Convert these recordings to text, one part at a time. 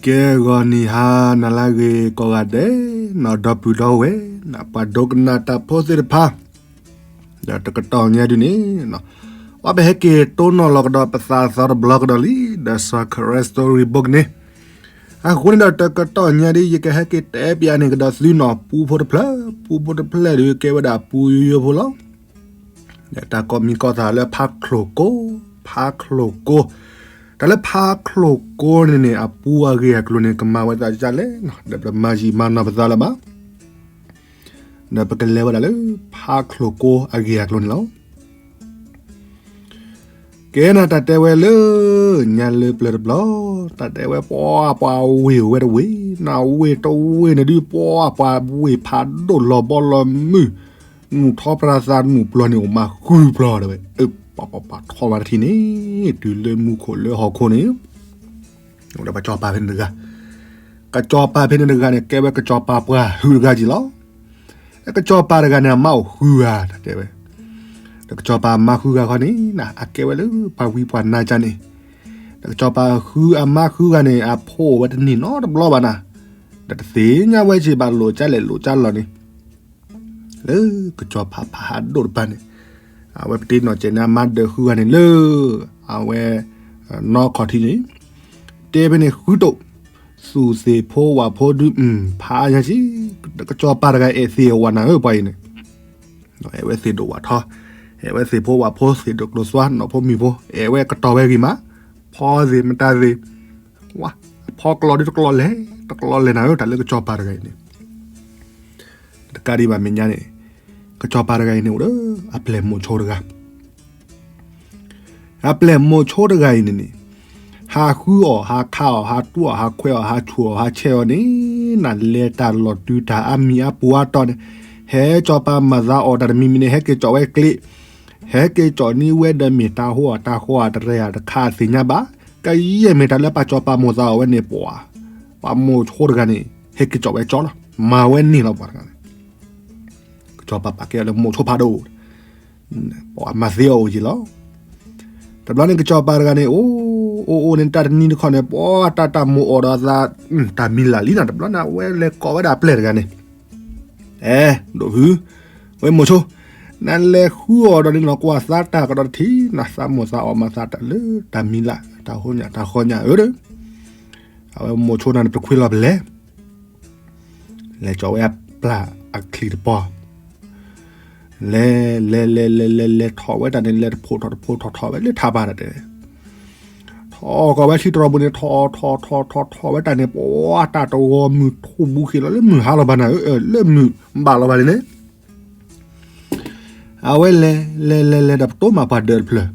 ကဲ ဂီၤနံၤဟါနၤလၢအဂ့ၤကိးဂၤဒဲး, နီၢ်ဒီပုၢ်ဒီဝဲၢ်, ပှၤဒိကနၣ်တၢ်ဖိသ့ၣ်တဖၣ်, ဒီးတကတီၢ်ညါဒုန့ၣ်, အဝဲပဟဲက့ၤတိၢ်နီၣ်လီၤကဒီးပသးသီတဘျီကဒီးလံ, ဒီးစီၤခရၢ story book န့ၣ်, အဃိန့ၣ်ဒီးတကတီၢ်ညါဒ်ယကဟဲက့ၤတဲပၠးန့ၣ်ကဒီးသုနီၢ်ပူဖိတဖျၢၣ်, ပူဖိတဖျၢၣ်ဒုးကဲဝဲဒၣ်ပူယိယိဖိလီၤ. တၢ်ကိးမံၤကိးသးလၢဖါချိၣ်ကိ, ဖါချိၣ်ကိ, တၢ်လၢဖါချိၣ်ကိန့ၣ်န့ၣ် အပူအဂ့ၢ်အကျိၤန့ၣ် ကမၤဝဲသးဒ်လဲၣ်, ဒီးပတမၤယံာ်မၤနီၢ်ပသးလၢၤဘၣ်, ဒီးပကလဲၤဝဲဒၣ်လၢဖါချိၣ်ကိအဂ့ၢ်အကျိၤန့ၣ်လီၤ. ကဲနၤ တၢ်တဲဝဲလၢညါလၢပျၢၤတဘျီ, တၢ်တဲဝဲပှၤပှၤဝ့ၢ်ဝဲတဝ့ၢ်, နဝ့ၢ်တဝ့ၢ်န့ၣ်ဒုး ပှၤပှၤဝ့ၢ်ဖးဒိၣ်လီၤဘီလီၤမုၢ်, နူၢ်ထီၣ်ပြၢသးနူၢ်ပျီန့ၣ် အိၣ်မးဃုပျီတဲဝဲ, ပှၤပှၤပှၤထီၣ်မးတထံၣ်န့ၣ်, တုၤလၢမူခိၣ်လၢဟီၣ်ခိၣ်န့ၣ် ဒီးပှၤကစီၤပၤဖဲန့ၣ်တဂၤ, ကစီၤပၤဖဲန့ၣ်တဂၤန့ၣ် ကဲဝဲကစီၤပၤပှၢ်ဟုတဂၤက့ၤလီၤ. ကစီၤပၤတဂၤန့ၣ် အမါအိၣ်ဃုဂၤ တၢ်တဲဝဲ, ဒီးကစီၤပၤမါဃုဂၤခီန့ၣ်, အကဲဝဲလၢပှၤဝံပှၤနါကန့ၣ်, ဒီးကစီၤပၤဃုအမါဃုဂၤန့ၣ် အဖိအိၣ်ဝဲတန့ၢ်နီတဘျီဘၣ်နၤ, ဒီးတသ့ၣ်ညါဝဲက့ၤဘၣ်လိာ်ကလဲာ်လိာ်ကလီၤန့ၣ် လၢကစီၤပၤဖးဒိၣ်တပၤန့ၣ်, အဝဲပတ့ၢ်နီၢ်ကဲးန့ၣ် အမါဒၢးဃုဂၤန့ၣ်လၢ အဝဲ နီၢ်ခီၣ်ထံးန့ၣ်, တဲဖဲန့ၣ်ဃုတိာ်, သူၣ်သ့ၣ်ဖိဝၣ်ဖိဒုး ဖးညါက့ၤ, ကစီၤပၤတဂၤအဲၣ်သ့ၣ်အဝၤနၤဧၢ ပှၤအံၤန့ၣ်, အဲၣ်ဝဲသ့ၣ်ဒိၣ်ဝၣ်ထီ, အဲၣ်ဝဲသ့ၣ်ဖိဝၣ်ဖိ သ့ၣ်ဒိၣ်ကျိၤသွါ နီၢ်ဖိမုၣ်ဖိ အဲၣ်ဝဲကတီၤဝဲဂ့ၤမး, ဖီသ့ၣ်မတၤသ့ၣ်, ဝါ, ဖီကျီဒုးတကျီလဲၤ, တကျီလဲၤနၤဧၢ တၢ်လၢကစီၤပၤတဂၤအံၤန့ၣ် တကးဒံးဘၣ်မဲာ်ညါန့ၣ်, ကစီၤပၤတဂၤအံၤန့ၣ်အိၣ်ဒီး အပျဲၢ်မိၢ်ဆိတဂၤ, အပျဲၢ်မိၢ်ဆိတဂၤအံၤန့ၣ်န့ၣ်, ဟးဃုအီၣ် ဟးခးအီၣ် ဟးတူၢ်အီၣ် ဟးခွဲးအီၣ် ဟးဆူၣ်အီၣ် ဟးဆဲးအီၣ်န့ၣ်, နလဲၤတၢ်လီၢ်တုၤတၢ်အါမံၤအါပူၤအါတီၤန့ၣ်, ဟဲကစီၤပၤမၤသးအီၣ်တၢ်တမံၤမံၤန့ၣ် ဟဲက့ၤကၠီၣ်ဝဲကျ့, ဟဲက့ၤကၠီၣ်န့ၢ်ဝဲဒီးမ့ၢ်တၢ်ဟိအတၢ်ဃီအတရဲၣ်တခါအသ့ၣ်ညါဘၣ်, ကယဲၢ်မ့ၢ်တၢ်လၢပှၤကစီၤပၤမိၢ်သးအီၣ်ဝဲန့ၣ် ပှၤ, ပှၤမိၢ်ဆိတဂၤန့ၣ် ဟဲက့ၤကၠီၣ်ဝဲကၠီလီၤ, မၤဝဲန့ၢ်လီၤပှၤတဂၤန့ၣ် ကစီၤပၤပာ်ကဲအီၤလၢမိၢ်ဆိဖးဒိၣ်, ပှၤမၤသ့အီၤအိၣ်ယံာ်လီၤ. တဘျီန့ၣ်ကစီၤပၤတဂၤန့ၣ် အိၣ်, အိၣ်အိၣ်န့ၣ်တၢ်တနံၤတခီန့ၣ် ပှၤတၢ်တၢ်မိၢ်အီၣ်ဒီးသး, တၢ်မံၤလၢ်လံနၤ, တဘျီန့ၣ် အဝဲလဲၤကိးဝဲဒၣ်အပျဲၢ်တဂၤန့ၣ်, အဲ, ဒိၣ်ဖု, ဝဲမိၢ်ဆိ, နလဲၤဃုအီၣ်ဒီးန့ၣ်နီၤ ကွၢ်သးတၢ်ကဒီးတထံၣ်, နသးမိၢ်သးအီၣ်မၤသးတၢ်လၢတၢ်မံၤလၢ် တၢ်ဟိညၣ်တၢ်ဃီညၣ်ဧၢဒီး, အဝဲမိၢ်ဆိန့ၣ် ပတခွ့လီၤပလဲၣ် လဲၤကၠီၣ်ဝဲအပျၢ်အချံတပီၤ, လဲၤ, လဲၤလဲၤလဲၤလဲၤလဲၤထီၣ်ဝဲတၢ်န့ၣ် လဲၤတဖိးထီၣ်တဖိးထီၣ်ထီၣ်ဝဲလၢထးပၤတၢ်တဲ, ထီၣ်ကီးဝဲထံတြီၤပူၤန့ၣ် ထီၣ်ထီၣ်ထီၣ်ထီၣ်ထီၣ်ဝဲတၢ်န့ၣ် ပှၤတၢ်တဂီၤမုၢ်ထူၣ်ဘူးဃ့လီၤ လၢမုၢ်ဟါလီၤဘၣ်နၤဧၢ, လၢမုၢ်ဘၣ်လီၤဘၣ်လံန့ၣ် အဝဲလဲၤလဲၤလဲၤလဲၤဒီးပတိၢ်မးပှၤဒၢးတဖျၢၣ်,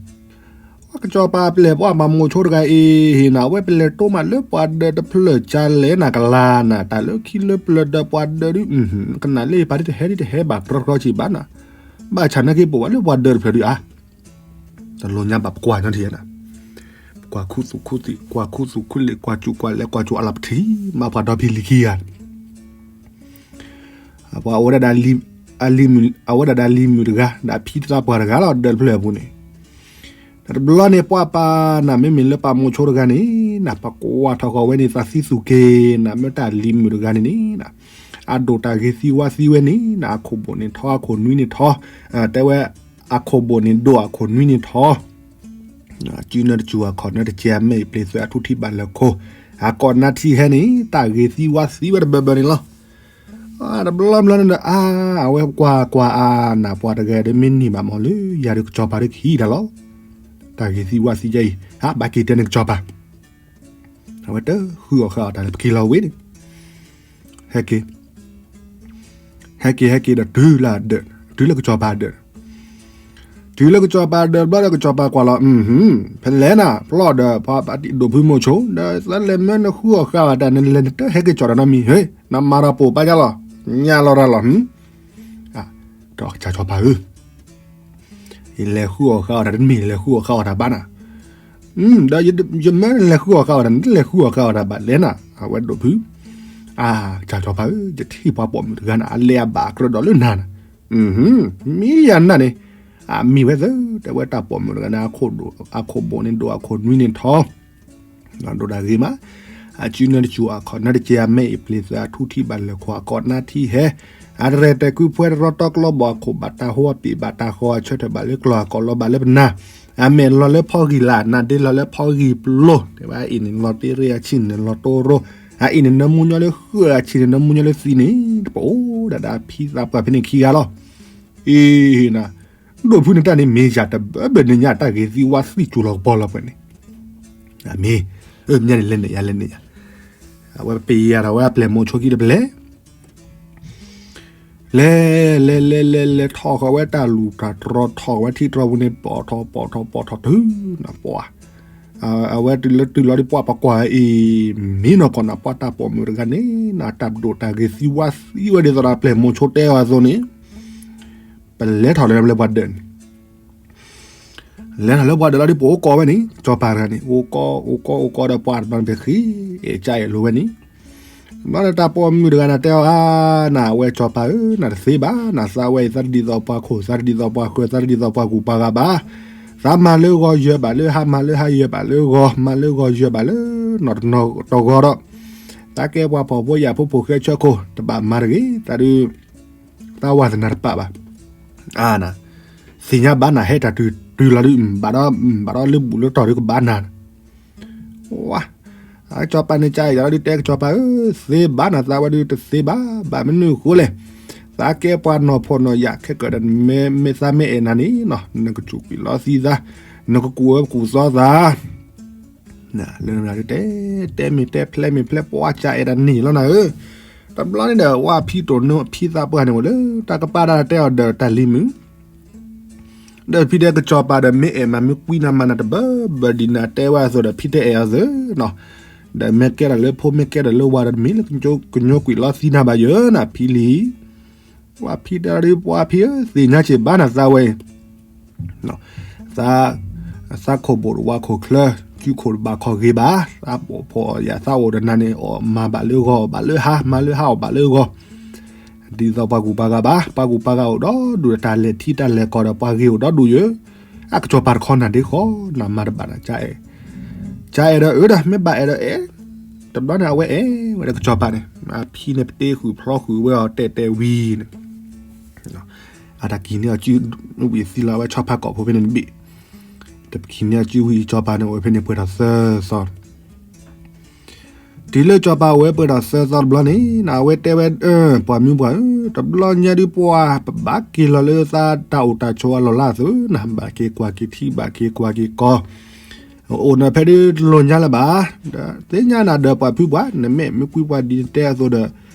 ကစီၤပၤပျဲၢ်ပှၤမၤမိၢ်ဆိတဂၤအံၤဟ့ၣ်နၤ အဝဲပလဲၤတိၢ်မးလၢပှၤဒၢးတဖျၢၣ်ကလဲၣ်နၤကလါနၤ တၢ်လၢခံလၢပျၢၤဒီးပှၤဒၢးဒုး, ကနၣ်လၢပာ်ဒုးတဟဲဒုးတဟဲဘၣ်ကြီကြီကံဘၣ်နၤ, ဘၣ်ဆၣ်နာ်က့ပိာ်ဝဲလၢပှၤဒၢးတဖျၢၣ်ဒုးအါ တလိၣ်ညါဘၣ်ပကွၢ်ညီထံၣ်နၤ, ပကွၢ်ခူသူၣ်ခူသံၣ် ကွၢ်ခူသူၣ်ခူလံာ် ကွၢ်စူၣ်ကွၢ်လဲကွၢ်စူၣ်အလီၢ်ပထံၣ် မၤပှၤဒီဖံလံၤခံဂၤ ပှၤအိၣ်ဝဲဒၣ်, အဝဲဒၣ်လံၤမုၣ်တဂၤ ဒီးဖံသးပှၢ်တဂၤလီၤ ဒၢးတဖျၢၣ်အပူၤန့ၣ်, တဘျီန့ၣ်ပှၤပာ်နၤ မ့မ့ၢ်လၢပှၤမိၢ်ဆိတဂၤန့ၣ်နၤ ပကွၢ်ထီၣ်ဃီၤဝဲန့ၣ် သးသံသူၣ်က့ၤနၤ မ့ၢ်တၢ်လံၤမုၣ်တဂၤန့ၣ်န့ၣ်နၤ, အဒိၣ်တၢ်ဂ့ၤသံဝါသံဝဲန့ၣ်နၤ အခိၣ်ဘိၣ်န့ၣ်ထီ အခိၣ်နွံန့ၣ်ထီ, တဲဝဲ, အခိၣ်ဘိၣ်န့ၣ်ဒိၣ်အခိၣ်နွံန့ၣ်ထီ စုနၢတစူၤအခီၣ်နၢတစဲး အမဲာ်အပျ့ၤသွဲၣ်အထူထံးဘၣ်လၢခိ, အကိးနါထံဟဲန့ၣ် တၢ်ဂ့ၤသံဝါသံဝဲတဘၢဘၢန့ၣ်လီၤ. တဘျီဘျီန့ၣ်ဒီး အါ, အဝဲကွၢ်ကွၢ်အါနၤ ပှၤတဂၤဒီးမ့ၢ်န့ၢ်ဘၣ်မးလၢ ယၤဒီးကစီၤပၤဒီးကဟံးတၢ်လီၤ. တၢ်ဂ့ၤသံဝါသံယဲအံၤ ဟးဘၣ်က့ၤတဲန့ၣ်ကစီၤပၤ အဝဲတဃုအီၣ်ဃာ်အီၣ်တၢ်လၢပက့ၤလီၤဝ့ၢ်န့ၣ်, ဟဲက့ၤ ဟဲက့ၤဟဲက့ၤဒီးတုၤလၢအဒၢး, တုၤလၢကစီၤပၤအဒၢး, တုၤလၢကစီၤပၤအဒၢးဘျီဒီးကစီၤပၤကွၢ်လီၤ, ဖဲလဲၣ်နၤ ပျီဒီးပှၤဒိၣ်ဖုမိၢ်ဆိ ဒီးသးလဲၤမၢနဃုအီၣ်ဃာ်အီၣ်တၢ်န့ၣ် နလဲၤနတဟဲက့ၤကၠီၣ်တၢ်နီတမံၤ နမၤဒီးပိာ်ပာ်ယါလီၤ, ညါလီၤရၤလီၤ, ဒီးကစီၤပၤဧၢ ယလဲၤဃုအီၣ်ဃာ်အီၣ်တၢ်တမ့ၢ် ယလဲၤဃုအီၣ်ဃာ်အီၣ်တၢ်ဘၣ်နၤ, ဒီးယမၢနလဲၤဃုအီၣ်ဃာ်အီၣ်တၢ် နတလဲၤဃုအီၣ်ဃာ်အီၣ်တၢ်ဘၣ်လဲၣ်နၤ, အဝဲဒိၣ်ဖု, အါ, ကစီၤပၤဧၢ ယထံၣ်ပှၤပိာ်မုၣ်တဂၤန့ၣ် အလဲၤအဘၣ်အကြၢးဒီးလၢနၤန့ၣ်, မ့ၢ်ယၤနၤန့ၣ်, အမံၤဝဲသၢ တဲဝဲတၢ်ပိာ်မုၣ်တဂၤန့ၣ် အခိၣ်ဘိၣ်န့ၣ်ဒိၣ်အခိၣ်နွံန့ၣ်ထီ ဒိၣ်တၢ်ဂ့ၤမး, အစုနၢတစူၤအခီၣ်နၢတစဲး အမဲာ်အံၤပျ့ၤသၢ အထူထံၣ်ဘၣ်လၢာ်ခိၣ် အကိးနၢထံဟဲ, အတရဲၣ်တဲာ်ကွံဖှဲတရီတီကျီဘီၣ်အခိၣ် ဘၣ်တၢ်ဟိအပ့ၤ ဘၣ်တၢ်ဃီအဆၢထၢၣ် ဘၣ်လၢကျီၢ်အကိးလီၤဘၣ်လၢပနၢ်, အမဲာ်လီၤလၢဖီဂံၢ်လၢ် နါဒ့လီၤလၢဖီဂံၢ်ပျိ, တဲဝဲအံၤန့ၣ်လီၤတ့ရ့ အဆံၣ်န့ၣ်လီၤတိရိ, အအံၤန့ၣ်နၢမူညီလၢဃုာ် အဆံၣ်န့ၣ်နၢမူညီလၢသံန့ၣ် တပအိၣ်ဒၣ်ဒၣ်ဖံသးပှၢ်ဖဲန့ၣ်ခံဂၤလီၤ. အ့ၣ်နၤ, ဒိၣ်ဖုန့ၣ်တၢ်န့ၣ်မ့ၢ်ယၤတဘၣ်ဘၣ်န့ၣ်ညါ တၢ်ဂ့ၤသံဝါသံကၠိၤလီၤကပီၤလီၤပှဲၤန့ၣ်, အမ့ၢ်, မ့ၢ်န့ၣ်လဲၤန့ၣ်ယၤလဲၤန့ၣ်ယၤ, အဝဲပယၤထီၣ်ဝဲအပျဲၢ်မိၤဆိခံတပျဲၢ် လဲၤ, လဲၤလဲၤလဲၤလဲၤလဲၤ ထီၣ်ဃီၤဝဲတၢ်လူၢ်တၢ်တြီၤ ထီၣ်ဃီၤဝဲထံတြီၤပူၤန့ၣ် ပိာ်ထီၣ်ပိာ်ထီၣ်ပိာ်ထီၣ်တုၤနပှၢ်, အဝဲတုၤလၢတုၤလီၤဒ်ပှၢ်ပကွၢ်အံၤ မ့ၢ်နီၢ်ကီၢ်နၢ်ပှၢ်တၢ်ပိာ်မုၣ်တဂၤန့ၣ် နတၢ်ဒိၣ်တၢ်ဂ့ၤသံဝါသံဝဲဒ်သိးဒီးအပျဲၢ်မိၤဆိတဲအီၤအသိးန့ၣ်, ပလဲၤထီၣ်လၢပှၢ်ဒၢးန့ၣ် လဲၤထီၣ်လၢပှၢ်ဒၢးလီၤဒ်ပအိၣ်ကီးဝဲန့ၣ် ကၠီၤပၤတဂၤန့ၣ် အိၣ်ကီးအိၣ်ကီးအိၣ်ကီးဒီးပှၢ်တဘျီန့ၣ် ပဃ့အဲၣ်ကၢ်အဲၣ်လိာ်ဝဲန့ၣ်, ဘျီဒီးတၢ်ပိာ်မုၣ်တဂၤန့ၣ်တဲအီၤဧါ, နဝဲကၠီၤပၤဧၢ, နတသ့ဘၣ်, နသးဝဲအံၤ သးတဒ်သိးပှၤခိၣ် သးတဒ်သိးပှၤဃၢၤ သးတဒ်သိးပှၤကူၣ်ပှၤဂၤဘၣ်, သးမၤလၢဂီၤယၢၤဘၣ်လၢဟါ မၤလၢဟါယၢၤဘၣ်လၢဂီၤ မၤလၢဂီၤယၢၤဘၣ်လၢနီၢ်တဂီၤဒီး, သးကဲပှၤဖှီၣ်ဖိယာ်ဖိ ဖိၣ်ဃဲဆၢခိၣ် တဘၣ်မၤတဂ့ၤ, သးဒုး သးဝါသနာတပာ်ဘၣ်, အါနၤ, သ့ၣ်ညါဘၣ်နၤ ဟဲတၢ်တုၤတုၤလီၤဒုး ဘၣ်ဒီး ဘၣ်ဒီးလၢဘူၣ်လၢတီၢ်ဒုးကဘၣ်နၤ, ဝါ, ကၠီၤပၤန့ၣ်ကၢ်အံၤလီၤဒုး တဲကၠီၤပၤဧၢ, သ့ဘၣ်နၤ သးဝဲဒုးတသ့ဘၣ်, ဘၣ်မနုၤအဃိလဲၣ်, သးကဲပှၤနီၢ်ဖှီၣ်နီၢ်ယာ် ခဲကၢၣ်ဒီးမ့ၢ်သးမ့ၢ်အဲၣ်နၤန့ၣ်နီၤ နကစူၢ်ကွံာ်လီၤသံသး, နကကူၣ်အၢကူၣ်သီသး လၢနဂၤဒုးတဲ, တဲမ့ၢ်တဲဖျဲးမ့ၢ်ဖျဲး ပှၤကၢ်အဲၣ်တၢ်န့ၣ်လီၤနၤဧၢ, တဘျီန့ၣ်ဒီး ဝါဖံတိၢ်နီၢ် ဖံသးပှၢ်န့ၣ်အိၣ်လၢတၢ်ကပၤဒၣ်တဲအီၤဒီးတၢ်လံၤမုၣ်, ဒီးဖံတဲကၠီၤပၤဒီး မ့ၢ်အဲၣ်မးမ့ၢ်ကွံနၤမၤနၤတဘၢဘၢဒ်နၤတဲဝဲအသိးဒီး ဖံတဲအဲၣ်အီၤသၢနီၤ, ဒီးမ့ၢ်ကဲထီၣ်လၢဖိမ့ၢ်ကဲထီၣ်လၢဝၤဒီး တမ့ၢ်လၢကညိကွံာ်လီၤသံနၤဘၣ်ယၢၤနၤ ဖံလံၤ ဝါဖံတဲဒီး ပှၤဖံဧၢ သ့ၣ်ညါစ့ၢ်ဘၣ်နၤသးဝဲအံၤ, သး, သးခိၣ်ဘိၣ်တဝါခိၣ်ချၢ, စုခိၣ်တဘၣ်ခီၣ်ဂ့ၤဘၣ်, သးပိာ်ဖှီၣ်ယာ်သးအိၣ်ဒီးနၤန့ၣ် အီၣ်မၤဘၣ်လၢဂီၤ ဘၣ်လၢဟါ မၤလၢဟါအီၣ်ဘၣ်လၢဂီၤ, ဒ်သိးပှၤကူၣ်ပှၤဂၤဘၣ်, ပှၤကူၣ်ပှၤဂၤအိၣ်ဒီဒူၣ်ဒီး တၢ်လဲၤထံတၢ်လဲၤကီၢ်ဒီး ပှၤဂ့ၤအိၣ်ဒီဒူၣ်ယၢၤ, အကၠီၤပၤတခီနၤဒ့ခီ, နမၤတဘၣ်နၤကၢ်အဲၣ်, ကၢ်အဲၣ်ဒီးအၢဒီး မ့ၢ်ဘၣ်အဲၣ်ဒီးအဲၣ် တဘျီန့ၣ် အဝဲအဲၣ်ဝဲဒီးကစီၤပၤန့ၣ် အဖံန့ၣ်ပတ့ဃုာ်ဖျီဃုာ်ဝဲအီၤတဲာ်တဲာ်ဝံၤန့ၣ် အတၢ်ကံၤန့ၢ်အီၤစုဝံၤသံလီၤ အဝဲဆီဖါကိာ်ဖိဖဲန့ၣ်တဘ့ၣ်, တကံၤန့ၢ်အီၤစုဝံၤ စီၤပၤန့ၣ်အိၣ်ဝဲဖဲန့ၣ်ပှဲၤထီၣ်သၢသီ တုၤလၢစီၤပၤအိၣ်ဝဲပှဲၤထီၣ်သၢသီတဘျီန့ၣ် အဝဲတဲဝဲ ပှၤမုၢ်ပှၢ်ဧၢ, တဘျီညါဒုးပှၤ ပဘၣ်က့ၤလီၤလၢသးတၢ်အိၣ်တၢ်ဆိးအလီၢ်လၢအသိး နဘၣ်က့ၤကွၢ်က့ၤထံ ဘၣ်က့ၤကွၢ်က့ၤကီၢ် အိၣ်နၤဖဲဒုးတလိၣ်ညါလၢၤဘၣ်, ဒီးသ့ၣ်ညါနၤဒီးပှၤဖုပှၢ် နမ့ၢ်မ့ၢ်ကွံပှၤဒ်နတဲအသိးဒီး,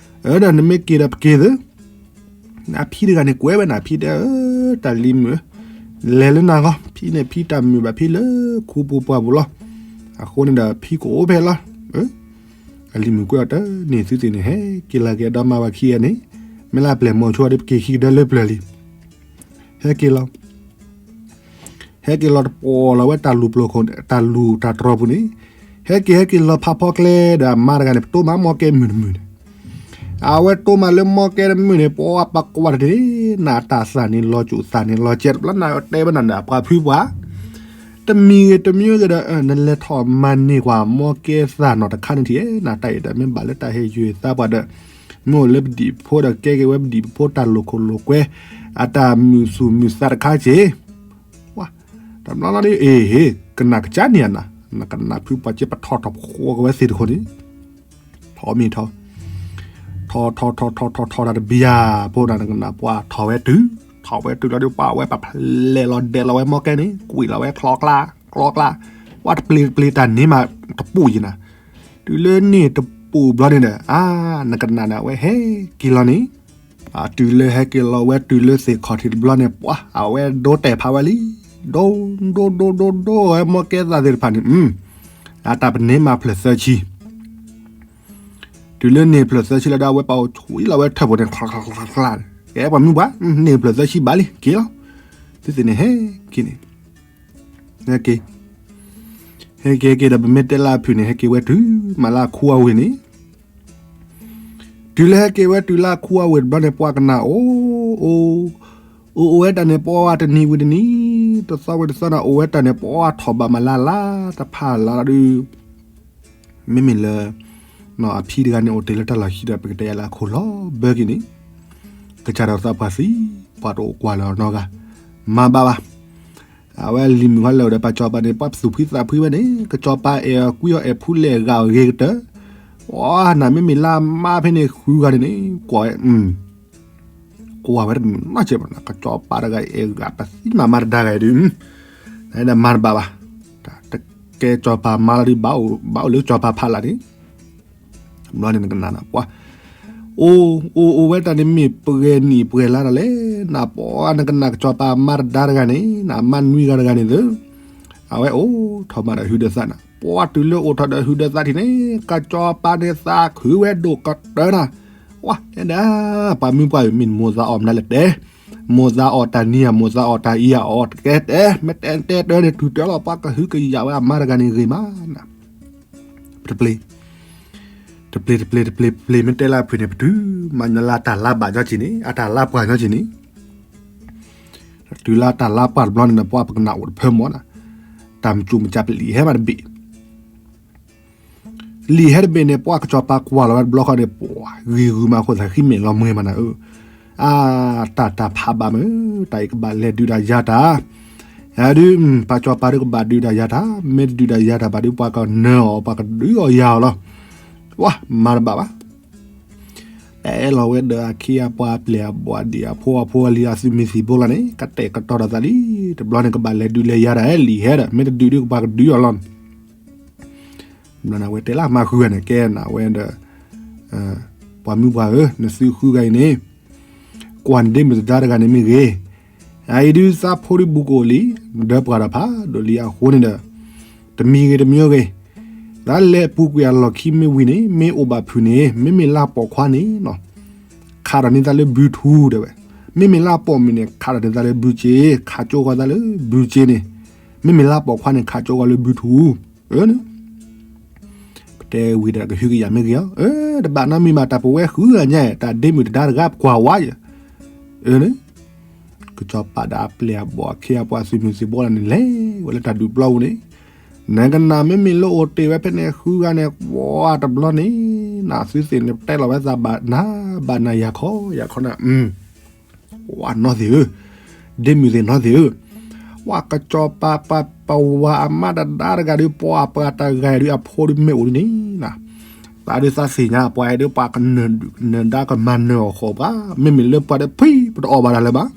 အၢ ဒီးနမ့ၢ်က့ၤဒီးပက့ၤသု, အဖံတဂၤန့ၣ်ကွဲးဝဲနၤ ဖံတဲအၢ တၢ်လံၤမုၣ်ဧၢ, လဲၤလၢနၤဂီၢ် ဖံန့ၣ်ဖံတၢ်မုာ်ဘၣ်ဖံလၢခူပူၤပှၢ်ပူၤလီၤ, အဃိန့ၣ်ဒီးဖံကအိၣ်ဖဲလီၤ, အလံၤမုၣ်ကွဲးအီၤတၢ်န့ၣ်သုသ့ၣ်န့ၣ် ဟဲက့ၤလီၤက့ၤဒီးမါဝၤခံဂၤန့ၣ်, မ့ၢ်လၢအပျဲၢ်မိၤဆိဒီးပက့ၤခံကဒၢလၢပျၢၤလံ, ဟဲက့ၤလီၤ ဟဲက့ၤလီၤတပိာ်လီၤဝဲတၢ်လူၢ်ပျိၤခိၣ် တၢ်လူၢ်တၢ်တြီၤပူၤန့ၣ်, ဟဲက့ၤဟဲက့ၤလီၤဖးဖီကျဲဒီးအမါတဂၤန့ၣ် ပတိၢ်မးမီၢ်ကဲမုၢ်တမုၢ်န့ၣ်, အဝဲတိၢ်မးလၢမီၢ်ကဲတမုၢ်န့ၣ် ပှၤပကွၢ်တန့ၣ် နတၢ်သးန့ၣ်လီၤစိၤသးန့ၣ်လီၤကဲတဘျီ နတဲဝဲနၤဒီးပှၤဖုပှၢ်, တမံၤဂ့ၤတမံၤဂ့ၤဒီး နလဲၤထီၣ်မၤန့ၢ်ကွၢ်မီၢ်ကဲသးနီၢ်တခါန့ၣ်ထံၣ် နတၢ်အံၤဒီးမ့ၢ်ဘၣ်လၢတၢ်ဟ့ၣ်ယုၢ်သးပှၢ်ဒီး မ့ၢ်အိၣ်လၢပဒံၣ်ဖိဒီးကဲက့ၤဝဲပဒံၣ်ဖိတၢ်လိာ်ခိၣ်လိာ်ကွဲ အတၢ်မုာ်သူၣ်မုာ်သးတခါက့ၤ, တဘျီလီၤဒ်အ့ၣ် ကနၣ်ကစၢ်န့ၣ်နၤ, နကနၣ်ဖုပှၢ်က့ၤပထီၣ်ထီၣ်ဃီက့ၤဝဲသ့ၣ်တခိၣ်န့ၣ်, ထီၣ်မ့ၢ်ထီၣ်, ထီၣ်ထီၣ်ထီၣ်ထီၣ်ထီၣ်ထီၣ်တဘျီဖိနၤ နကနၣ်ပှၤထီၣ်ဝဲတုၤ, ထီၣ်ဝဲတုၤလီၤဒ်ပှၤဝဲပာ်ဖျဲးလီၤဒဲးလီၤဝဲမီၢ်ကဲန့ၣ် ကွံာ်လီၤဝဲချီကျါ, ကျီကျါ, ပှၤတပျ့ၤတပျ့ၤတၢ်န့ၣ်မးတပူၤယံၤနၤ, တုၤလၢန့ၣ်တပူၤဘျီန့ၣ်ဒီး အါ နကနၣ်န့ၣ် အဝဲဟဲက့ၤလီၤန့ၣ် တုၤလၢဟဲက့ၤလီၤဝဲတုၤလၢသ့ၣ်ခီၣ်ထံးတဘျီန့ၣ် ပှၤ အဝဲဒိတဲာ်ဖးဝဲလံ, ဒိ ဒိ ဒိ ဒိ ဒိ ဒိ ဝဲမီၢ်ကဲသးသ့ၣ်တဖၣ်န့ၣ်, အတၢ်ပန့ၢ်မၤဖျၢၣ်သၢဆံ, တုၤလၢန့ၢ်ဖျၢၣ်သၢဆံလၢဒၣ်ဝဲပာ်အိၣ်ဆူၣ်လီၤဝဲထၢၣ်ဖိန့ၣ် ချါချါချါချါ, ကဲပှၤမုၢ်ပှၢ် န့ၢ်ဖျၢၣ်သၢဆံဘၣ်လံ က့ၤလီၤ, သုသ့ၣ်န့ၣ်ဟဲက့ၤန့ၣ် ဟဲက့ၤ, ဟဲက့ၤက့ၤဒီး ပမ့ၢ်တဲလၢအဖုၣ်န့ၣ် ဟဲက့ၤဝဲတုၤမးလၢအခူအဝ့ၢ်န့ၣ်, တုၤလၢဟဲက့ၤဝဲတုၤလၢအခူအဝ့ၢ်တဘျီန့ၣ် ပှၤကနၣ်အိၣ်, အိၣ်, အိၣ်ဝဲတၢ်န့ၣ် ပှၤတနံၤဝံၤတနံၤ, တသီဝံၤတသီန့ၣ် အိၣ်ဝဲတၢ်န့ၣ် ပှၤထီၣ်ဘၣ်မးလၢ်လၢ်တဖၣ်လၢ်လၢ်ဒုး, မ့မ့ၢ်လၢ အဖံတဂၤန့ၣ်အိၣ်တ့ၢ်လၢတၢ်လီၢ်ခံဒီး ပကတဲယၤလၢအခိၣ်လီၤဘၢက့ၤန့ၣ်, ကစၢ်ဒီးသးပှၢ်သံ, ပှၤတအိၣ်ကွၢ်လၢၤအီၤနီတဂၤ, မၤတဘၣ်ဘၣ်. အဝဲလံၤမုၣ်ဟီလၢာ်ဒီး ပှၤစီၤပၤန့ၣ် ပှၤသူၣ်ဖှံသးဖှံဝဲန့ၣ် ကစီၤပၤအဲၣ်အီၤကွံအီၤ အဲၣ်ဖူလဲၣ်ဂာ်အီၤဂ့ၤကတၢၢ်, အနၤမ့မ့ၢ်လၢအမါဖဲန့ၣ်ဃုဂၤန့ၣ်န့ၣ် ကွၢ်ဝဲ ကွၢ်ဝဲတမုာ်နီတစဲးဘၣ်, ကစီၤပၤတဂၤအဲၣ်ဂၤပသံမး မါတဒါဂၤအံၤဒီး, မၤတဘၣ်ဘၣ်. တကဲစီၤပၤမါလီၤဒီး ဘၣ်အိၣ်လၢစီၤပၤဖးလာ်န့ၣ်, ဘျီန့ၣ်နကနၣ်နပှၤ, အိၣ်အိၣ်အိၣ်ဝဲတၢ်န့ၣ်မ့ၢ်ပှဲၤနံၣ်ပှဲၤလါဒီးလဲၣ်, နပှၤနကနၣ်ကစီၤပၤမါတဒါတဂၤန့ၣ် နမါနွံဂၤတဂၤန့ၣ်သၢ, အဝဲအိၣ်ထီၣ်မးဒီးဟုးဒီးသးနၤ, ပှၤတုၤလၢအိၣ်ထီၣ်ဒီးဟုးဒီးသးထံၣ်န့ၣ် ကစီၤပၤန့ၣ်သးခုဝဲဒိၣ်ကတၢၢ်နၤ, ဝဲတဲဒၣ်, ပှၤမုၢ်ပှၢ်အံၤ မ့ၢ်မိၢ်သးအီၣ်မနုၤလဲၣ်တဲ, မိၢ်သးအီၣ်တၢ်နံၤဧါ မိၢ်သးအီၣ်တၢ်အံၤဧါ အီၣ်တကဲတဲ, မ့ၢ်တဲတဲတၢ်န့ၣ် တုၤတၢ်လီၤ ပှၤကဟုကယာ်ဝဲအမါတဂၤန့ၣ်ဂ့ၤမးနၤ, တပျ့ၤ တပျ့ၤတပျ့ၤတပျ့ၤတပျ့ၤ မ့ၢ်တဲလၢအဖုၣ်န့ၣ် ပတုၤမၤညီလၢအတၢ်လါဘၣ်ညီက့ၤန့ၣ် အတၢ်လါပှၢ်ညီက့ၤန့ၣ်, တုၤလၢအတၢ်လါပှၢ်တဘျီန့ၣ် ပှၤပကနၣ်အိၣ်တဖၢမီၢ်နၤ, တၢ်မုၢ်ကၠိမုၢ်ကၠၢ်ပလံၤဟဲမးတဘ့ၣ် လံာ်ဟဲတဘ့ၣ်န့ၣ် ပှၤကစီၤပၤကွၢ်လီၤဝဲတဘျီဃီန့ၣ် ပှၤဂ့ၤဂုာ်မးအဃိသတး ဃံမဲာ်လီၤမှဲၤမးနၤဧၢ, အါ တၢ်တၢ်ဖးဘၣ်မး, တၢ်အံၤကဘၣ်လဲၤဒုးတၢ်ယၤတၢ်, ယဒုး ပှၤစီၤပၤဒုးကဘၣ်ဒုးတၢ်ယၤတၢ်, မ့ၢ်တဒုးတၢ်ယၤတၢ်ဘၣ်ဒီး ပှၤကနၢၤအီၤ ပှၤကဒုးအီၤယၤအီၤလီၤ, ဝါ မၤတဘၣ်ဘၣ် တဲလီၤဝဲဒီးအခ့အပှၤအပျဲၢ်အဘီၣ်ဒံး အဖိအဖိအလံၤအသုးမုၢ်သံၣ်ဘိလီၤန့ၣ် ကတဲာ်ကတီၤဒီးသးလံ, တဘျီန့ၣ်ကဘၣ်လဲၤဒုးလဲၤယၤတၢ် လံာ်ဟဲဒီး မ့ၢ်တဒုးဒုးကဘၣ်ကဒုးအီၤလီၤန့ၣ်, ဘျီန့ၣ်အဝဲတဲလၢမၤဃုဂၤန့ၣ် ကဲနၤဝဲဒီး ပှၤမုၢ်ပှၢ်ဧၢ နသုဃုဂၤအံၤန့ၣ် ကွၢ်နဒ့မုၣ်တဒါတဂၤန့ၣ်မ့ၢ်ဂ့ၤ, အအံၤဒုးသးဖိဒုးဘူးကအိၣ်လံ, ဒီးပှၢ်ဒီးဖးဒိၣ်လံအဃိန့ၣ်ဒီး တမံၤဂ့ၤတမံၤဂ့ၤ, သးလဲၤပူၤကွံာ်အလီၢ်ခံမ့ၢ်ဝံၤန့ၣ် မ့ၢ်အိၣ်ဘၣ်ဖုၣ်န့ၣ် မ့မ့ၢ်လၢပိာ်ခွါန့ၣ်နီၤ ခးထီၣ်န့ၢ်သးလၢဘုထူတဲဝဲ, မ့မ့ၢ်လၢပိာ်မုၣ်န့ၣ် ခးထီၣ်န့ၢ်သးလၢဘုစ့, ခးကၠိဃီၤသးလၢဘုစ့န့ၣ်, မ့မ့ၢ်လၢပိာ်ခွါန့ၣ် ခးကၠိဃီၤလၢဘုထူ, အၢ ပတဲဝံၤဒီးကဟုကယာ်မ့ၢ်ဂ့ၤဧါ, အၢ တဘၣ်နီတမံၤဘၣ် တၢ်ပဝဲဃုဂၤညါ တၢ်ဒ့မုၣ်တဒါတဂၤပကွၢ်ဝါယၤ, အၢ ကစီၤပၤဒီးအပျဲၢ်အဘီၣ်အခ့အပှၤသုးမုၢ်သံၣ်ဘိလီၤန့ၣ် လဲၤဝဲလၢတၢ်ဒုးပျီပူၤန့ၣ်, နကနၣ်မ့မ့ၢ်လၢအိၣ်တ့ၢ်ဝဲဖဲန့ၣ်ဃုဂၤန့ၣ် ဝါတဘျီန့ၣ် နသုသ့ၣ်န့ၣ် ပတဲလီၤဝဲသးဘၣ်နၤ ဘၣ်နၤယၤခီယၤခီနၤ ဝါနီၢ်သ့ၣ်ဧၢ, ဒ့မုၣ်သ့ၣ်နီၢ်သ့ၣ်ဧၢ, ပှၤကစီၤပၤပှၤပဝၤအမါတဒါတဂၤဒီး ပှၤပှၤတဂၤဒီး အဖိဒီးမ့ၢ်အိၣ်ဒ်န့ၣ်, သးဒီးသးသ့ၣ်ညါ ပှၤအဲၣ်ဒိးပှၤကနၢၤဒုၣ်ကနၢၤဒါကမၤနၢၤအီၤဃီၤပှၤ, မ့မ့ၢ်လၢပှၤဒီးဖံးပတအီၣ်ဘၣ်တၢ်လၢၤဘၣ်,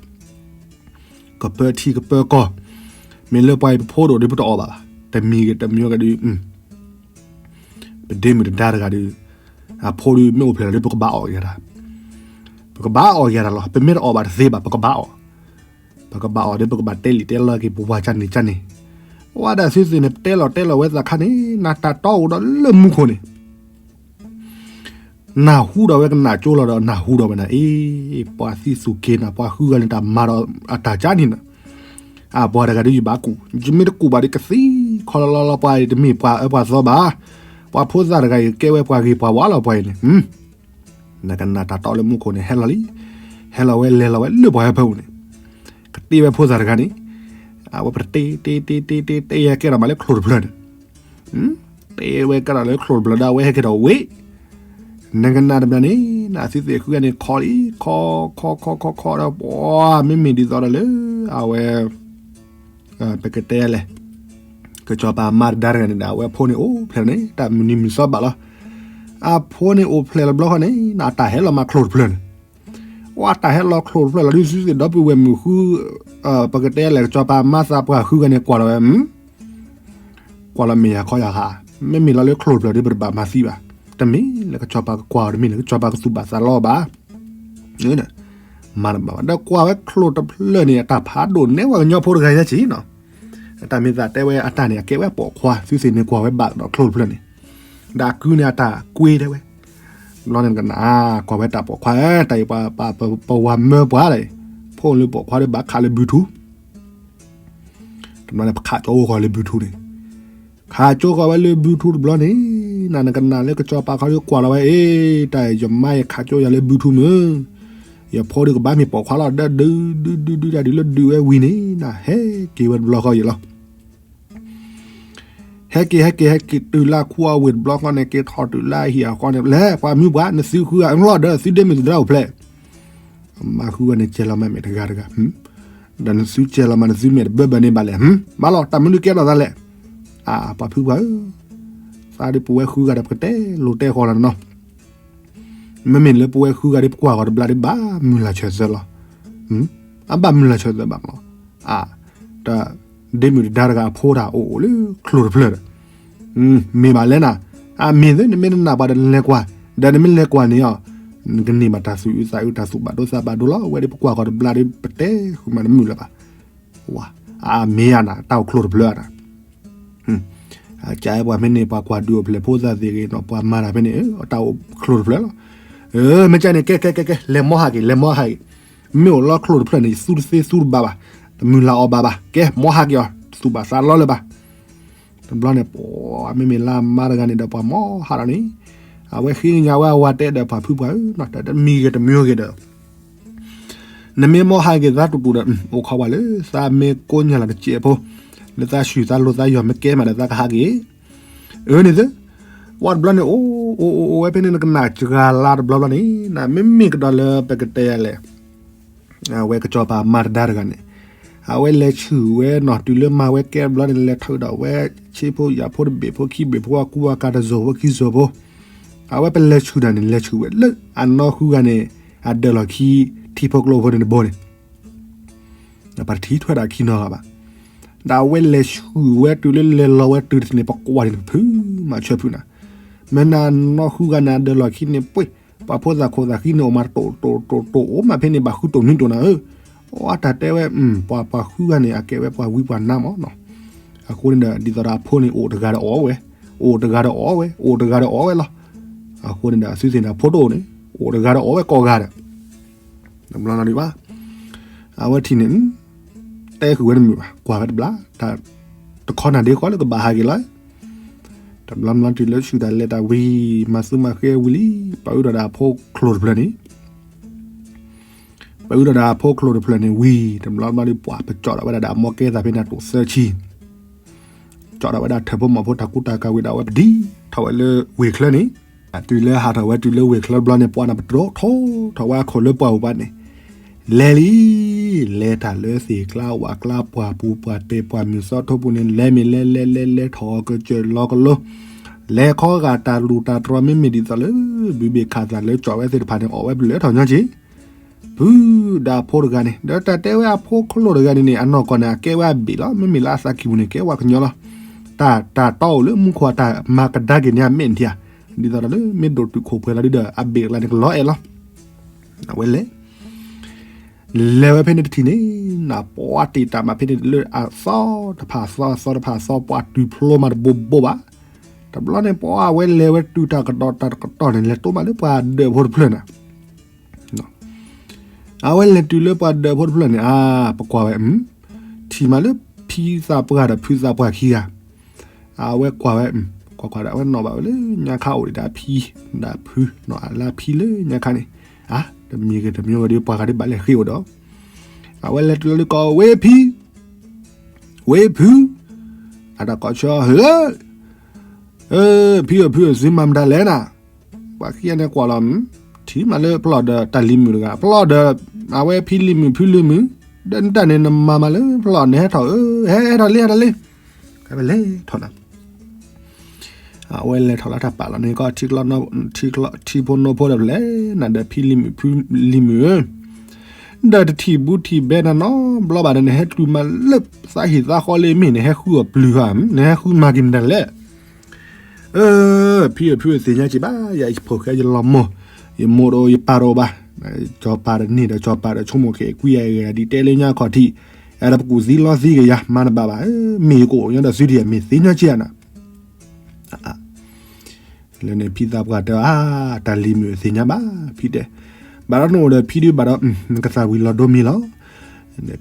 ကပၢထံကပၢကီၢ်, မ့ၢ်လၢပှၤအံၤပဖိဒိၣ်ဒီးပတအီၣ်ဘၣ်ဘၣ်, တမံၤဂ့ၤတမံၤဂ့ၤဒီး ပဒ့မုၣ်တဒါတဂၤဒီး အဖိဒီးမ့ၢ်အိၣ်ဖျဲၣ်လီၤဒီး ပကဘၣ်အီၣ်က့ၤတၢ်, ပကဘၣ်အီၣ်က့ၤတၢ်လီၤ, ပမ့ၢ်တအီၣ်ဘၣ်တသ့ဘၣ် ပကဘၣ်အီၣ်, ပကဘၣ်အီၣ်ဒီး ပကဘၣ်တဲလံာ်တဲလီက့ၤပဝၤကၢ်န့ၣ်ကၢ်န့ၣ်, ဝဲဒၣ်သုသ့ၣ်န့ၣ် ပတဲလီၤတဲလီၤဝဲသးခါန့ၣ် နတၢ်တီအိၣ်ဒီးလၢမူခိၣ်န့ၣ် နၢ်ဟူဒီးဝဲကနၣ်ကၠိလီၤဒီး နၢ်ဟူဒီးဝဲနၤအံၤ, ပှၤသံသူၣ်က့ၤနၤ ပှၤဃုဂၤန့ၣ် တၢ်မၤဒီးအတၢ်ကၢ်န့ၣ်နၤ, အပှၤတဂၤဒီးယဘၣ်ကူၣ်, ယမ့ၢ်တကူၣ်ဘၣ်ဒီးကသံခီလီၤလီၤလီၤ ပှၤအံၤတမ့ၢ်ပှၤအၢပှၤသီဘၣ်, ပှၤဖိသၣ်တဂၤအံၤ ကဲဝဲပှၤဂ့ၤပှၤဝါလီၤပှၤအံၤန့ၣ်, နကနၣ်တၢ်တီလၢမူခိၣ်န့ၣ် ဟဲလီၤလံ, ဟဲလီၤဝဲလဲၤလီၤဝဲလၢပှၤဟၢဖၢပူၤန့ၣ်, ကတ့ဝဲဖိသၣ်တဂၤန့ၣ်, အဝဲပတတ့တ့တ့တ့တ့ တ့ဝဲကဲထီၣ်မးလၢချိၣ်တဖျၢၣ်န့ၣ် တဲဝဲကဲထီၣ်လၢချိၣ်တဖျၢၣ်ဒီး အဝဲဟဲက့ၤထီၣ်ဝ့ၣ်, နကနၣ်တဘျီန့ၣ် နသုသ့ၣ်ဃုဂၤန့ၣ် ခီလံ, ခီ ခီ ခီ ခီ ခီ ခီဒီး ပှၤမ့မ့ၢ်ဒ်သိးဒီးလၢ အဝဲ ပကတဲလဲၣ်, ကစီၤပၤမါတဒါတဂၤန့ၣ်ဒီး အဝဲဖိန့ၣ်အိၣ်ဖျဲၣ်န့ၣ် တၢ်မုၢ်နံၤမုၢ်သီဘၣ်လီၤ. အဖိန့ၣ်အိၣ်ဖျဲၣ်လီၤတဘျီဃီန့ၣ် နတၢ်ဟဲလီၤမးချိၣ်တဖျၢၣ်န့ၣ်, ဝဲတၢ်ဟဲလီၤချိၣ်တဖျၢၣ်လီၤဒီး သုသ့ၣ်ဒီပုၢ်ဝဲၢ်မုၣ်ဃု, ပကတဲလဲၣ် ကစီၤပၤမါသးပှၢ်ဃုဂၤန့ၣ် ကွၢ်လီၤဝဲ ကွၢ်လီၤမ့ၢ်ယၤခီယၤဃာ်, မ့မ့ၢ်လီၤလၢချိၣ်တဖျၢၣ်ဒီး ပတဘၣ်မၤသံဘၣ်, တမ့ၢ်လၢကစီၤပၤကကွၢ်အီၤ တမ့ၢ်လၢကစီၤပၤကသူၣ်ဘၣ်သးလီဘၣ်, မၤတဘၣ်ဘၣ် ဒီးကွၢ်ဝဲချိၣ်တဖျၢၣ်န့ၣ် အတၢ်ဖးဒိၣ်နဲဝဲကညီဖိတဂၤညါက့ၤနီၤ, တၢ်မ့ၢ်သးတဲဝဲအတၢ်န့ၣ် အကဲဝဲပိာ်ခွါ သုသ့ၣ်န့ၣ်ကွၢ်ဝဲဘၣ်ဒီးချိၣ်တဖျၢၣ်န့ၣ်, ဒီးအကုန့ၣ် အတၢ်ကွ့တဲဝဲ, ဘျီန့ၣ်ကနၣ် ကွၢ်ဝဲတၢ်ပိာ်ခွါ တၢ်အံၤ ပဝၤမၢပှၤလီၤ, ဖိလၢပိာ်ခွါဒီးဘၣ်ခးလၢဘုထူ တဘျီန့ၣ်ပခးကၠိဃီၤလၢဘုထူန့ၣ်, ခးကၠိဃီၤဝဲလၢဘုထူတဘျီန့ၣ်, နနကနၣ်လၢကစီၤပၤခီဒီးကွၢ်လီၤဝဲ အ့ တၢ်ယမါယခးကၠိယၤလၢဘုထူမုၢ်, ယဖိဒီးကဘၣ်မ့ၢ်ပိာ်ခွါလီၤ ဒီးဒုးဒုးဒုးဒုးတၢ်ဒုးလၢဒုးဝဲဝံၤန့ၣ် နဟဲက့ၤဝဲတဘျီဃီယံၤလီၤ. ဟဲက့ၤ ဟဲက့ၤ ဟဲက့ၤတုၤလၢခူအဝ့ၢ်တဘျီဃီန့ၣ် က့ၤထီၣ်တုၤလၢအဟံၣ်အဃီန့ၣ် လဲၤပှၤမုၢ်ပှၢ် နသုဃုဂၤ အလီၢ်ဒီးသုဒ့မုၣ်တဒါအိၣ်ဖျဲၣ် မၤဃုဂၤန့ၣ် ကဲလီၤမးမဲာ်တဂၤတဂၤ, ဒီးနသုကဲလီၤမး နသုမဲာ်တဘၢဘၢန့ၣ်ဘၣ်လဲၣ်, ဘၣ်လီၤ တၢ်မနုၤကဲထီၣ်သးလဲၣ်, အၢ ပှၤဖုပှၢ်ဧၢ, သးဒ်ပဝဲဃုဂၤဒီး ပကတဲလိၤတဲဃီလီၤနီၤ, မ့မ့ၢ်လၢပဝဲဃုဂၤဒ်ပကွၢ်ဂီၤတဘျါဒ်ဘၣ်မုၢ်လၢ်ဆၢသၢလီၤ, အဘၣ်မုၢ်လၢ်ဆၢသၢဘၣ်မးလီၤ, အၢ တၢ် ဒ့မုၣ်တဒါတဂၤအဖိတၢ်အိၣ်အိၣ်လၢချိၣ်တဖျၢၣ်ဒီး, မ့ၢ်ဘၣ်လဲၣ်နၤ, အမ့ၢ်သ့ နမ့ၢ်နနာ်ပှၤဒီးနလဲၤကွၢ်, ဒီးနမ့ၢ်လဲၤကွၢ်န့ၣ်အီၤ, နကန့ၢ်ဘၣ်တၢ်သူၣ်အုးသးအုးတၢ်သူၣ်ဘၣ်ဒိသးဘၣ်ဒိလီၤ, အဝဲဒ်ပကွၢ်ဂီၤတဘျါဒ် ပတဲဃုာ်မးတမုာ်လၢၤဘၣ်, ဝါ အမ့ၢ်ယၤနၤ တၢ်အိၣ်ချိၣ်တဖျၢၣ်နၤ ကပှၤဖဲန့ၣ် ပှၤကွၢ်ဒုးအိၣ်ဖျဲၣ်ဖိသၣ်သ့ၣ်ဂ့ၤနီၤ ပှၤမၤတၢ်ဖဲန့ၣ် တၢ်အိၣ်ချိၣ်တဖျၢၣ်လီၤ, မ့ၢ်ကန့ၣ် ကဲ ကဲ ကဲ ကဲ လဲၤမီဟးက့ၤ လဲၤမီဟးက့ၤ, မ့ၢ်အိၣ်လီၤချိၣ်တဖျၢၣ်န့ၣ် သူတသ့သူတဘၣ်ဘၣ်, တမုၢ်လၢ်အီၤဘၣ်ဘၣ်, ကဲ မီဟးက့ၤအီၤ သူၣ်ဘၣ်သးလီလၢၤဘၣ်, တဘျီန့ၣ် ပှၤမ့မ့ၢ်လၢအမါတဂၤန့ၣ်ဒီး ပှၤမီဟးလီၤန့ၣ်, အဝဲဃ့ကညးဝဲအဝၤတဲဒီးပှၤဖုပှၢ်ဧၢ, တမံၤဂ့ၤတမံၤဂ့ၤဒီး နမ့ၢ်မီဟးက့ၤသးတူၢ်တူၢ်ဒီး အိၣ်ခိးဝဲလၢ သးမ့ၢ်ကိးညါလီၤတစဲးဖိ, လၢသးဆူၣ်သးလိၤသးယီၤမ့ၢ်ကဲမးဒီး သးကဟးက့ၤ, အၢန့ၣ်သ့, ဝဲတဘျီန့ၣ် အိၣ်အိၣ်အိၣ်ဝဲဖဲန့ၣ် နကနၣ်စှၤလါတဘျီဘျီန့ၣ် နမ့မ့ၢ်ကဒီးလၢပကတဲယၤလဲၣ် အဝဲကစီၤပၤမါတဒါတဂၤန့ၣ်, အဝဲလဲၤဆူၣ်ဝဲနီၤ တုၤလၢမၤဝဲကဲဘျီန့ၣ် လဲၤထီၣ်ဒီးဝဲ ဆ့ဖိယာ်ဖိတဘ့ၣ်ဖိခံဘ့ၣ်ဖိ အကူအကၤတစိၤဖိခံစိၤဖိ, အဝဲပလဲၤဆူၣ်တၢ်န့ၣ် လဲၤဆူၣ်ဝဲလၢအနီၢ်ဃုဂၤန့ၣ် အဒၢးလီၢ်ခံ ထံဖိကျိဖိန့ၣ်တဘိန့ၣ်, ပတထံၣ်ထွဲဒၣ်ခံနီတဂၤဘၣ်, ဒီးအဝဲလဲၤဆူၣ်ဝဲတုၤလၢလဲၤလီၤဝဲတုၤတထံၣ်န့ၣ် ပကွၢ်န့ၣ်တဖုမးဆၢဖုနၤ, မ့ၢ်နနီၢ်ဃုဂၤန့ၣ် အဒၢးလီၢ်ခံန့ၣ်ပှ့ၤ, ပှၤဖိသၣ်ခိၣ်သၣ်ဃံန့ၣ် အိၣ်မးတတိၢ်တိၢ်တိၢ်တိၢ် အိၣ်မးဖဲန့ၣ် ဘၣ်ဃုတိၢ်နွံတိၢ်နၤဧၢ, အတၢ်တဲဝဲ ပှၤပှၤဃုဂၤန့ၣ် အကဲဝဲပှၤဝံပှၤနါမးနီၤ, အဃိန့ၣ်ဒီး ဒ်သိးဒီးအဖိန့ၣ် အိၣ်တဂၤဒီးအီၣ်ဝဲ, အိၣ်တဂၤဒီးအီၣ်ဝဲ, အိၣ်တဂၤဒီးအီၣ်ဝဲလီၤ, အဃိန့ၣ်ဒီး အသုသ့ၣ်န့ၣ် အဖိတအိၣ်န့ၣ် အိၣ်တဂၤဒီးအီၣ်ဝဲကိးဂၤဒီး တဘျီနီၤဒံးဘၣ်, အဝဲထံၣ်န့ၣ် တဲဃုာ်ဝဲတမုာ်ဘၣ် ကွၢ်ဝဲတဘျီ, တခီနၤဒ့ကီလၢကဘၣ်ဟးက့ၤလီၤ, တဘျီဘျီတုၤလၢဆူၣ်တၢ်လဲၤတၢ်ဝံၤ မၤသူမၤဃဲဝံၤလံ, ပှၤအုၣ်ဒီးဒၣ်အဖိချိၣ်တဖျၢၣ်န့ၣ် ပှၤအုၣ်ဒီးဒၣ်အဖိချိၣ်တဖျၢၣ်န့ၣ်ဝံၤ တဘျီဘျီဒ်ပှၤပကၠီၣ်ဒၣ်ဝဲဒၣ်ဒီးအမီၢ်ကဲသးဖဲန့ၣ်တိၢ်သၢဆံ, ကၠီၣ်ဒၣ်ဝဲဒၣ်ထၢၣ်ဖိမီၢ်ဖိတၢ်ကူတၢ်ကၤဝံၤဒီး အဝဲပဒံထီၣ်ဝဲလၢဝ့ၢ်ချၢန့ၣ်, တုၤလၢဟးထီၣ်ဝဲတုၤလၢဝ့ၢ်ချၢတဘျီန့ၣ် ပှၤန့ၣ်ပတြီထီၣ်ထီၣ်ဝဲအခိၣ်လၢပှၢ်ပူၤဘၣ်န့ၣ်, လဲၤလံ, လဲၤတၢ်လၢသ့ၣ်ကျါဝၣ်ကျါပှၢ်ပူၤပှၢ်တဲာ်ပှၢ်မုၢ်သီထိပူၤန့ၣ် လဲၤမ့ၢ်လဲၤလဲၤလဲၤလဲၤထီၣ်ကစၢၢ်လီၤကလိ, လဲၤခီဂာ်တၢ်လူၢ်တၢ်တြီမ့မ့ၢ်ဒ်သိးလၢ ဘုဘ့ၣ်ခးသးလၢကၠီၣ်ဝဲသ့ၣ်တဖၣ်န့ၣ် အီၣ်ဝဲပလၢထီၣ်ညီက့ၤ ဖုဒီးအဖိတဂၤန့ၣ် ဒီးတၢ်တဲဝဲအဖိခလိၣ်တဂၤန့ၣ်န့ၣ် အနီၢ်ကီၢ်န့ၣ် အကဲဝဲအဘ့ၣ်လီၤ. မ့မ့ၢ်လၢအသးကံၢ်ပူၤန့ၣ် ကဲဝဲကညီလီၤ. တၢ် တၢ်တီအိၣ်လၢမူခိၣ်အတၢ်မၤကဒါက့ၤန့ၣ် အမဲာ်ထံဧါ, ဒ်သိးဒီးလၢမ့ၢ်ဒိၣ်တုာ်ခိၣ်ပှဲၤလီၤဒ်ဒီး အဘ့ၣ်အကျါန့ၣ် ကလီၤအဲၣ်လီၤ. အဝဲလဲၤ လဲၤဝဲဖဲန့ၣ်တထံၣ်န့ၣ် နပှၤတ့ၢ်တၢ်မးဖဲန့ၣ်လၢအသီတဖၣ်အသီ အသီတဖၣ်အသီ ပှၤတုၤဖျိမးတဘိဘိဘၣ်. တဘျီန့ၣ် ပှၤအဝဲလဲၤဝဲတုၤတၢ်ကတီၢ်တၢ်တကတီၢ်န့ၣ် လဲၤတိၢ်မးလၢပှၤဒၢးဖိတဖျၢၣ်န့ၣ် အဝဲလဲၤတုၤလၢပှၤဒၢးဖိတဖျၢၣ်န့ၣ် အါ ပကွၢ်ဝဲ ထံၣ်မးလၢဖံသးပှၢ်ဒီးဖုသးပှၢ်ခံဂၤ, အဝဲကွၢ်ဝဲ ကွၢ်ကွၢ်ဒီး အဝဲနီၣ်ဘၣ်ဝဲလၢညါခါအိၣ်ဒံးဒီးအဖံ ဒီးဖု နီၣ်အလၢအဖံလၢညါခါန့ၣ်, အါ တမံၤဂ့ၤတမံၤဂ့ၤဒီး ပှၤဂၤဒ်ဘၣ်လဲၤဃ့အိၣ်ဒီး အဝဲလဲၤတုၤလၢလၢကီၢ်ဝ့ၢ်ဖံ ဝ့ၢ်ဖု အတၢ်ကိးဆၢ ဟၢ ဖံဧၢ ဖုဧၢ သုမၤမတၤလဲၣ်နၤ, ပှၤခံဂၤန့ၣ်ကွၢ်လီၤ ထံၣ်မးလၢဖျီၣ်ဒီးတၢ်လံၤမုၣ်တဂၤ ဖျီၣ်ဒီး အဝဲဖံလံၤမုၣ်ဖုလံၤမုၣ်, ဒီးနတၢ်န့ၣ်နမၤမးလၢဖျီၣ် နဟဲထီၣ်ဧၢ ဟဲဟဲထီၣ်လံ ဟဲထီၣ်လံ, ကလဲၤထီၣ်နၤ အဝဲလဲၤထီၣ်လၢတၢ်ပာ်လီၤန့ၣ်ကီၢ် ထံဖိနိဖိဒီး ပလဲၤနၤဒီးဖံလံၤမုၣ်ဖုလံၤမုၣ်ဧၢ, ဒီးတထံၣ်ဘူးထံၣ်ဘဲနၤနီတဘျီဘၣ်ဒီး နဟဲတုၤမးလၢသးဟံၣ်သးဃီလၢမ့ၢ် နဟဲဃုအီၣ်ပျုၤဧါ, နဟဲဃုမၤက့ၤမတၤလဲၣ်. အၢ ဖံဧၢ ဖုဧၢ သ့ၣ်ညါက့ၤဘၣ် ယၤယဖိၣ်ဃဲယလီၤမိၢ်, ယမိၢ်တအိၣ်ယပၢ်တအိၣ်ဘၣ်, စီၤပၤတန့ၢ်ဒီး စီၤပၤဒီးဆိကမိၣ်က့ၤကွံာ်ယၤဂ့ၤ ဒ်တဲလၢညါခီၣ်ထံး, အဲၣ်ဒိးပကူၣ်သံလီသံက့ၤယၤ မၤတဘၣ်ဘၣ်, မ့ၢ်ယကအိၣ်ညီဒီးသုဒံး မ့ၢ်သ့ၣ်ညါက့ၤယၤနၤ လၢန့ၣ်ဖံသးပှၢ်တဲအါ, တၢ်လံၤမုၣ်သ့ၣ်ညါဘၣ် ဖံတဲ, ဘၣ်ဒီးနအိၣ်ဒီးဖံဒုးဘၣ်ဒီး နကသၣ်ဝံၤလီၤဒိမံၤလီၤ.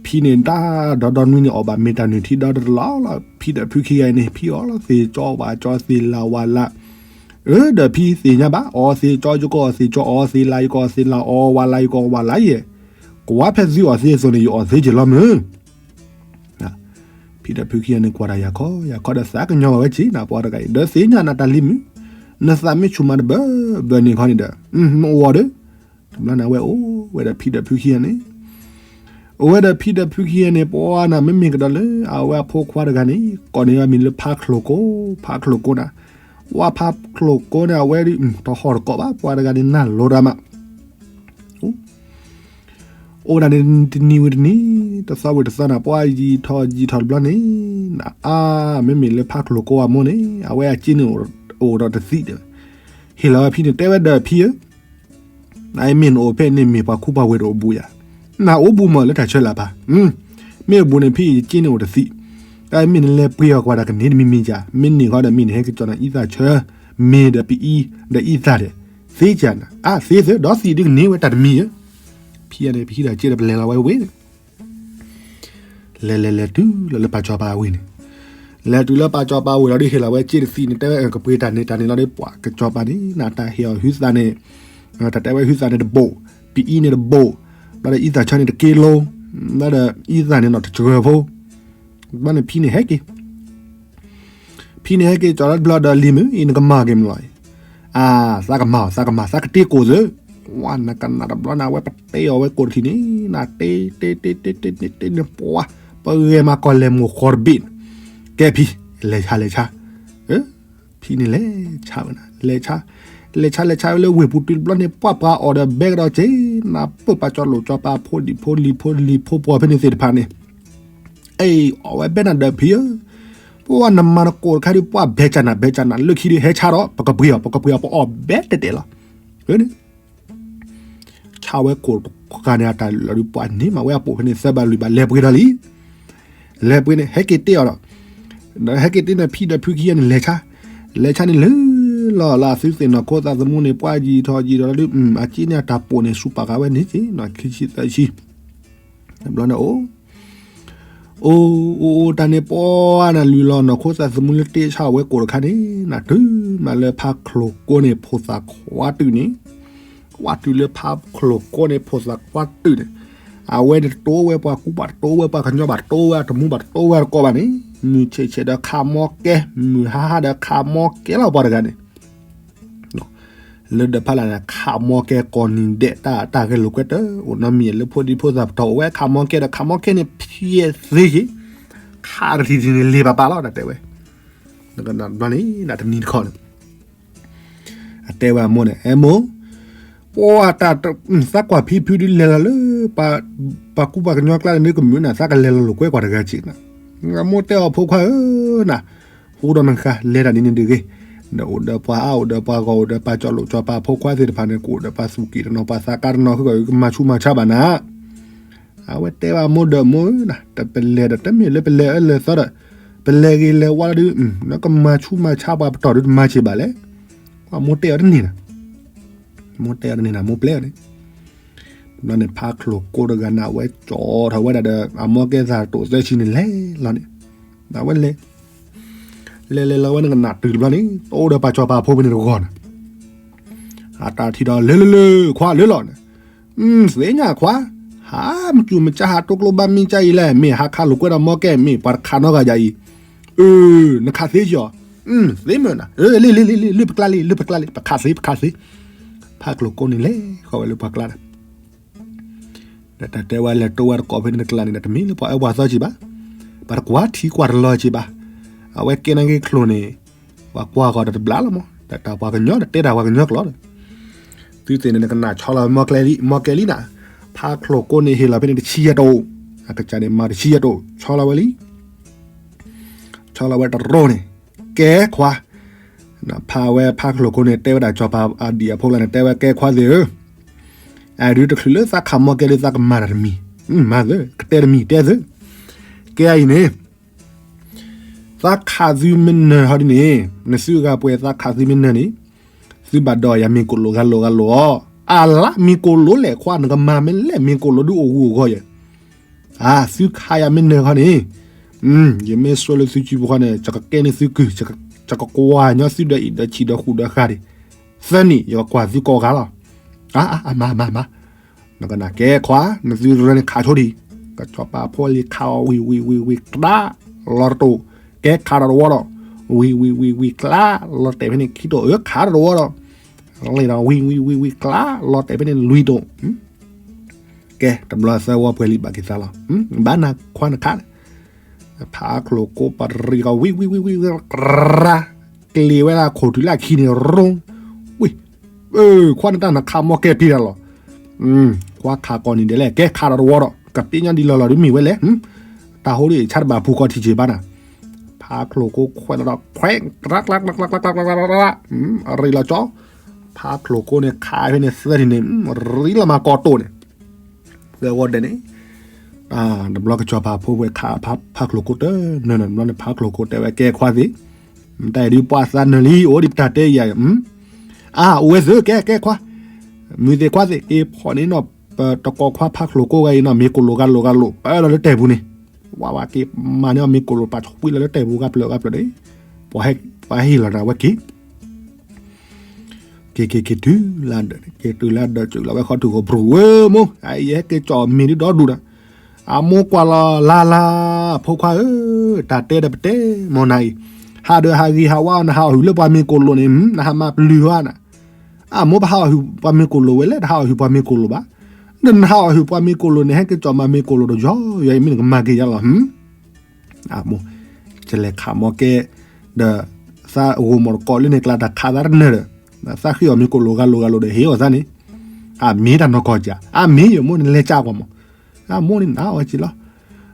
ဖံန့ၣ်တၢ်ဒီဒီနွံန့ၣ် အီၣ်ဘၣ်မ့ၢ်တၢ်နုၢ်ထံဒီတလီၤလီၤ. ဖံဒီးဖုခံဂၤအံၤန့ၣ် ဖံအီၣ်လီၤသ့ၣ်ကၠီ ဝၤကၠီ သ့ၣ်လၣ်ဝၤလၣ်, အၢ ဒီးဖံသ့ၣ်ညါဘၣ် အီၣ်သ့ၣ်ကၠီ ယကအီၣ်သ့ၣ်ကၠီ အီၣ်သ့ၣ်လၣ် ယကအီၣ်သ့ၣ်လၣ် အီၣ်ဝၤလၣ် ယကအီၣ်ဝၤလၣ်ယဲၢ်, ကွၢ်ဖဲသုအီၣ်သ့အသိးန့ၣ် ယအီၣ်သ့က့ၤလီၤမုၢ် ဖံ ဖံဒီးဖုခံဂၤန့ၣ် ကွၢ်တၢ်ယၤခီယၤခီဒီး သးကညီၤဘၣ်ဝဲက့ၤနၤ ပှၤတဂၤအံၤ ဒီးသ့ၣ်ညါနၤတၢ်လံၤမုၣ်, နသးမ့ၢ်ဆူၣ်မးတဘၢဘၢန့ၣ်ခီန့ၣ်ဒီး နအိၣ်အီၤဒီး, တဘျီန့ၣ် အဝဲအိၣ်ဝဲဒီးဖံဒီးဖုခံဂၤန့ၣ်, အိၣ်ဝဲဒီးဖံဒီးဖုခံဂၤန့ၣ် ပှၤနၤ မ့မ့ၢ်ကဒီးလၢ အဝဲအဖိခွါတဂၤန့ၣ် ကိးန့ၢ်အမံၤလၢဖးချိၣ်ကိ, ဖးချိၣ်ကိနၤ, ဝဲဖးချိၣ်ကိန့ၣ် အဝဲဒ် တဟီၣ်တကိးဘၣ် ပှၤတဂၤန့ၣ် နၢ်လိၤတၢ်မး အိၣ်ဒၣ်န့ၣ်တနံၤဝံၤတနံၤ, တသီဝံၤတသီနၤ, ပှၤယံာ်ထီၣ်ယံာ်ထီၣ်တဘျီန့ၣ်, နအါ မ့မ့ၢ်လၢဖးချိၣ်ကိအမိၢ်န့ၣ် အဝဲအစ့န့ၣ်အိၣ်ဒီးတသံးဒီး, ဟ့ၣ်လီၤဝဲဖံန့ၣ် တဲဝဲဒီးဖံဧၢ, နအံၤမ့ၢ်နအိၣ်ဖဲန့ၣ် မ့ၢ်ပှၤခူပှၤဝဲၢ်တအိၣ်ဘူးယၤ, နအိၣ်ဘူးမးလၢတၢ်ဆၢလၢ်ပၢ်, မ့ၢ်အိၣ်ဘူးန့ၣ်ဖံအံၤ ယစ့န့ၣ်အိၣ်တသံး, တၢ်မ့ၢ်နလဲၤပှ့ၤအီၤကွၢ်တၢ်ကန့ၢ်တမံၤမံၤယၤ, မ့ၢ်န့ၢ်ဃီဒီးမ့ၢ်နဟဲက့ၤကၠီၣ်နၤအံသၣ်ဆၢ, မ့ၢ်ဒီးပအံ ဒီးအံသၣ်ဒီး, သ့ကနၤ, အါ သ့သၢ ဒီးသံးဒုကန့ၢ်ဝဲတၢ်တမံၤဧၢ, ဖံန့ၣ် ပဟံးဒီးစ့ဒီးပလဲၤလီၤဝဲဝ့ၢ်န့ၣ် လဲၤလဲၤလဲၤတုၤလီၤလၢပၢ်စီၤပၤဝ့ၢ်န့ၣ်, လဲၤတုၤလၢပၢ်စီၤပၤဝ့ၢ်လီၤဒီး ဟ့ၣ်လီၤဝဲစ့တသံးန့ၣ် တဲဝဲကပှ့ၤတၢ်န့ၣ်တၢ်န့ၣ်လီၤဒီး ပှၤကစီၤပၤန့ၣ် နတၢ်ဟ့ၣ်အီၤဟုသးန့ၣ်, တၢ်တဲဝဲဟုသးန့ၣ်တဘိး, ပအံန့ၣ်တဘိး, ဘျီဒီးအံသၣ်ဆၢန့ၣ်တက့လိ, ဘျီဒီးအံသၣ်န့ၣ်နီၢ်တစှၢၤဖိ, ဘျီန့ၣ်ဖံန့ၣ်ဟဲက့ၤ ဖံန့ၣ်ဟဲက့ၤကၠီၣ်လၢတဘျီဒီး လံၤမုၣ်အံၤနကမၤက့ၤမနုၤလီၤအံၤ, အါ သးကမၤအီၤ သးကမၤ သးကတ့ကိၣ်သၢ, ဝဲနကနၣ်တဘျီန့ၣ် အဝဲပတ့အီၤဝဲကိၣ်တထံၣ်န့ၣ် နတ့တ့တ့တ့တ့တ့တ့န့ၣ် ပှၤ ပဂဲၤမၤကီၢ်လဲၤမိၢ်ဃီတဘ့ၣ်န့ၣ်, ကဲဖံ လဲၤဆါလဲၤဆါ ဖံန့ၣ်လဲၤဆါဝဲနၤ လဲၤဆါ, လဲၤဆါလဲၤဆါဝဲလၢဝ့ၢ်ပူၤတုၤတဘျီန့ၣ် ပှၤပှၤအီၣ်ဒီးဘဲကဒီးက့ၤ, နပၢၢ်ပၢ်စီၤလိာ်စီၤပၤဖိဒံဖိလံၤဖိလံၤဖိပှီၤဖဲန့ၣ်သ့ၣ်တဖၣ်န့ၣ် အ့ အီၣ်ဝဲဘဲနၤဒီးဖံဧၢ, ပှၤနမၤနကိၣ်တခါဒီး ပှၤဘဲကနၣ်ဘဲကနၣ် လၢခံဒီးဟဲဆါဒီး ပကပှ့ၤအီၤ ပကပှ့ၤအီၤ ပအီၣ်ဘဲတဲာ်တဲာ်လီၤ, န့ၣ် ဆါဝဲကိၣ်တခါန့ၣ် အတၢ်လီၤဒီး ပှၤန့ၢ်မးဝဲအပိာ်ဖဲန့ၣ် သၢဘးလွံၢ်ဘး လဲၤပှ့ၤဒီးလံ, လဲၤပှ့ၤန့ၣ် ဟဲက့ၤတ့အီၤဒီး, ဒီးဟဲက့ၤတ့န့ၣ် ဖံဒီးဖုခံဂၤန့ၣ် လဲၤဆါ, လဲၤဆါန့ၣ်လၢလီၤလၢသုသ့ၣ်နီၢ်ခိသးသမူန့ၣ် ပှၤယံာ်ထီၣ်ယံာ်ထီၣ်လီၤဒီး အစ့န့ၣ်အတၢ်ပိာ်န့ၣ် စူးပာ်ဃာ်ဝဲန့ၣ်က့ၤ နီၢ်ခံဆံသၢဆံ တဘျီန့ၣ်အိၣ် အိၣ်အိၣ်အိၣ်တၢ်န့ၣ် ပှၤနလုၢ်လီၤနီၢ်ခိသးသမူလၢတ့ဆါဝဲကိၣ်တခါန့ၣ် နတုၤမးလၢဖးချိၣ်ကိန့ၣ် ဖိသၣ်ခွါတုၤန့ၣ်, ဝဲတုၤလၢဖးချိၣ်ကိန့ၣ် ဖိသၣ်ခွါတုၤန့ၣ်, အဝဲန့ၣ်တတိဝဲပှၤကူပှၤ တတိဝဲပှၤကညီဘၣ် တတိဝဲအတမူဘၣ် တတိဝဲအတကိးဘၣ်န့ၣ်, မုၢ်ဆဲးဆဲးဒီးခးမီကဲ မုၢ်ဟါဟါဒီးခးမီကဲလီၤပှၤတဂၤန့ၣ် လၢဒၢးဖးလၢ်န့ၣ် ခးမီကဲကိးနံၤဒဲး တၢ်တၢ်ဂဲၤလိာ်ကွဲတအိၣ်နီတမံၤလၢဖိဒံဖိသၣ်ပတီၢ်အိၣ်ဝဲ ခးမီကဲဒီး ခးမီကဲန့ၣ် ဖံသ့ယ့ၣ်, ခးတထံၣ်ထံၣ်န့ၣ် လ့ၤပၤပၤလီၤ တၢ်တဲဝဲ, နကနၣ်တဘျီန့ၣ် နတနံၤတခီန့ၣ် အတဲဝဲအမိၢ်န့ၣ် အဲမိၢ်, ပှၤတၢ် သးကွၢ်ဖံဖုဒုးလဲၤလီၤလၢ ပှၤကူပှၤကညီကျါန့ၣ် ကမုာ်နၤ သးကလဲၤလီၤလိာ်ကွဲကွၢ်တဂၤက့ၤနၤ, အမိၢ်တဲအီၤဖိခွါဧၢနၤ, ဟူဒီးနဃါ လဲၤတၢ်ဒ်န့ၣ်ဒ်ဂ့ၤ, ဒီးအိၣ်ဒီးပှၤအါ အိၣ်ဒီးပှၤဂီၢ် အိၣ်ဒီးပှၤစီၤလိာ်စီၤပၤဖိခွါသ့ၣ်တဖၣ်န့ၣ် ကအိၣ်ဒီးပှၤသူၣ်က့ၣ်တနီၤ ပှၤသးကါတနီၤ ဃုကီၢ်ကမၤဆူးမၤဆါဘၣ်နၤ အဝဲတဲဘၣ်မိၢ်ဒီးမိၢ်ဧၢနၤ တပလဲၤဒီး တမ့ၢ်လၢပလဲၤအၢလဲၤသီဒီး ပလဲၤဂ့ၤလဲၤဝါလီၤဒုး နကမၤဆူးမၤဆါပှၤပတီၢ်ဒုးတမၤစ့ၢ်ဘၣ်လဲၣ်, မိၢ်တဲအီၤတန့ၢ်နၤ, မိၢ်တဲအီၤတန့ၢ်နၤ မိၢ်ပျဲအီၤန့ၣ်, တဘျီန့ၣ် ဖးချိၣ်ကိတဂၤန့ၣ် အဝဲကၠီထီၣ်ဝဲဒၣ်ဒီး အမီၢ်ကဲသၣ်တိာ်သၢဆံန့ၣ် လဲၤလီၤန့ၣ်, အဝဲလဲၤ လဲၤလဲၤလီၤဝဲန့ၣ်ကနၣ်တုၤတဘျီန့ၣ် တအိၣ်ဒီးပှၤစီၤပၤဖိဖဲန့ၣ်တဂီၢ်န့ၣ် အတၢ်ထံၣ်ဒီး လဲၤလဲၤလဲၤ ခွါလဲၤလီၤန့ၣ်, သ့ၣ်ညါခွါ, ဟးမစူၢ်မကါ ဟးတိကျိဘၣ်မ့ၢ်ကါအံၤလဲၣ်, မ့ၢ်ဟးခးလိာ်ကွဲဒီးမီၢ်ကဲ မ့ၢ်ပှၤတခးနီတဂၤယၤအံၤ, အၢ နခးသ့ကီး, သ့မ့ၢ်နၤ, လ့လ့လ့လ့ လ့ပကျါလံ လ့ပကျါလံ ပခးသ့ ပခးသ့, ဖးချိၣ်ကိန့ၣ် လဲၤဃီဝဲလၢပှၤကျါဒီး ဒီးတၢ်တဲဝဲလဲၤတိဝဲတကိးဖဲန့ၣ်တကျါန့ၣ်ဒီး တမ့ၢ်လၢပှၤအၢပှၤသီစ့ၢ်ဘၣ်, ပှၤတကွၢ်ထံကွၢ်တလီၤစ့ၢ်ဘၣ်, အဝဲကဲနာ်က့ၤချိၣ်န့ၣ် ပှၤကွၢ်ဃီၤဒီးတဘျါလီၤမး, တၢ်ပှၤကညီဒီးတဲတၢ်ပှၤကညီကျိာ်ဒီး, သုသ့ၣ်န့ၣ် နကနၣ်ဆီလီၤဝဲမီၢ်ကဲလံ မီၢ်ကဲလံနၤ, ဖးချိၣ်ကိန့ၣ် ဟ့ၣ်လီၤဖဲန့ၣ်တဆံယဲၢ်တအိၣ်, အကစၢ်န့ၣ်မၤတဆံယဲၢ်တအိၣ် ဆီလီၤဝဲလံ ဆီလီၤဝဲတရိန့ၣ်, ကဲခွါ, ဖးဝဲဖးချိၣ်ကိန့ၣ် တဲဝဲဒၣ်စီၤပၤအဒံၣ်အဖိလၢန့ၣ် တဲဝဲကဲခွါသ့ၣ်ဧၢ, အဒုးတချုးလၢသးခးမီၢ်ကဲလၢသးကမၤတၢ်တမံၤ, မၤသ့ ကတဲတမံၤတဲသ့, ကဲအံၤန့ၣ် သးခးသုမ့ၢ်နၢၤဟီဒ်န့ၣ်, နသုဂၤပှဲၤသးခးသုမ့ၢ်နၢၤန့ၣ်, သုဘၣ်ဒိးယၤမ့ၢ်ကိၣ်လိာ်ဂၤလိာ်ဂၤလိာ်အီၤ, အလါမ့ၢ်ကိၣ်လိာ်လဲၣ်ခွါ နကမၤမ့ၢ်လဲၣ် မ့ၢ်ကိၣ်လိာ်ဒုးအိၣ်ဂူာ်အိၣ်ဂီၢ်ယဲၢ်, အသုခးယၤမ့ၢ်နၢၤခီန့ၣ်, ယမ့ၢ်ဆိလၢသုစုပူၤဃီန့ၣ် ယကကဲန့ၢ်သုကုၢ်, ယကကွၢ်ညီသုဒီးအံၤဒီးဆံးဒီးဃုာ်ဒီးဃာ်ဒံး, သၢနံၣ် ယကကွၢ်သုကိးဂၤလီၤ, အါအါအမၤမၤမၤ နကနၣ်ကဲခွါ နသုရၢန့ၣ်ခးဆိဒံး, ကစီၤပၤဖိလံၤခးအီၤဝံၤဝံၤဝံၤဝံၤကဒါ, လီၤတတိၢ်, ကဲခးဒီးတဝီဒီး, ဝံၤဝံၤဝံၤဝံၤကျါ, လီၤတဲာ်ဖဲန့ၣ်ခံတိၢ်, အၢ ခးဒီးတဝီဒီး, လီၤတဲာ်ဝံၤဝံၤဝံၤဝံၤကျါ, လီၤတဲာ်ဖဲန့ၣ်လွံၢ်တိၢ်, ကဲ တဘျီသၢဝီပှဲၤလံဘၣ်က့ၤသးလီၤ, ဘၣ်နၤခွါနခး, ဖးချိၣ်ကိးပရံၤကီး ဝံၤဝံၤဝံၤဝံၤ, ရၤ, ကျ့ၤဝဲဒၣ်ခိၣ်တုၤလၢအခံန့ၣ် ရိ, ဝံၤ, ခွါနတၢ်နခးမီကဲတ့ၢ်တၢ်လီၤ, ခွါခးကိးနံၤဒဲးလဲၣ် ကဲခးဒီးတဝီဒီး ကပ့ၤညီဒ်လီၢ်လီၤဒ်မ့ၢ်ဝဲလဲၣ်, တၢ်ဟိဒ်အံၤဆၣ်တဘၣ်ပူၤကီၢ်ထံးက့ၤဘၣ်နၤ, ဖးချိၣ်ကိးခွဲးလီၤဒီး ခွဲး, ရၤ, ရၤလီၤကၠီ, ဖးချိၣ်ကိးန့ၣ် ခးဖဲန့ၣ်သၢထံၣ်န့ၣ် ရံလီၤမၤကီးတိၢ်န့ၣ် သၢဝီဒဲးန့ၣ်, တဘျီကစီၤပၤဖိဝဲခးဖးချိၣ်ကိးတနၢၤန့ၣ် တဘျီန့ၣ် ဖးချိၣ်ကိးတဲဝဲ ကဲခွါသ့ၣ်, တၢ်အံၤဒ်ပှၤသးနၢၤလံ အိၣ်ဒံးပတၢ်တဲယၤ, အါ အိၣ်ဝဲသ့ၣ် ကဲ ကဲခွါ, မုၢ်သ့ၣ်ခွါသ့ၣ် က့ၤဖီၣ်န့ၢ်နီၢ်ပတကီခွါဖးချိၣ်ကိးဂၤအံၤနီၢ် မ့ၤကိၣ်လိၣ်ဂၤလိၣ်ဂၤလိၣ် ပၢလီၤလၢတဲာ်ပူၤန့ၣ်, ဝဲဝဲက့ၤမၤန့ၢ်အီၤမ့ၤကိၣ်လိၣ် ပာ်ဆှံလီၤလၢတဲာ်ပူၤဂၤဖျၢၣ်ဂၤဖျၢၣ်ဒီး, ပှၤဟ့ၣ်လီၤနၤဝဲက့ၤ က့ၤက့ၤက့ၤတုၤလၢဒၢးန့ၣ် က့ၤတုၤလၢဒၢး စူးလီၤဝဲဃီထူၣ်ကီၢ်ပြူၤဧၢမိၢ်, အအံၤဟဲက့ၤကၠီၣ်မ့ၤဒ်ဒီဒူၣ်ဒီး, အမိၢ်ကွၢ်လီၤလါလါ, ဖိခွါဧၢ, တၢ်တဲဒီးပတဲမ့ၢ်နၤအံၤ, ဟးဒီးဟးဂ့ၤဟးဝါ နဟးအီၣ်ဟုၣ်လၢပှၤမ့ၤကိၣ်လိၣ်န့ၣ် နဟးမၤပျုၤဟါနၤ, အမိၢ်ပဟးအီၣ်ဟုၣ်ပှၤမ့ၤကိၣ်လိၣ်ဝဲလဲၣ် တဟးအီၣ်ဟုၣ်ပှၤမ့ၤကိၣ်လိၣ်ဘၣ်, ဒီးနဟးအီၣ်ဟုၣ်ပှၤမ့ၤကိၣ်လိၣ်န့ၣ် ဟဲက့ၤကၠီၣ်မၤမ့ၤကိၣ်လိၣ်ဒီးယီယီအံၤ မ့ၢ်နကမၤက့ၤယၤလီၤ အမိၢ်, ကလဲၤခးမီကဲ, ဒီးသးဂိၢ်မီၢ်တကိးလၢန့ၣ် ကျါတၢ်ခးသးတနၢၤဒီး, သးဃ့အီၣ်မ့ၤကိၣ်လိၣ်ဂၤလိၣ်ဂၤလိၣ်ဒီးဟ့ၣ်အီၣ်သးန့ၣ်, အမ့ၢ်တၢ်နီၢ်ကီၢ်ကၢ် အမ့ၢ်ယမိၢ်န့ၣ်လဲၤကၢ်ကွၢ်မီၢ်, အမိၢ်န့ၣ်နအီၣ်က့ၤလီၤ, ဒီး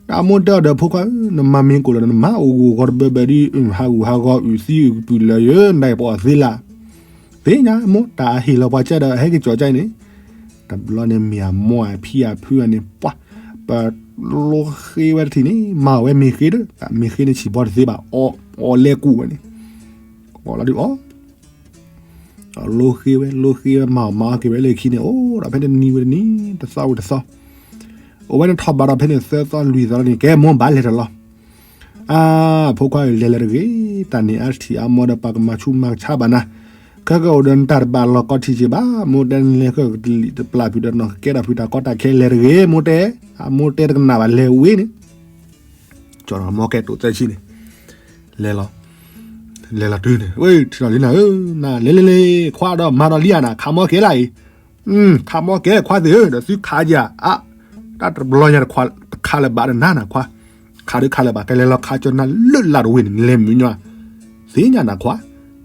အမိၢ်တဲအီၤဒီးဖိခွါဧၢ နမၤမ့ၤကိၣ်လိၣ်ဒီး နမၤအိၣ်ဂီၤဂီၤတဘၢဘၢဒ် ဟးဂူာ်ဟးဂီၤအုၣ်သံအုၣ်ကပုာ်လၢာ်ယၢ နဒၣ်ပှၤအီၣ်သ့လၢ် သ့ၣ်ညါမိၢ် တၢ်အဟ့ၣ်လီၤပှၤကဲဒီး ဟဲက့ၤကၠီၣ်ကၠၢ်အံၤန့ၣ်, တဘျီန့ၣ်မ့ၢ်အမိၢ်အဖံအဖုအန့ၣ် ပှၤ, ပလိဃ့ဝဲတထံၣ်န့ၣ် မၤအီၣ်ဝဲမ့ၤဃ့ဒီး မ့ၤဃ့န့ၣ်ဆံၣ်ဘီတသ့ဘၣ် အီၣ်လဲကူၣ်ဝဲန့ၣ်, အီၣ်လီၤဒုးအီၣ်, လိဃ့ဝဲ လိဃ့ဝဲ မၤအီၣ်မၤအီၣ်က့ၤဝဲလၢခံန့ၣ် အိၣ်ဒီးဖဲန့ၣ်တနံၤဝံၤတနံၤ တသီဝံၤတသီ, အိၣ်ဝဲန့ၣ်ထီၣ်ဘးဒီးဖဲန့ၣ်သၢသီလွံၢ်သီန့ၣ် ကဲမိၢ်ဘၣ်လဲၤတၢ်လီၤ အါ, ဖိခွါဧၢ လဲၤလၢၤတဂ့ၤ, တၢ်န့ၣ်အါတထံၣ်အါမီဒီး ပှၤကမၤဆူးမၤကဆါဘၣ်နၤ, ခဲကအိၣ်ဒီးနတၢ်တဘၣ်လီၢ်ကီထံၣ်က့ၤဘၣ်, မိၢ်တဲနလဲၤဃၢကတလံာ်တပျၢ်ဖုးဒီးနီၢ်ကကဲထီၣ်ဖုးတၢ်ကီတၢ်ခဲလဲၤတဂ့ၤ, မိၢ်တဲ, အမိၢ်တဲတကနၣ်ဘၣ်လဲၤဝံၤန့ၣ်, ကၠီၣ်ဒီးမီကဲတိၢ်သၢဆံန့ၣ်, လဲၤလီၤ, လဲၤလီၤတုၤန့ၣ် ဝဲထံၣ်လီၤလံနၤဧၢ, နလဲၤလဲၤလဲၤ ခွါဒီးမၤဒီးလံဧါနၤ, ခးမီကဲလၢအံၤ ခးမီကဲခွါသ့ၣ်ဧၢ, ဒီးသုခးယၤ, အါ, တၢ်တဘျီညါတခါလၢၤဘၣ်ဒီးနၤနၤခွါ, ခးဒုခးလၢၤဘၣ် ကလဲၤလီၤခးကၠီနၤလၢလၢ်တဝ့ၢ်န့ၣ် နလဲၤမုာ်ညီ, သ့ၣ်ညါနၤခွါ,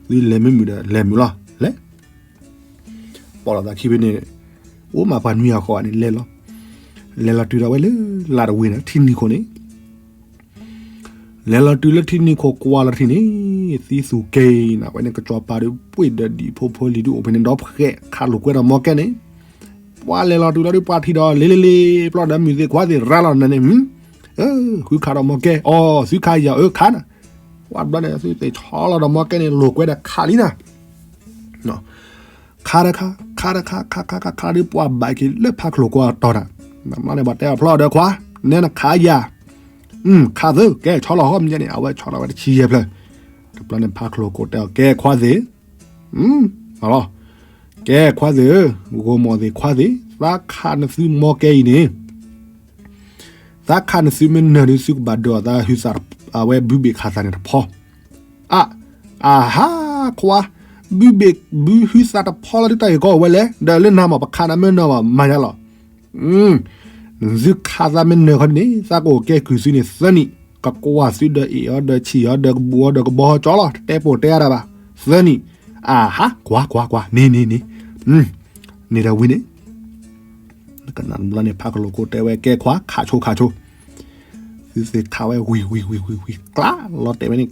သုလဲၤမုာ်မုာ်ဒီးလဲၤမုာ်လီၤ လဲၤ ပိာ်လီၤသးခံဖဲန့ၣ်, အိၣ်မးပှၤနွံဂၤဃီဂၤန့ၣ် လဲၤလီၤ, လဲၤလီၤတုၤဒီးဝဲလၢလၢ်တဝ့ၢ်န့ၣ် ထံနံၤခိၣ်န့ၣ် လဲၤလီၤတုၤလၢထံနံၤခိၣ်ကွၢ်လီၤထံၣ်န့ၣ်, သံသူၣ်က့ၤနၤဝဲန့ၣ် ကစီၤပၤဒုးပှ့ၢ်ဒီးဒံးဖိဖိလံၤဒုးအိၣ်ဖဲန့ၣ်ဒီးဖှဲးခးလိာ်ကွဲဒီးမီကဲန့ၣ်, ပှၤလဲၤလီၤတုၤလီၤဒုးပှၤထံၣ်ဒီး လ့လ့လ့ ပျီဒီးမုၢ်သ့ၣ်ခွါသ့ၣ်ရၤလီၤနၤန့ၣ်, ဃုခးဒီးမီကဲ, အိ သုခးယၤအၢခးနၤ, ပှၤဘျီန့ၣ်သုသ့ၣ်ဆီလီၤဒီးမီကဲန့ၣ် လိာ်ကွဲဒီးခးလံနၤ ခးတခါ, ခးတခါ, ခးခးခးခးခးခးဒုးပှၤဘၣ်က့ၤလၢဖးချိၣ်ကိးအတီၤတၢ်, နမ့ၢ်န့ၣ်ဘၣ်တဲအဖျီဒီးခွါ, နဲနခးယၤ, ခးသု, ကဲဆီလီၤဟီၣ်မ့ၢ်န့ၣ် အဝဲဆီလီၤဝဲတဆံယဲၢ်ဖျၢၣ်, တဘျီန့ၣ်ဖးချိၣ်ကိးတဲအီၤ ကဲခွါသ့ၣ်, လီၤ, ကဲခွါသ့ၣ်ဧၢ, ဂိၢ်မီၢ်သ့ၣ်ခွါသ့ၣ်, သးခးနသုမီကဲအံၤန့ၣ် သးခးနသုမ့ၢ်နၢၤဒုးသုကဘၣ်ဒိးသးဟုသးအဝဲဘုဘ့ၣ်ခးသးန့ၣ်တဖီ, အ, အဟါ, ခွါ, ဘုဘ့ၣ်ဘုဟုသးတဖီလီၤဒုးတၢ်ဂ့ၢ်ကီအိၣ်ဝဲလဲၣ်, ဒီးလၢနၤမ့ၢ်ပခးနၤမ့ၢ်နၢၤဘၣ်မၤယါလီၤ, သုခးသးမ့ၢ်နၢၤခီဒ်န့ၣ် သးကအိၣ်ကဲကုၢ်သုန့ၣ်သၢနံၣ်, ကကွၢ်သုဒီးအ့ၣ်အီၤဒီးဆံၣ်အီၤဒီးကဘူၣ်အီၤဒီးကဘီအီၤကၠီလီၤ တတဲပိာ်တဲအါဒၣ်ဘၣ်, သၢနံၣ်, အဟါ, ကွၢ်ကွၢ်ကွၢ် န့ၣ်န့ၣ်န့ၣ်, န့ၣ်ဒီးဝံၤန့ၣ် နကနၣ်တဘျီန့ၣ် ဖးကလိာ်ကိးတဲဝဲကဲခွါ ခးဆိခးဆိ, သုသ့ၣ်ခးဝဲဝံၤဝံၤဝံၤဝံၤဝံၤ ကျါလီၤတဲာ်ဝဲန့ၣ်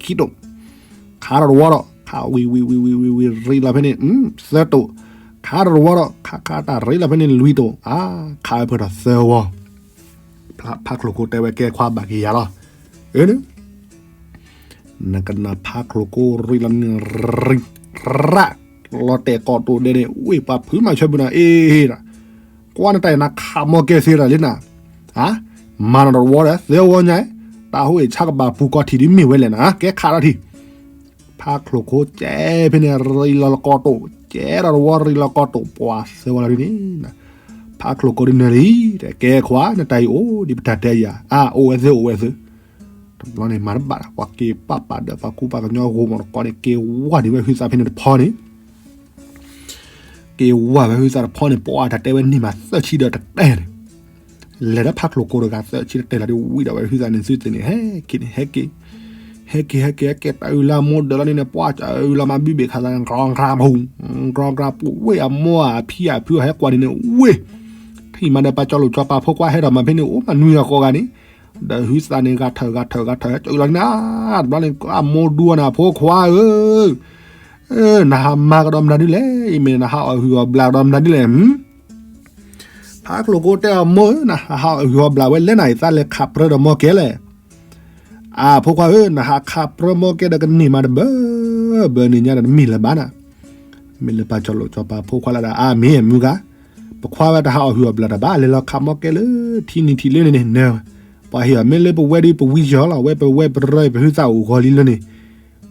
ခံတိာ်, ခးဒီးတဝီဒီး ခးဝံၤဝံၤဝံၤဝံၤဝံၤဝံၤ ရ့လီၤဖဲန့ၣ် သၢတိာ်, ခးဒီးတဝီဒီး ခးခးတၢ်ရ့လီၤဖဲန့ၣ်လွံၢ်တိာ်, အါ ခးဝဲဖဲဒီးသၢဝီ ဖးကလိာ်ကိးတဲဝဲကဲခွါဘၣ်က့ၤယၤလီၤ, အၢ နကနၣ်ဖးကလိာ်ကိးရ့လီၤန့ၣ် ရ့ ရၣ်, လီၤတဲာ်ကိးတိာ်ဒဲးန့ၣ် ဝ့ၢ်ပှၤဖုမၤဆၢပူၤနၤ အ့ၣ် ကွၢ်နတၢ်အံၤ နခးမီကဲသ့ရၣ်လံနၤ, မၤနီၣ်တဝီဒီး သၢဝီညါ, တၢ်ဟူးအ့ၣ်ဆါကဘၣ်ပူၤကီၢ်ထံးဒ်မ့ၢ်ဝဲလဲၣ်နၤ ကဲခးဒီးထံၣ်, ဖးကလိာ်ကိးကဲဖဲန့ၣ် ရ့လီၤလၢကိးတိာ်, ကဲဒီးတဝီရ့လီၤကိးတိာ် ပှၤသၢဝီလီၤဒ်န့ၣ်, ဖးကလိာ်ကိးဒ်နၢၤလံ, တဲကဲခွါ နတၢ်အံၤအိၣ်ဒ်ပတၢ်တဲယၤ, အါ အိၣ်ဝဲသ့ အိၣ်ဝဲသ့ တဘျီန့ၣ်မၤတဘၣ်ဒီး ပှၤက့ၤပာ်ပာ်ဒီးပှၤကူပှၤကညီဂိၢ်မးတကီန့ၣ် က့ၤဝါဒံးဝဲဟုသးဖဲန့ၣ်တဖီန့ၣ် က့ၤဝါဝဲဟုသးတဖီန့ၣ် ပှၤတၢ်တဲဝဲန့ၢ်မးသၢဆံဒီးတတဲန့ၣ် လဲၤဒီးဖးချိၣ်ကိတဂၤသၢဆံတတဲလီၤဒီး ဝံဒီးဝဲဟုသးန့ၣ်သုသ့ၣ်န့ၣ် ဟဲက့ၤန့ၣ် ဟဲက့ၤ ဟဲက့ၤ ဟဲက့ၤ ဟဲက့ၤ တၢ်အုၣ်လၢအမိၢ်ဒၢးလီၤန့ၣ် ပှၤကအုၣ်လီၤမးဘုဘ့ၣ်ခးသးန့ၣ် ကြၢကြၢပူၤ ဝ့ၢ်အမိၢ်အဖံအဖုအဟဲကွၢ်ဒ်န့ၣ် ဝ့ၢ် ထံၣ်မးဒီးပှၤကၠီလိာ်ကၠီပာ်ဖိခွါဟဲဒီးမးဖဲန့ၣ် အိၣ်မးနွံဂၤဃိးဂၤန့ၣ် ဒီးဟုသးန့ၣ်ဂၤထၢၣ်ဂၤထၢၣ်ဂၤထၢၣ် ဟဲကၠီအုၣ်လီၤန့ၣ် တဘျီန့ၣ် အမိၢ်ဒူအီၤန့ၣ် အဖိခွါဧၢ နဟးမၤကဒီးမတၤဒ်လဲၣ် အံၤမ့ၢ်နဟးအီၣ်ဟုၣ်အီၣ်ဘျးကဒီးမတၤဒ်လဲၣ် ဖးချိၣ်ကိတဲအီၤ မိၢ်ဧၢ နဟးဟးအီၣ်ဟုၣ်အီၣ်ဘျးဝဲလဲၣ်နၤ အံၤသးလဲၤခးပြၢဒီးမိၢ်ကဲလဲၣ် အဖိခွါဧၢ နဟးခးပြၢမိၢ်ကဲဒီးကန့ၢ်မးတဘၢ ဘၢန့ၣ်ညါဒီးတမ့ၢ်လၢၤဘၣ်နၤ မ့ၢ်လၢပှၤကၠီလိာ်ကၠီပာ်ဖိခွါလၢဒၣ် အါမ့ၢ်မုၢ်ဂၤ ပခွါဝဲတဟးအီၣ်ဟုၣ်အီၣ်ဘျးတၢ်ဘၣ် လဲၤလီၤခးမိၢ်ကဲလၢထံနံၤထံးလၢန့ၣ်န့ၣ် နၢၤ ပှၤဟ့ၣ်အီၤမ့ၢ်လၢပဝဲဒ် ပဝံကၠီလီၤ ဝဲပဝဲပရၢပဟုသးအိၣ်ဂီၤလံလၢန့ၣ်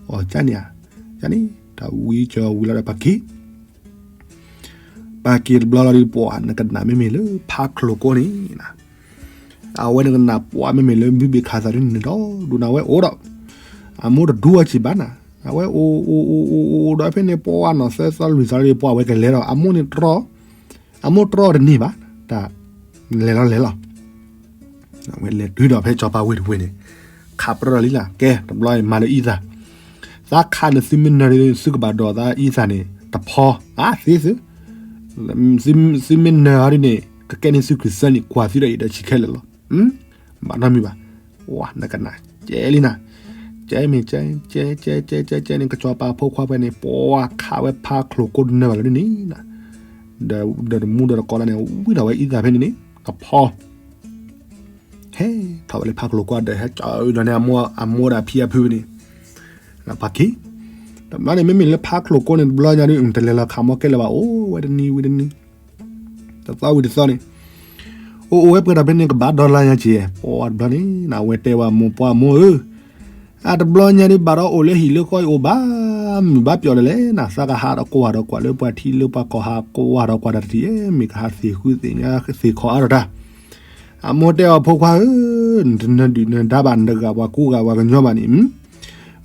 အီၤကန့ၣ်ဧါ ကန့ၣ် တၢ်ဝံကၠီဝံၤလီၤဒီးပှၤက့ၤ ပှၤက့ၤတဘျီလီၤဒ်ပှၤ နကနၣ်မ့မ့ၢ်လၢဖးချိၣ်ကိန့ၣ် အဝဲနကနၣ်ပှၤမ့မ့ၢ်လၢဘုဘ့ၣ်ခးသးဒ်န့ၣ်ဒီး ဒိၣ်နၤဝဲအိၣ်ဒီး အမိၢ်တဒူအီၤက့ၤဘၣ်နၤ အဝဲအိၣ်အိၣ်အိၣ်အိၣ်အိၣ်ဒီးဖဲန့ၣ် ပှၤနီၢ်သၢသီလွံၢ်သီလီၤဒ်ပှၤဝဲကလဲၤဒီး အမိၢ်န့ၣ်တြီ အမိၢ်တြီတန့ၢ်ဘၣ် တၢ်လဲၤလီၤလဲၤလီၤ ဝဲလဲၤတုၤဒီးဖဲကၠီပၤဝ့ၢ်တဝ့ၢ်န့ၣ် ခးပြၢလီၤလံလၢ် ကဲ တဘျီမၤလၢအံသၣ် သးခးန့ၣ်သုမ့ၢ်နၢၤဒ်သုကဘၣ်ဒိးသးအံသၣ်န့ၣ် တဖီ အါသ့သု သုမ့ၢ်နၢၤအီၤဒ်န့ၣ် ကကဲန့ၢ်သုခရံာ်စၢ်န့ၣ် ကွၢ်သုဒီးအံၤဒီးဆံးခဲလၢာ်လီၤ ဘၣ်နီတမံၤဘၣ် ဝဲနကနၣ် ကဲလံနၤ ကဲမ့ၢ်ကဲ ကဲကဲကဲကဲကဲန့ၣ် ကၠီပၤဖိခွါဖဲန့ၣ် ပှၤခးဝဲဖးချိၣ်ကိတနၢၤဘၣ်လၢဒ်န့ၣ် ဒီးတမူဒီးတကိးလၢန့ၣ် ဝံဒီးဝဲအံသၣ်ဖဲန့ၣ်န့ၣ် တဖီ ဟဲထီၣ်ဝဲလၢဖးချိၣ်ကိဒီး ဟဲကၠီအုၣ်လီၤန့ၣ် အမိၢ်ဒီးဖံအဖုန့ၣ် ပှၤက့ၤ တဘျီန့ၣ် မ့မ့ၢ်လၢဖးချိၣ်ကိန့ၣ် တဘျီညါဒ် တလဲၤလီၤခးမိၢ်ကဲလၢၤဘၣ် အိၣ်ဝဲတနံၤဝံၤတနံၤ တသီဝံၤတသီန့ၣ် အိၣ်အိၣ်ဝဲပှဲၤဒီးဖဲန့ၣ် ကဘၣ်ဒီလါညါက့ၤ ပှၤတဘျီန့ၣ် နဝဲတဲဝဲအမိၢ်ပှၢ်မိၢ်ဧၢ အတဘျီညါဒ်ဘၣ်ဒီးအိၣ်လၢဟံၣ်လၢဃီအံၤ အိၣ်ဘၣ်မုာ်ဘၣ်ပျီၤဒ်လဲၣ်နၤ သးကဟးဒီးကွၢ်ဒီးကွၢ်လၢပှၤထံလၢပှၤကီၢ် ဟးကွၢ်ဒီးကွၢ်တၢ်တထံၣ် မ့ၢ်ကဟးသ့ၣ်ဃုသ့ၣ်ညါသ့ၣ်ခီအါထီၣ်တၢ် အမိၢ်တဲအီၤဖိခွါဧၢ နတနၢၤဒုၣ်နၢၤဒါဘၣ် နတဂၤပှၤကူဂၤပှၤကညီဘၣ်န့ၣ်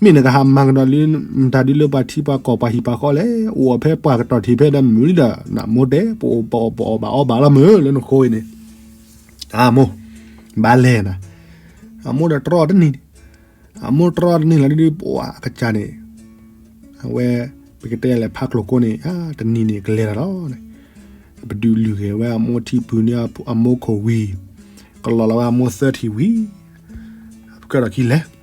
မ့ၢ်နကဟးမၤကဒီးလၢ မတၤဒုလၢပှၤထံပှၤကီၢ်ပှၤဟံၣ်ပှၤဃီလဲၣ် အိၣ်အီၤဖဲပှၤကတီၢ်ထံးဖဲဒီးမုာ်လံဒီး နမိၢ်တဲ ပအီၣ်ပအီၣ်ဘၣ်အီၣ်ဘၣ်လီၤမုာ်လၢနဃိအံၤန့ၣ် အမိၢ် ဘၣ်လဲၣ်နၤ အမိၢ်ဒီးတြီတန့ၢ်န့ၣ် အမိၢ်တြီတန့ၢ်လီၤဒ်ပှၤအကစၢ်န့ၣ် အဝဲ ပကတဲလဲၣ်ဖးချိၣ်ကိန့ၣ် တနံၤန့ၣ်ကလဲၤတၢ်လီၤ ပဒုးလုၢ်ဂဲၤဝဲအမိၢ်ထံပုၢ်န့ၣ် အမိၢ်ခိၣ်ဝံၤ ကလီၤလီၤဝဲအမိၢ်သၢထံၣ်ဝံၤ ပကဲထီၣ်ခံလဲၤ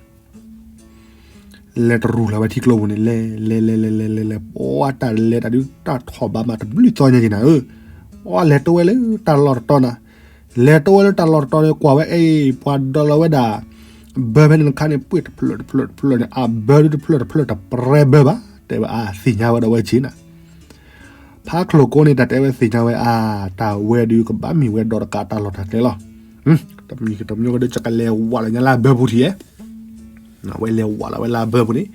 လဲၤတရူးလီၤဝဲထံကျိပူၤန့ၣ် လဲၤ လဲၤ လဲၤ လဲၤ လဲၤ လဲၤ လဲၤ ပှၤတၢ်လဲၤတၢ်ဒုးတၢ်ထီၣ်ဘးမးတဘျုးသီညါက့ၤနၤဧၢ, ပှၤလဲၤတဝဲလၢတၢ်လီၢ်တတီၤနၤ, လဲၤတဝဲလၢတၢ်လီၢ်တတီၤန့ၣ် ကွၢ်ဝဲအ့ၣ် ပှၤဒီလီၤဝဲဒၣ် ဘၢဖဲန့ၣ်တခါန့ၣ် ပှ့ၢ်တဖျၢၣ်တဖျၢၣ်တဖျၢၣ်န့ၣ် အဘၢဒုတဖျၢၣ်တဖျၢၣ်တပရဲဘၢဘၣ် တဲဝဲအသ့ၣ်ညါဝဲဒီးဝဲဆ့နၤ ဖးချိၣ်ကိန့ၣ် တၢ်တဲဝဲသ့ၣ်ညါဝဲအါ, တၢ်ဝဲဒုးကဘၣ်မ့ၢ်ဝဲဒီးတကးတၢ်လီၢ်တၢ်ကျဲလီၤ. တမံၤကတမံၤကဒီး ယကလဲၤဝးလီၤညါလၢအဘၢပူၤထံၣ်ဧဲ, ဝဲလဲၤဝးလီၤဝဲလၢအဘၢပူၤန့ၣ်,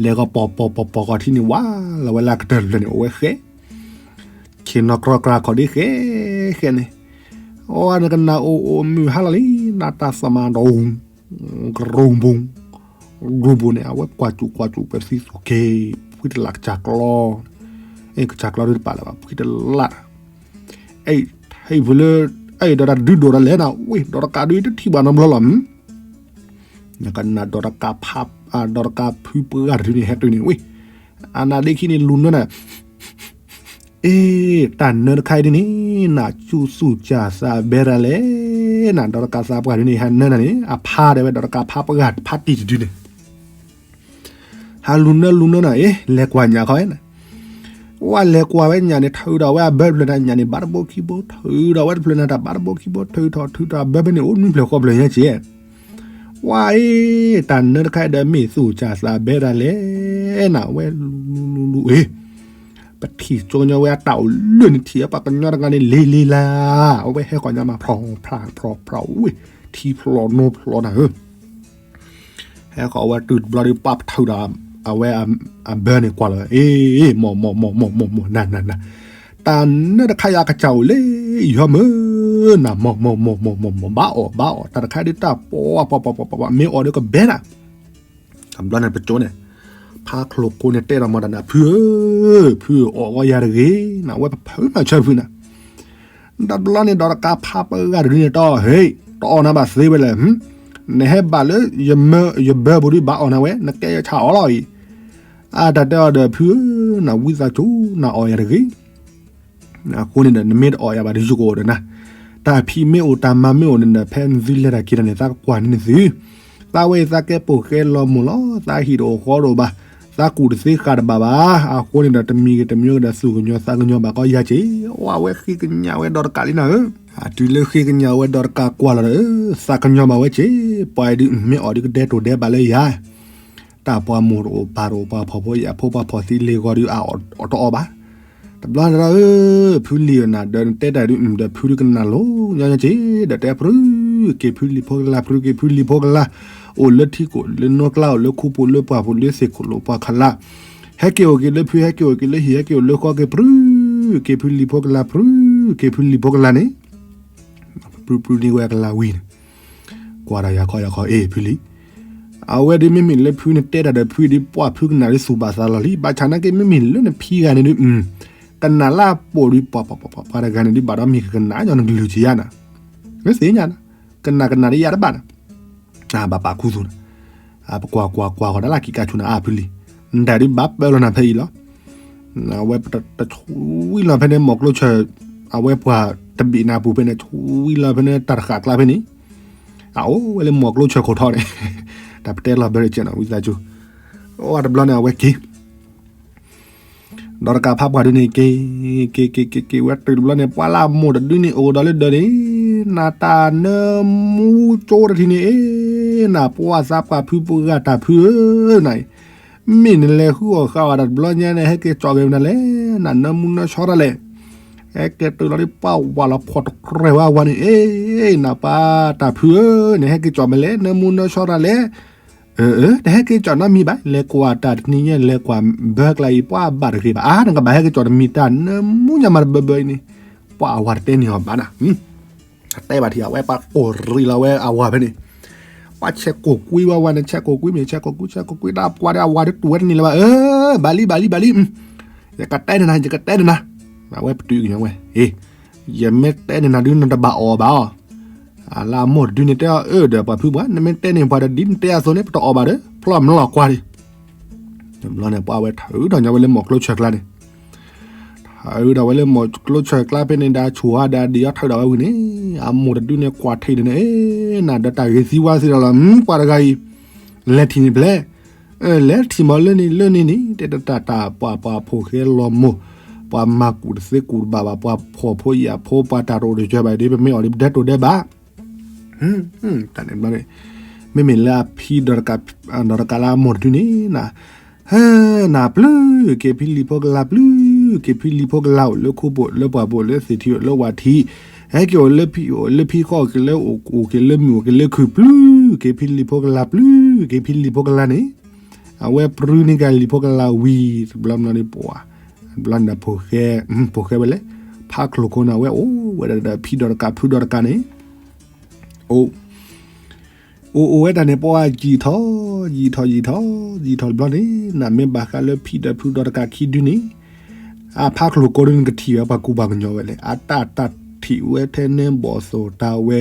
လဲၤကီးပီၤပီၤပီၤပီၤကီးထံန့ၣ် ဝးလီၤဝဲလၢအကတၢၢ်တဖျၢၣ်န့ၣ် အိၣ်ဝဲဃဲ, ဆ့ၣ်နီၤကြီကြီဃီဒ်ဃဲဃဲန့ၣ်, အဝဲနကနၣ်အိၣ်အိၣ်မုာ်ဟါလီၤလံ နတၢ်သးမၤဒီး ကရူၢ်ဘိ, ကရူၢ်ဘိန့ၣ် အဝဲကွၢ်စူၣ်ကွၢ်စူၣ်ပသံသူၣ်က့ၤ ဖှံတလးကစၢ်ကျီ, အဲ ကစၢ်ကျီဒုတပာ်လၢၤဘၣ် ဖှံတလး, အဲ ဟဲဖုလၢ အဲ ဒီးတၢ်ဒုးဒိၣ်တၢ်လဲၣ်နၤ ဝ့ၢ် ဒီးတကးဒုတထံၣ်ဘၣ်နီတဘျီလီၤ, နကနၣ်ဒီးတကးဖး ဒီးတကးဖုပှၢ်တထံၣ်န့ၣ် ဟဲတုၤန့ၣ် ဝ့ၢ် အနၢ်ဒ့ခံန့ၣ် လူၤနၢနၤ အ့ တၢ်နၢတခါအံၤဒ်န့ၣ် နးစူၣ်စူၣ်စၢ်သးဘဲဒၣ်လဲၣ်နၤ ဒီးတကးသးပှၢ်ဒ်န့ၣ် ဟဲနၢနၤန့ၣ် အဖါတဲဝဲ ဒီးတကးဖါပှၢ်ဖါတံၢ်တဒုန့ၣ် ဟးလူၤနၢလူၤနၢနၤ အ့ လဲၤကွၢ်ညၣ်ခီနၤ, ဝဲလဲၤကွၢ်ဝဲညၣ်န့ၣ် ထုးဒီးဝဲအဘၢတဖျၢၣ်နၤ ညၣ်န့ၣ် ဘၣ်တဘိခံဘိ ထုးဒီးဝဲတဖျၢၣ်နၤ တၢ်ဘၣ်တဘိခံဘိ ထုးထီၣ်ထုးထီၣ်အဘၢဖဲန့ၣ် အိၣ်နွံဖျၢၣ်ဃိးဖျၢၣ်ညါက့ ဝဲအ့ တၢ်နၢတခါအံၤဒီးမ့ၢ်သူၣ်စၢ်သးဘဲဒၣ်လဲၣ်နၤ ဝဲလူၤလူၤလူၤအ့ ပထံၣ်ကညီဝဲအတၢ်အိၣ်လၢနထံၣ်အပှၤကညီတဂၤန့ၣ် လ့လ့လၢ် အဝဲဟဲဃီၤညါမး ဖျီဖျီဖျီဖျီဝ့ၢ် ထံဖျီနိဖျီနၤဧၢ, ဟဲဃီၤဝဲတုၤတဘျီဒီး ပာ်ပထုးဒီး အဝဲအဘၢန့ၣ်ကွၢ်လီၤ အ့ မီၢ်မီၢ်မီၢ်မီၢ်မီၢ်မီၢ် နၤနၤနၤ, တၢ်နၢတခါအံၤအကစၢ်အိၣ်လၢယဟီမၢ နၤ မီၢ်မီၢ်မီၢ်မီၢ်မီၢ်မီၢ် ဘၣ်အီၣ်ဘၣ်အီၣ် တၢ်တခါဒ်တၢ်ပှၤပှၤပှၤပှၤပှၤ မ့ၢ်အီၣ်ဒီးကဘဲနၤ. တဘျီန့ၣ်ပကၠိန့ၣ် ဖါချိၣ်ကိန့ၣ်တဲဒီးမၤတၢ်န့ၣ် ဖုဧၢ, ဖုအီၣ်ဂီၢ်ယၤတဂ့ၤနၤ ဝဲပဖုမၤဆၢဖုနၤ. တဘျီန့ၣ်ဒီးတကးဖါပဂၤတဂ့ၤန့ၣ် တအီၣ်ဟ့ၣ် တအီၣ်နၤဘၣ်သ့ဝဲလဲၣ်. နဟဲဘၣ်လၢ ယဘၢပူၤဒ်ဘၣ်အီၣ်နၤဝဲ နကဲယဆၣ်အီၣ်လီၤအံၤ. အတၢ်တဲအီၤဒီး ဖုဧၢ, နဝံသးစူၤ နအီၣ်ယၤတဂ့ၤ. အဃိန့ၣ်ဒီး နမ့ၢ်တအီၣ်ယၤဘၣ်ဒီး ယကအိၣ်ဒီးနၤ. တၢ်ဖံးမ့ၢ်အိၣ် တၢ်မၤမ့ၢ်အိၣ်န့ၣ်ဒီး ဖဲနသုလဲၤတၢ်က့ၤတၢ်န့ၣ် သးကကွၢ်န့ၢ်သု. သးဝဲအံၤသးကဲပိာ်ဃဲလီၤမိၢ်လီၤ. သးဟံၣ်တအိၣ်ဃီတအိၣ်ဘၣ်. သးကူၣ်တသ့ဃာ်တဘၣ်ဘၣ်. အဃိန့ၣ်ဒီး တမံၤဂ့ၤတမံၤဂ့ၤဒီး သူၣ်ကညီၤသးကညီၤဘၣ်ကီယၤက့ၤ. ဝဲဃ့ကညးဝဲဒီးတကးလံနၤဧၢ. အတုၤလၢဃ့ကညးဝဲဒီးတကးကွၢ်လီၤဒီး သးကညီၤဘၣ်ဝဲက့ၤ. ပှၤအံၤဒုး မ့ၢ်အီၣ်ဒုးကဒဲတိၢ်ဒဲးဘၣ်လၢယၤ တၢ်ပှၤမိၢ်တအိၣ်ပၢ်တအိၣ် ပှၤဖှီၣ်ဖိယာ်ဖိ ပှၤဖှီၣ်သံလ့ၤဂီၤဒုး အအီၣ်တအီၣ်ဘၣ်. တဘျီန့ၣ်ဒီး ဖုလံၤနၤဒီး နတဲတၢ်ဒုးဒီးဖုဒုးကနၣ်လိၤညီညီက့ၤ ဒီးတဲ ပြုၢ်က့ၤဖုလံၤဖိကလါ ပြုၢ်က့ၤဖုလံၤဖိကလါ, အိၣ်လၢထံကိၣ်လၢနီကျါ အိၣ်လၢခူပူၤလၢပှၢ်ပူၤလၢသ့ၣ်ခိၣ်လိၣ်ပှၢ်ခလါ, ဟဲက့ၤအိၣ်က့ၤလၢဖု ဟဲက့ၤအိၣ်က့ၤလၢဟံၣ် ဟဲက့ၤအိၣ်လၢဃီက့ၤ ပြုၢ်က့ၤဖုလံၤဖိကလါ ပြုၢ်က့ၤဖုလံၤဖိကလါန့ၣ် ပြုၢ်ပြုၢ်န့ၢ်ဝဲကလါဝံၤန့ၣ် ကွၢ်ဒီးယၤခီယၤခီ အ့ၣ် ဖုလံၤ, အဝဲဒုးမ့မ့ၢ်လၢဖုန့ၣ်တဲတၢ်ဒီးဖုဒုး ပှၢ်ဖုကနၣ်ဒုးသူၣ်ဘၣ်သးလီၤလံ. ဘၣ်ဆၣ်နာ်က့ မ့မ့ၢ်လၢနဖံဂၤန့ၣ်ဒုး ကနၣ်လၢအပိာ်ဒုး ပှၤပှၤပှၤပှၤတဂၤန့ၣ်ဒုး ဘၣ်ဒီးမ့ၢ်ကကနၣ်ညီနကလုၢ်ကယၤနၤ, မ့ၢ်သ့ၣ်ညါနၤ, ကနၣ်ကနၣ်ဒုးယၤတဘၣ်နၤ, ဘၣ်ပာ်ခူသူၣ်နၤ, ပကွၢ်ကွၢ်ကွၢ်ဃီၤဒၣ်လၢကံကါဆူနၤ အါဖုလံၤ, နတၢ်ဒုးဘၣ်ပၢလီၤနၤဖဲအံၤလီၤ. အဝဲတဆူဝံၤလီၤဖဲန့ၣ် မိၢ်ကျိဆၢၣ်, အဝဲပှၤတဘ့ၣ်နၤပူၤဖဲန့ၣ် ဆူဝံၤလီၤဖဲန့ၣ် တၢ်တဃာ်ကျါဖဲန့ၣ်, အအိၣ်ဝဲလၢမိၢ်ကျိဆၢၣ်ခိၣ်ထီန့ၣ်, တၢ်ပတဲလီၤဘၢကဲနီၤ ဝံသးစူၤ, အိၣ်တဘျီန့ၣ် အဝဲက့ၤ ဒီးတကးဖးပှၢ်ဒုန့ၣ် က့ၤ က့ၤက့ၤက့ၤက့ၤဝဲတုၤတဘျီန့ၣ် ပှၤလၢအမိၢ်တဒုန့ၣ် အိၣ်ဒီးလၢဒၢးန့ၣ်, နတၢ်နၢမူကၠိတထံၣ်န့ၣ် အ့ၣ် နပှၤသးပှၢ်ဖုပှၢ်ဂၤတၢ်ဖုဧၢ, န မ့ၢ်နလဲၤဃုအီၣ်ဃုအီတၢ်တဘျီညါန့ၣ် ဟဲက့ၤကၠီၣ်က့ၤမနုၤလဲၣ်, နနၢမူနၢဆှီတၢ်လဲၣ်, ဟဲက့ၤတုၤလီၤဒ်ပှၤဝၤလီၤဖှီၣ်တကြၢးဝဲအဝၤန့ၣ်, အ့ၣ် နပှၤတၢ်ဖုဧၢ, နဟဲက့ၤကၠီၣ်မနုၤလဲၣ်, နၢမူနၢဆှီတၢ်လဲၣ် အၢ တဟဲက့ၤကၠီၣ်နီတမံၤဘၣ်, လဲၤကွၢ်တၢ်တနံၤညါ လဲၤကွၢ်ဘၢကျါအံၤ ပှၤဘၣ်တဂ့ၤဘၣ်, အါ နကဘၣ်ဟဲက့ၤကၠီၣ်တမံၤတၢ်နၢမူညါမးတဘၢဘၢအံၤန့ၣ်, ပှၤအဝၤတတဲန့ၢ်အီၤဘၣ်နၤ, တဲဘၣ်ထံၣ်အဝဲပှၤကိၢ်ရံၣ်လီၤဝဲအဝၤဖဲန့ၣ်, ပှၤဆဲးကိၢ်ကွံဝဲဝဲန့ၣ် ဆဲးကိၢ်ကွံမ့ၢ် ဆဲးကိၢ်ကွံ ဆဲးကိၢ်ကွံ တၢ်ပှၤဒီးအဝၤဒုးတူၢ်ဝဲတန့ၢ်လၢၤဘၣ်, အၢ ဘၣ်လံ ဘၣ်လံ ဘၣ်လံ, ယကတဲန့ၢ်နၤ ယကတဲန့ၢ်နၤ, အဝဲပတုာ်ကညီဝဲ, အ့ၣ် ယမ့ၢ်တဲန့ၢ်နၤဒုး နတဘၣ်အီၣ်ဘၣ်အီၤ အလၢအမိၢ်တဒုန့ၣ်တဲအီၤ အၢ ဒီးပှၤဖုပှၢ် နမ့ၢ်တဲန့ၢ်ပှၤဒီး ဒ်နတဲအသိးန့ၣ် ပတအီၣ်ဘၣ်ဒီး ဖျီၣ်မလီၤကွၢ်ဒံး, တဘျီန့ၣ် ပှၤဝဲထုးထီၣ်ညီဝဲလၢမိၢ်ကျိဆၢၣ်ကျါန့ၣ်, ထုးထီၣ်ဝဲလၢမိၢ်ကျိဆၢၣ်ကျါဖဲန့ၣ် ဒီးဆိၣ်အါဒီးဒံးအီၤထုးထီၣ်ဝဲဝံၤန့ၣ်, အမိၢ်တဒုန့ၣ် ကွၢ်ထံးဒီးန့ၣ် အ့ၣ် နဒီးတၢ်ဂ့ၤသံဝဲသ့ဒီးလီၤ, ပှၤတဂၤအံၤ လဲၤထံၣ်န့ၣ်ဖျဲၣ် လဲၤထံၣ်မးလၢန့ၣ်လၢန့ၣ်န့ၣ် တဲတၢ်တၢ်ပှၤ ပှၤဖိၣ်ဃဲလီၤမိၢ်, ပှၤမၤကူၣ်တသ့ကူၣ်တဘၣ်ဘၣ်, ပှၤဖှီၣ်ဖိယာ်ဖိ ပှၤတၢ်တအိၣ်တယၢၤဘၣ်ဒီး ပမ့ၢ်အီၣ်ဒီးပဒဲတိၢ်ဒဲးဘၣ်, တၢ်န့ၣ်ဘျီန့ၣ်, မ့မ့ၢ်လၢအဖံဒီးတကးလၢအမိၢ်တဒုန့ၣ်, ဟဲ နပျုၢ်က့ၤဖံလံၤဖိကလါ ပျုၢ်က့ၤဖံလံၤဖိကလါ အိၣ်လၢခူပူၤ လၢပှၢ်ပူၤ လၢသ့ၣ်ထံ အိၣ်လၢဝၣ်ထံ, ဟဲက့ၤအိၣ်လၢဖံ အိၣ်လၢဖံဃီ အိၣ်က့ၤလၢအိၣ် အိၣ်က့ၤလၢမုၢ် အိၣ်က့ၤလၢခုၣ် ပျုၢ်က့ၤဖံလံၤဖိကလါ ပျုၢ်က့ၤဖံလံၤဖိကလါန့ၣ်, အဝဲပြုၢ်န့ၢ်က့ၤလံၤဖိကလါဝံၤ တဘျီမနီၤန့ၣ်ပှၤ, တဘျီန့ၣ်ဒီးဖိၣ်ဃဲ, ဖိၣ်ဃဲဝဲလဲၣ်, ဖးချိၣ်ခိၣ်န့ၣ် အဝဲအိၣ်ဝဲဒၣ်ဒီးဖံဒီးတကးဖုဒီးတကးန့ၣ်, အိၣ် အိၣ်အိၣ်ဝဲတၢ်န့ၣ် ပှၤယံာ်ထီၣ် ယံာ်ထီၣ်ယံာ်ထီၣ် ယံာ်ထီၣ်တဘျီန့ၣ် နမ့ၢ်ဘၣ်ဃးလၢဖံဒီးဖုဒီးတကးခံဒုန့ၣ်, အဖးချိၣ်ခိၣ်ဒုန့ၣ် နကထံၣ်ဝဲပှၤကူပှၤကညီဝဲလဲၣ်, အတၢ်တၢ်ထံၣ်ဝဲထဲန့ၣ်ဘီၣ်သိၣ်တၢ်ဝဲ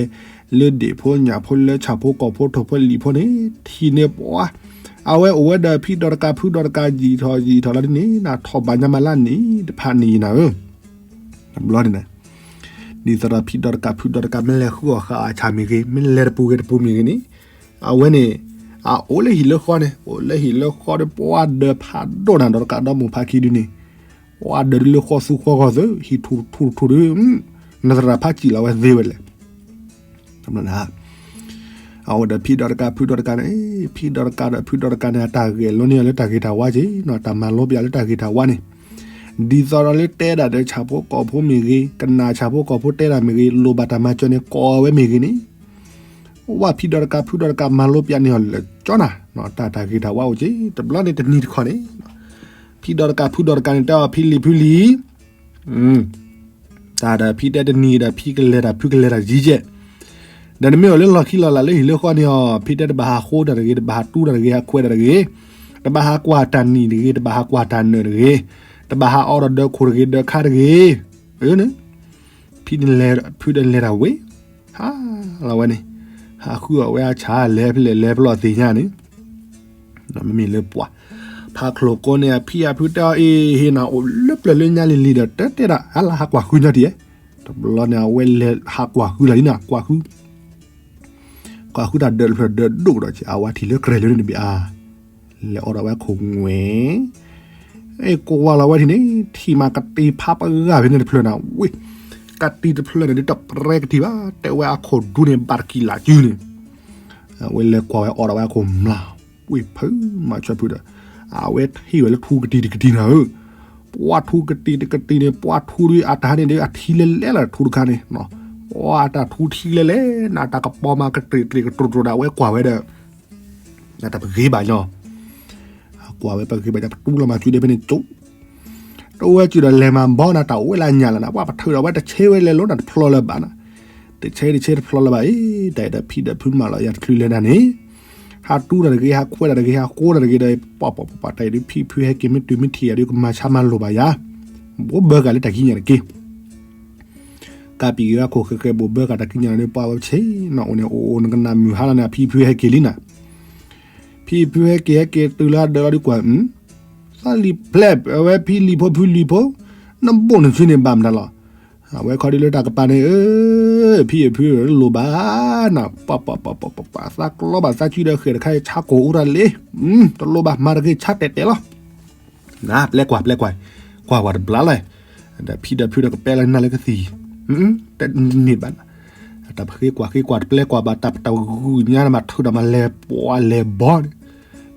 လၢဒ့ၣ်ဖိညၣ်ဖိ လၢဆၣ်ဖိကီၢ်ဖိထိၣ်ဖိလံၤဖိန့ၣ် ထံၣ်န့ၢ်ပှၤ, အဝဲအိၣ်ဝဲဒီးဖံဒီးတကးဖုဒီးတကး ယံာ်ထီၣ်ယံာ်ထီၣ်လီၤဒ်န့ၣ် နထီၣ်ဘၣ်ညါမးလၢနံၣ်တဖၣ်န့ၣ်နၤဧၢ, တဘျီန့ၣ် ဒ်သိးဒီးဖံဒီးတကးဖုဒီးတကး မ့ၢ်လဲၤဃုအီၣ်ဃာ်အီၤဆၣ်မ့ၢ်ဂ့ၤ မ့ၢ်လဲၤတပူၤဂ့ၤတပူၤမ့ၢ်ဂ့ၤန့ၣ်, အဝဲန့ၣ် အအိၣ်လၢဟံၣ်လၢဃီန့ၣ် အိၣ်လၢဟံၣ်လၢဃီဒီး ပှၤဒၢးဖးဒိၣ်နၤ ဒီးတကးဒီမိၢ်ဖးခံဒုန့ၣ်, ပှၤဒၢးဒုးလၢဃီသူဃီဂီၢ်သု ဟံၣ်ထူၣ်ထူၣ်ထူၣ်ဒုး, နသရၣ်ဖးစံၣ်လီၤဝဲသ့ဝဲလဲၣ် အအိၣ်ဒီးဖံဒီးတကးဖုဒီးတကးန့ၣ်, ဖံဒီးတကးဒီးဖုဒီးတကးန့ၣ် အတၢ်ဂဲၤလိန့ၢ်အီၤလၢတၢ်ဂ့ၤတၢ်ဝါက့ၤနီၤ, တၢ်မၤလိပျးလၢတၢ်ဂ့ၤတၢ်ဝါန့ၣ်, ဒ်သိးဒီးလၢတဲဒၣ်ဒီးဆၣ်ဖိကီၢ်ဖိမ့ၢ်ဂ့ၤ, ကနၣ်ဆၣ်ဖိကီၢ်ဖိတဲဒၣ်မ့ၢ်ဂ့ၤ, လိၣ်ဘၣ်တၢ်မၤစၢၤန့ၣ် ကိးဝဲမ့ၢ်ဂ့ၤန့ၣ်, ဝဲဖံဒီးတကးဖုဒီးတကးမၤလိပျးန့ၢ်အီၤလၢာ်ကၠီနၤ, တၢ်တၢ်ဂ့ၤတၢ်ဝါအိၣ်က့ၤ, တဘျီန့ၣ်တနံၤတခီန့ၣ်, ဖံဒီးတကးဖုဒီးတကးန့ၣ် တဲအီၤဖံလံၤဖုလံၤ တၢ်ဒီးဖံတဲတနံၤဒီး ဖံကလဲၤတၢ်ဖုကလဲၤတၢ်ယံၤယဲၢ်, ဒီးနမ့ၢ်အိၣ်လၢလီၢ်ခံလီၢ်လၢ်လၢဟံၣ်လၢဃီန့ၣ်အီၤ ဖံတဲတဘၣ်ဟးဃိတၢ်တဂ့ၤ, တဘၣ်ဟးတူၢ်တၢ်တဂ့ၤ, ဟးခွဲးတၢ်တဂ့ၤ, တဘၣ်ဟးကွၢ်တၢ်နံၣ်တဂ့ၤ, တဘၣ်ဟးကွၢ်တၢ်နၢၣ်တဂ့ၤ, တဘၣ်ဟးအီဒီးဒၢးခိၣ်တဂ့ၤ ဒၢးခါတဂ့ၤ. အန့ၣ် ဖံန့ၣ်လဲၤ ဖုဒီးလဲၤတၢ်ဝံၤ ဟးလီၤဝဲန့ၣ်, ဟးဃုအီၣ်ဝဲအဆၣ်လဲၤဖဲလဲၣ်လဲၤဖဲလဲၣ်သ့ၣ်ညါန့ၣ်, မ့မ့ၢ်လၢပှၢ် ဖးချိၣ်ကိးန့ၣ် အဖံအဖုတဲအီၤအ့ၣ် ဟ့ၣ်နၤအိၣ်လၢပျၢၤလၢညါလံၤလံၤဒီး တဲတဲဒၣ် ဟးလၢဟးကွၢ်ဃုညါတံၢ်ဧဲ, တဘျီန့ၣ် အဝဲလဲၤဟးကွၢ်ဃုတၢ်လံန့ၣ် ကွၢ်ဃု ကွၢ်ဃုတၢ်ဒၢးတဖျၢၣ်ဒၢးဒိၣ်ကဒီးက့ၤ အဝဲထံၣ်လၢကြဲၤလၢန့ၣ်တဘ့ၣ်အါ, လဲၤအီၣ်ဒီးဝဲခိၣ်ငွဲၣ်, အဲၣ်ကွၢ်လီၤဝဲထံၣ်န့ၣ် ထံၣ်မးကတံၤဖးပဂၢ်ဖဲန့ၣ်တဖျၢၣ်န့ၣ် ဝ့ၢ်, ကတံၤတဖျၢၣ်န့ၣ် ဒ်တပရဲကတံၤဘၣ် တဲဝဲအခိၣ်ဒူန့ၣ် ဘၣ်တကံၢ်လၢ်စုန့ၣ်, အဝဲလဲၤကွၢ်ဝဲအီၣ်ဒီးဝဲအခိၣ်မျၢ်, ဝ့ၢ်ဖုမၤဆၢဖုဒီး, အဝဲထံၣ်ဝဲလၢထူကတံၤတကတံၤန့ၣ်ဧၢ, ပှၢ်ထူကတံၤတကတံၤန့ၣ် ပှၢ်ထူဒ်အတၢ်ဟဲန့ၣ်ဒီး အထံလဲၤလဲၤလီၤထူတခါန့ၣ်, ပှၢ်တၢ်ထူထံလဲၤလဲၤန့ၣ် တၢ်ကပီၤမးကတြ့ၣ်ကတြ့ၣ်ကတြိၤတြိၤဒီး အဝဲကွၢ်ဝဲဒီး တၢ်ပဂ့ၤဘၣ်ညီ, ကွၢ်ဝဲပဂ့ၤဘၣ်ညီ ပတူၢ်လီၤမၤစုဒီးဖဲန့ၣ်ကၠိ, တဝဲစုဒီးလဲၤမၤဘီနၤ တၢ်အိၣ်ဝဲလၢညၣ်လီၤနၤ ပှၢ်ပထုးဒီးဝဲတဆဲဝဲလဲၤလီၤနၤတဖျီလၢၤဘၣ်နၤ, တဆဲတဆဲတဖျီလၢၤဘၣ်အံၤ တၢ်အံၤဒီးဖံဒီးဖုမၤလီၤယၤတချုးလဲၤနၤန့ၣ်, ဟးတူၢ်တၢ်တဂ့ၤ ဟးခွဲးတၢ်တဂ့ၤ ဟးဃိတၢ်တဂ့ၤဒီး ပှၢ်ပှၢ်ပှၢ်ပှၢ် တၢ်အံၤဒ်ဖံဖုဟဲက့ၤမ့ၢ်တုၤမ့ၢ်ထံၣ်ယၤဒီး ကမၤဆါမၤလိာ်ဘၣ်ယၤ, ဘိးဘၢကၤလၢတၢ်ကံးညာ်တက့ၢ် ကးပံာ်ဂ့ၤဝဲခိၣ်ဃဲးဃဲး ဘိးဘၢကၤတၢ်ကံးညာ်န့ၣ် ပှၢ်ဝဲဆ့ၣ်နီၤအိၣ်န့ၣ် အိၣ်အိၣ်နကနၣ်မုၢ်ဟါလီၤန့ၣ် အဖံဖုဟဲက့ၤလံနၤ, ဖံဖုဟဲက့ၤဟဲက့ၤတုၤလၢအဒၢးလီၤဒ်ကွၢ်, သးလံၤဖျဲၣ် အဝဲဖံလံၤဖိဖုလံၤဖိ, နဘိၣ်နစုန့ၣ်ဘၣ်မတၤလီၤ, အဝဲခီဒ်လၢတၢ်ကပၤန့ၣ် အၢ ဖံအဖုလိၣ်ဘၣ်နၤ, ပှၢ်ပှၢ်ပှၢ်ပှၢ်ပှၢ် သးကျီဘၣ်သးစုဒီးဃဲးတခါအံၤ ဆါကိၢ်အိၣ်တၢ်လံ, တလိၣ်ဘၣ်မၤတဂ့ၤ ဆါတဲာ်တဲာ်လီၤ နပျဲကွၢ် ပျဲကွၢ်, ကွၢ်ဝဲတဘျါလီၤ, ဒီးဖံဒီးဖုဒီးကပျဲလီၤနၤလၢကသံၣ်, တန့ၢ်ဘၣ်နၤ, တၢ်ပဃ့ကွၢ်ဃ့ကွၢ် တပျဲကွၢ်ဘၣ် တၢ်ပတဂုာ်ညါ မၤထုးဒီးမၤလဲၤပှၤလဲၤဘီန့ၣ်,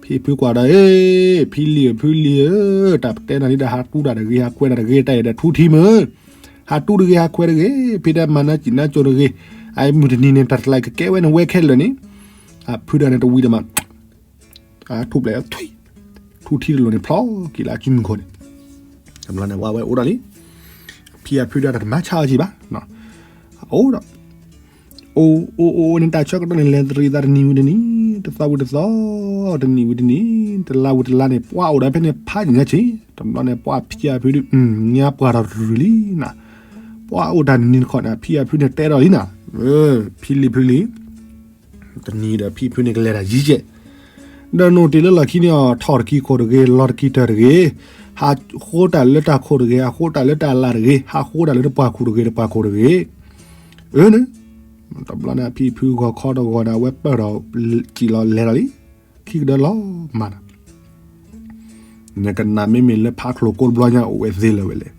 ဖံဖုကွၢ်ဒီး ဖံလံၤဖုလံၤဧၢ, တၢ်ပတဲနၤန့ၣ်ဒီး ဟးတူၢ်တၢ်တဂ့ၤ ဟးခွဲးတၢ်တဂ့ၤ တၢ်အံၤဒီးထူထံမုၢ်, ဟးတူၢ်တဂ့ၤ ဟးခွဲးတဂ့ၤ ဖံတဲမၤနၢၤစံၣ်နၢၤကၠိတဂ့ၤ, အမုၢ်တနံၤန့ၣ် တၢ်တလၢကကဲဝဲန့ၣ် ဝဲခဲလၢာ်န့ၣ်, အဖုဒီးန့ၣ်တဝံၤဒီးမး ထူၣ်ဖျဲးထွံၣ်, ထူထံတလိၤန့ၣ် ဖျီက့ၤလၢအစုမုၢ်ခိၣ်န့ၣ်, တဘျီန့ၣ် ဝဲဝဲအိၣ်ဒီးလံ, ဖံအဖုဒီးတမၤဆါအီၤက့ၤဘၣ်, အိၣ်ဒီး, အိၣ်အိၣ်အိၣ်န့ၣ် တၢ်ဆၢကတီၢ်န့ၣ် လဲၤတရံးသးတနံၤဝံၤတနံၤ, တသီဝံၤတသီ, တနံၣ်ဝံၤတနံၣ်, တလါဝံၤတလါန့ၣ် ပှၢ်အိၣ်ဒီးဖဲန့ၣ် ဖးယံာ်ညါဆ့, တဘျီန့ၣ် ပှၢ်ဖံအဖုဒုး ညါပှၢ်ထီၣ်တရူၤလံနၤ, ပှၢ်အိၣ်တၢ်တနံၤတခီန့ၣ် ဖံအဖုန့ၣ်တဲဒီးလံနၤ, ဖံလံၤဖုလံၤ တနံၤဒီးဖံဖုန့ၣ်ကလဲၤတၢ်ယံၤယဲၢ်, ဒီးနိၣ်တ့ၢ်လၢလီၢ်ခံန့ၣ်အီၤ ထီၣ်တကံၢ်ခိၣ်တဂ့ၤ လီၤတကံၢ်တၢၢ်တဂ့ၤ, ဟးဃိတၢ်လၢတၢ်ခိၣ်တဂ့ၤ ဟးဃိတၢ်လၢတၢ်လၢ်တဂ့ၤ ဟးဃိတၢ်လၢတပှၢ်ခိၣ်တဂ့ၤ တပှၢ်ခိၣ်တဂ့ၤ, အန့ၣ်, တဘျီန့ၣ် ဖံဖုဂီၤခီတဂီၤန့ၣ် အဝဲပၢၢ်ထီၣ်စံၣ်လီၤလဲၤလီၤလံ, ခံကဒၢလီၤမၤနၤ နကနၣ်မ့မ့ၢ်လၢဖးချိၣ်ကိးတဘျီညါအိၣ်ဝဲသ့လၢၤဝဲလဲၣ်,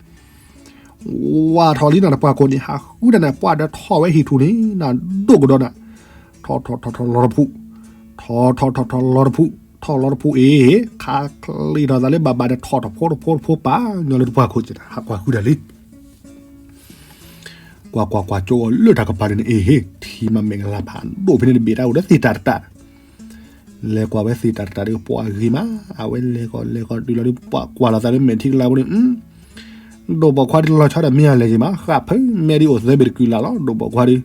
ဝးထီၣ်လံနၤတပှၢ်ခိၣ်န့ၣ် ဟးဃုတၢ်န့ၣ် ပှၢ်ဒီးထီၣ်ဝဲဟံၣ်ထူၣ်န့ၣ် နၤဒိၣ်ကဒီးနၤ, ထီၣ်ထီၣ်ထီၣ်ထီၣ်လီၤတဖု, ထီၣ်ထီၣ်ထီၣ်ထီၣ်လီၤတဖု, ထီၣ်လီၤတဖုအ့ၣ်, ခးချ့ထီၣ်သးလၢဘၣ်ဘၣ်ဒီး ထီၣ်တဖိတဖိတဖိပာ်ညီလၢတပှၢ်ခိၣ်က့ၤ ဟးကွၢ်ဃုတၢ်လံ ကွၢ်ကွၢ်ကွၢ်ကၠိအီၤလၢတၢ်ကပၤန့ၣ် အ့ၣ်ဟ့ၣ် ထံမးမဲာ်ကလၤဖးဒိၣ်ဖဲန့ၣ်တဘ့ၣ်တၢ်အိၣ်ဒီးသ့ၣ်တၢ်တတၢ်, လဲၤကွၢ်ဝဲသ့ၣ်တၢ်တတၢ်ဒီးပှၤဂ့ၤမး, အဝဲလဲၤကီၢ်လဲၤကီၢ်တုၤလီၤဒီးပှၤကွၢ်လီၤသးလၢမဲာ်ထံကလၤပူၤန့ၣ်, ဒိၣ်ပိာ်ခွါဒုးလီၤဆီဒီးမ့ၢ်အလဲၤက့ၤမး ဃၣ်ဖုမဲဒ်အိၣ်သၢဘ့ၣ်တကုၢ်လၢ်လီၤ ဒိၣ်ပိာ်ခွါဒုး,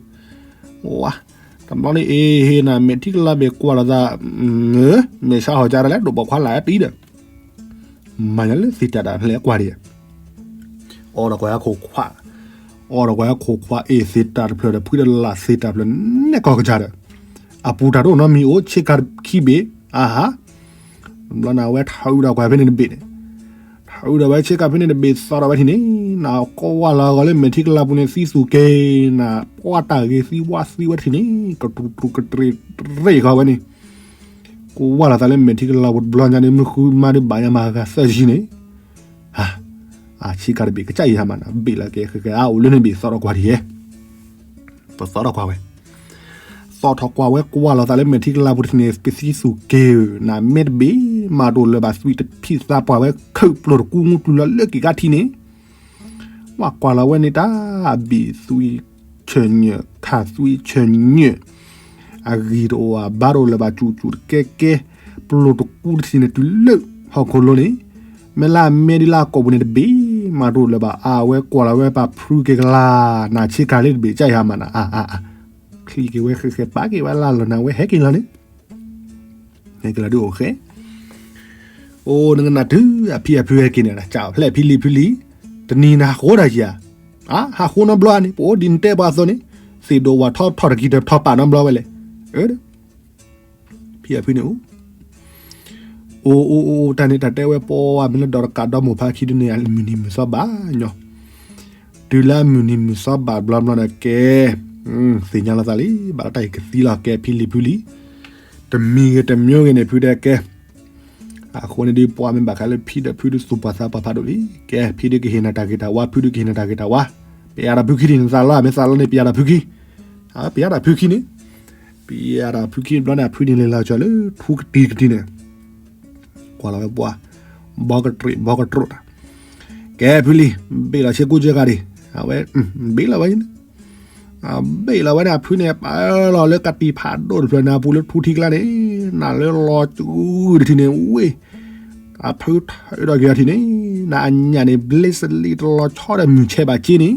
ဝါ, တဘျီန့ၣ် အ့ၣ်ဟ့ၣ်နၤ မဲာ်ထံကလၤဘ့ၣ်ကွၢ်လီၤသး, မဲာ်ဆါဟီၣ်ကၢ်ဒၣ်လဲၣ် ဒိၣ်ပိာ်ခွါလၢအတံၤဒီး မၤညါလၢသ့ၣ်တၢ်တၢ်ဖျဲးကွၢ်ဒံး, အီၣ်ဒီးကွၢ်ဟဲခိၣ်ခွါ, အီၣ်ဒီးကွၢ်ဟဲခိၣ်ခွါ အ့ၣ်သ့ၣ်တၢ်တဖျၢၣ်ဒီး ဖှံဒီးလၢ်သ့ၣ်တၢ်တဖျၢၣ် နဲၣ်ကီၢ်ကစၢ်ဒီး, အပူၤတၢ်တအိၣ်နီတမံၤ အိၣ်ဆ့ကၤခံဘ့ၣ်, အဟါ, ဘျီနၤဝဲထၢအုးဒီးကွၢ်ဖဲန့ၣ်တဘ့ၣ်န့ၣ်, ထၢအုးဒီးဝဲဆ့ကၤဖဲန့ၣ်တဘ့ၣ် သီဒီးဝဲထံၣ်န့ၣ်, နကဝၢ်လီၤဂီၤလၢမဲာ်ထံကလၤပူၤန့ၣ် သံသူၣ်က့ၤနၤ, ပှၤတၢ်ဂ့ၤသံဝါသံဝဲထံၣ်န့ၣ်, ကတြူၢ်ကတြူၢ်ကတြ့ၣ်ကတြ့ၣ်ဃီဝဲန့ၣ် ကဝၢ်လီၤသးလၢမဲာ်ထံကလၤပူၤတဘျီညါန့ၣ် မုၢ်ဃုမါဒုးဘၣ်ယၤမၤဂၤသၢဆံန့ၣ်, ဟါ, အဆ့ကၤတဘ့ၣ်ကစၢ်အံၤဟါမးနၤ ဘ့ၣ်လီၤက့ၤဃဲၤဃဲၤ အအိၣ်လၢန့ၣ်ဘ့ၣ်သီထီၣ်ကွၢ်ဒံးယဲ, ပသီထီၣ်ကွၢ်ဝဲ, သီထီၣ်ကွၢ်ဝဲကွၢ်လီၤသးလၢမဲာ်ထံကလၤပူၤတထံၣ်န့ၣ် ပသံသူၣ်က့ၤဧၢ, နမ့ၢ်တဘ့ၣ် မၤတအိၣ်လၢၤဘၣ်သွံၣ်တဖံးသးပှၢ်ဝဲ ခုးပျိၢ်တကူမူတုၤလီၤလၢက့ၤကါထံန့ၣ် ဝဲကွၢ်လီၤဝဲန့ၣ်တၢ်ဘံၣ်သွံၣ်ဆၢၣ်ညၢၣ် ခးသွံၣ်ဆၢၣ်ညၢၣ်, အဂံၢ်တအိၣ်အဘါတအိၣ်လၢၤဘၣ် စူၣ်စူၣ်တကဲကဲ, ပျိၢ်တကူတထံၣ်န့ၣ် တုၤလၢဟီၣ်ခိၣ်လိၤန့ၣ်, မ့ၢ်လၢအမဲဒ်လၢအကိာ်ပူၤန့ၣ်တဘ့ၣ် မၤတအိၣ်လၢၤဘၣ် အဝဲကွၢ်လီၤဝဲပာ်ဖုက့ၤကလၤ နၤဆ့ကၤလၢတဘ့ၣ်ကၢ်ယၤမးနၤ အါအါအါ ချံက့ၤဝဲဃဲဃဲပာ်က့ၤဝဲလၢလီၤနၤဝဲဟဲက့ၤလီၤန့ၣ် ဟဲက့ၤလီၤဒုးအိၣ်ဃဲ အိၣ်နကနၣ်တုၤအဖံအဖုဟဲက့ၤန့ၣ် ကၢ်ဖျဲၣ်ဖံလံၤဖုလံၤ တနံၤနဟးဃိဒၣ်ယၤ အါ ဟးဃိနီတဘျီန့ၣ် ပအိၣ်ဒ်နတဲပှၤအသိးန့ၣ် သ့ၣ်ဒိၣ်ဝၣ်ထီထီၣ်တကံၢ်တထီပာ်နီတဘျီဝဲလဲၣ် အၢ ဖံအဖုန့ၣ်အိၣ် အိၣ်အိၣ်အိၣ်တၢ်န့ၣ် တၢ်တဲဝဲပှၤမ့ၢ်လၢဒီးတကးဒီမုၢ်ဖးခံဒုန့ၣ် အမုၢ်နံၤမုၢ်သီဘၣ်ညီ တုၤလၢအမုၢ်နံၤမုၢ်သီဘၣ်ဘျီဘျီန့ၣ်ကဲ သ့ၣ်ညါလီၤသးလံ ဘၣ်လီၤတၢ်အံၤကသံလီၤကဲဖံလံၤဖုလံၤ တမံၤဂ့ၤတမံၤဂ့ၤန့ၣ် ဖုတဲကဲ အဃိန့ၣ်ဒုးပှၤမ့ၢ်ဘၣ်ဃးလၢဖံဒီးဖုဒုးသူၣ်ပှၤသးပှၤဖးဒိၣ်လံ ကဲဖံဒုးကဟ့ၣ်နၤတၢ်ဂ့ၤတၢ်ဝါ ဖုဒုးကဟ့ၣ်နၤတၢ်ဂ့ၤတၢ်ဝါ ပယၤဒီးဖုခံန့ၣ် နသးလီမ့ၢ်သးလီန့ၣ် ပယၤဒီးဖုခံ ပယၤဒီးဖုခံန့ၣ် ပယၤဒီးဖုခံဘျီန့ၣ် အဖုန့ၣ်လဲၤလီၤကီလၢထူကတံၤကတံၤန့ၣ် ကွၢ်လီၤဝဲပှၤ ဘီကတြံးဘီကတြိးတၢ် ကဲဖုလံၤ ဘ့ၣ်လီၤဆ့ကူစ့ဂၤဒံး အဝဲ ဘ့ၣ်လီၤဝဲ အဘ့ၣ်လီၤဝဲန့ၣ် အဖုန့ၣ် ပာ်လီၤလၢကတံၤဖးဒိၣ်တဖျၢၣ်န့ၣ် အပူၤလၢထူထံကျါန့ၣ် နၤလၢလီၤစုတထံၣ်န့ၣ် ဝ့ၢ် အဖုထၢဒီးက့ၤထံၣ်န့ၣ် နၤအညၣ်န့ၣ် ဘျ့စလံတလီၤဆီဒီးမုၢ်ဆဲးဘၣ်က့န့ၣ်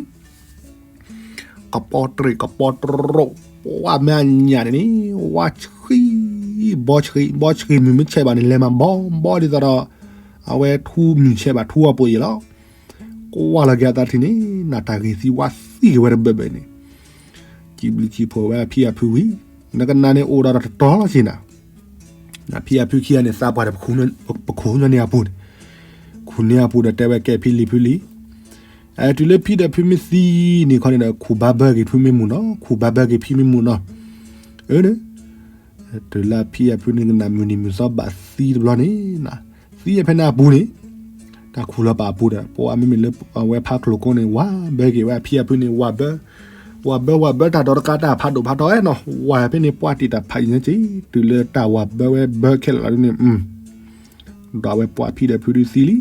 ကပီၤတြံးကပီၤတြိး ပှၤမ့ၢ်အညၣ်န့ၣ်န့ၣ် ဝါဆှံ ဘီဆှံ ဘီဆှံမုၢ်မ့ၢ်ဆဲးဘၣ်န့ၣ် လဲၤမးဘီဘီဒ်သိးဒီး အဝဲထူမုၢ်ဆဲးဘၣ်ထူအပူၤအံၤလီၤ ကွၢ်လီၤက့ၤအသးထံၣ်န့ၣ် နၤတၢ်ဂ့ၤသံဝါသံက့ၤဝဲတဘၢဘၢန့ၣ် စံးဘျုးစံးဖှိၣ်ဝဲအဖံအဖုဝံၤ နကနၣ်န့ၣ်အိၣ်ဒီးတတီၤလီၤဆ့နၤ နဖံအဖုခံဂၤန့ၣ် သးပှၢ်ဒီးပခိၣ်ညီန့ၣ်အပူၤန့ၣ် ခိၣ်န့ၣ်အပူၤဒီးတဲဝဲကဲဖံလံၤဖုလံၤ တုၤလၢဖံဒီးဖုမ့ၢ်သံန့ၣ်ခီန့ၣ်ဒီး ခူၣ်ဘါဘၢက့ၤဖုမ့ၢ်မူနီၤ ခူၣ်ဘါဘၢက့ၤဖံမ့ၢ်မူနီၤ အၢ တုၤလၢဖံအဖုန့ၣ်ကနၣ်မုၢ်နံၤမုၢ်သီဘၣ်သံတဘျီန့ၣ် သံအဖဲန့ၣ်အပူၤန့ၣ် တၢ်ခူၣ်လီၤပာ်အပူၤဒီး ပှၤမ့မ့ၢ်လၢအဝဲဖးကျိၤကိးန့ၣ် ဝၤဘၢက့ၤဝဲအဖံအဖုန့ၣ် ဝၤဘၢ ဝၤဘၢဝၤဘၢတၢ်ဒီးတကးတၢ်ဖးဒိၣ်ဖးထီအဲၣ်နီၤ ဝၤဖဲန့ၣ်ပှၤတံာ်တၢ်ဖးယံၤညါက့ တုၤလၢတၢ်ဝၤဘၢဝဲဘၢခဲလၢာ်လီၤဒ်န့ၣ် ဒီးအဝဲပှၤဖံဒီးဖုဒုးသံလံ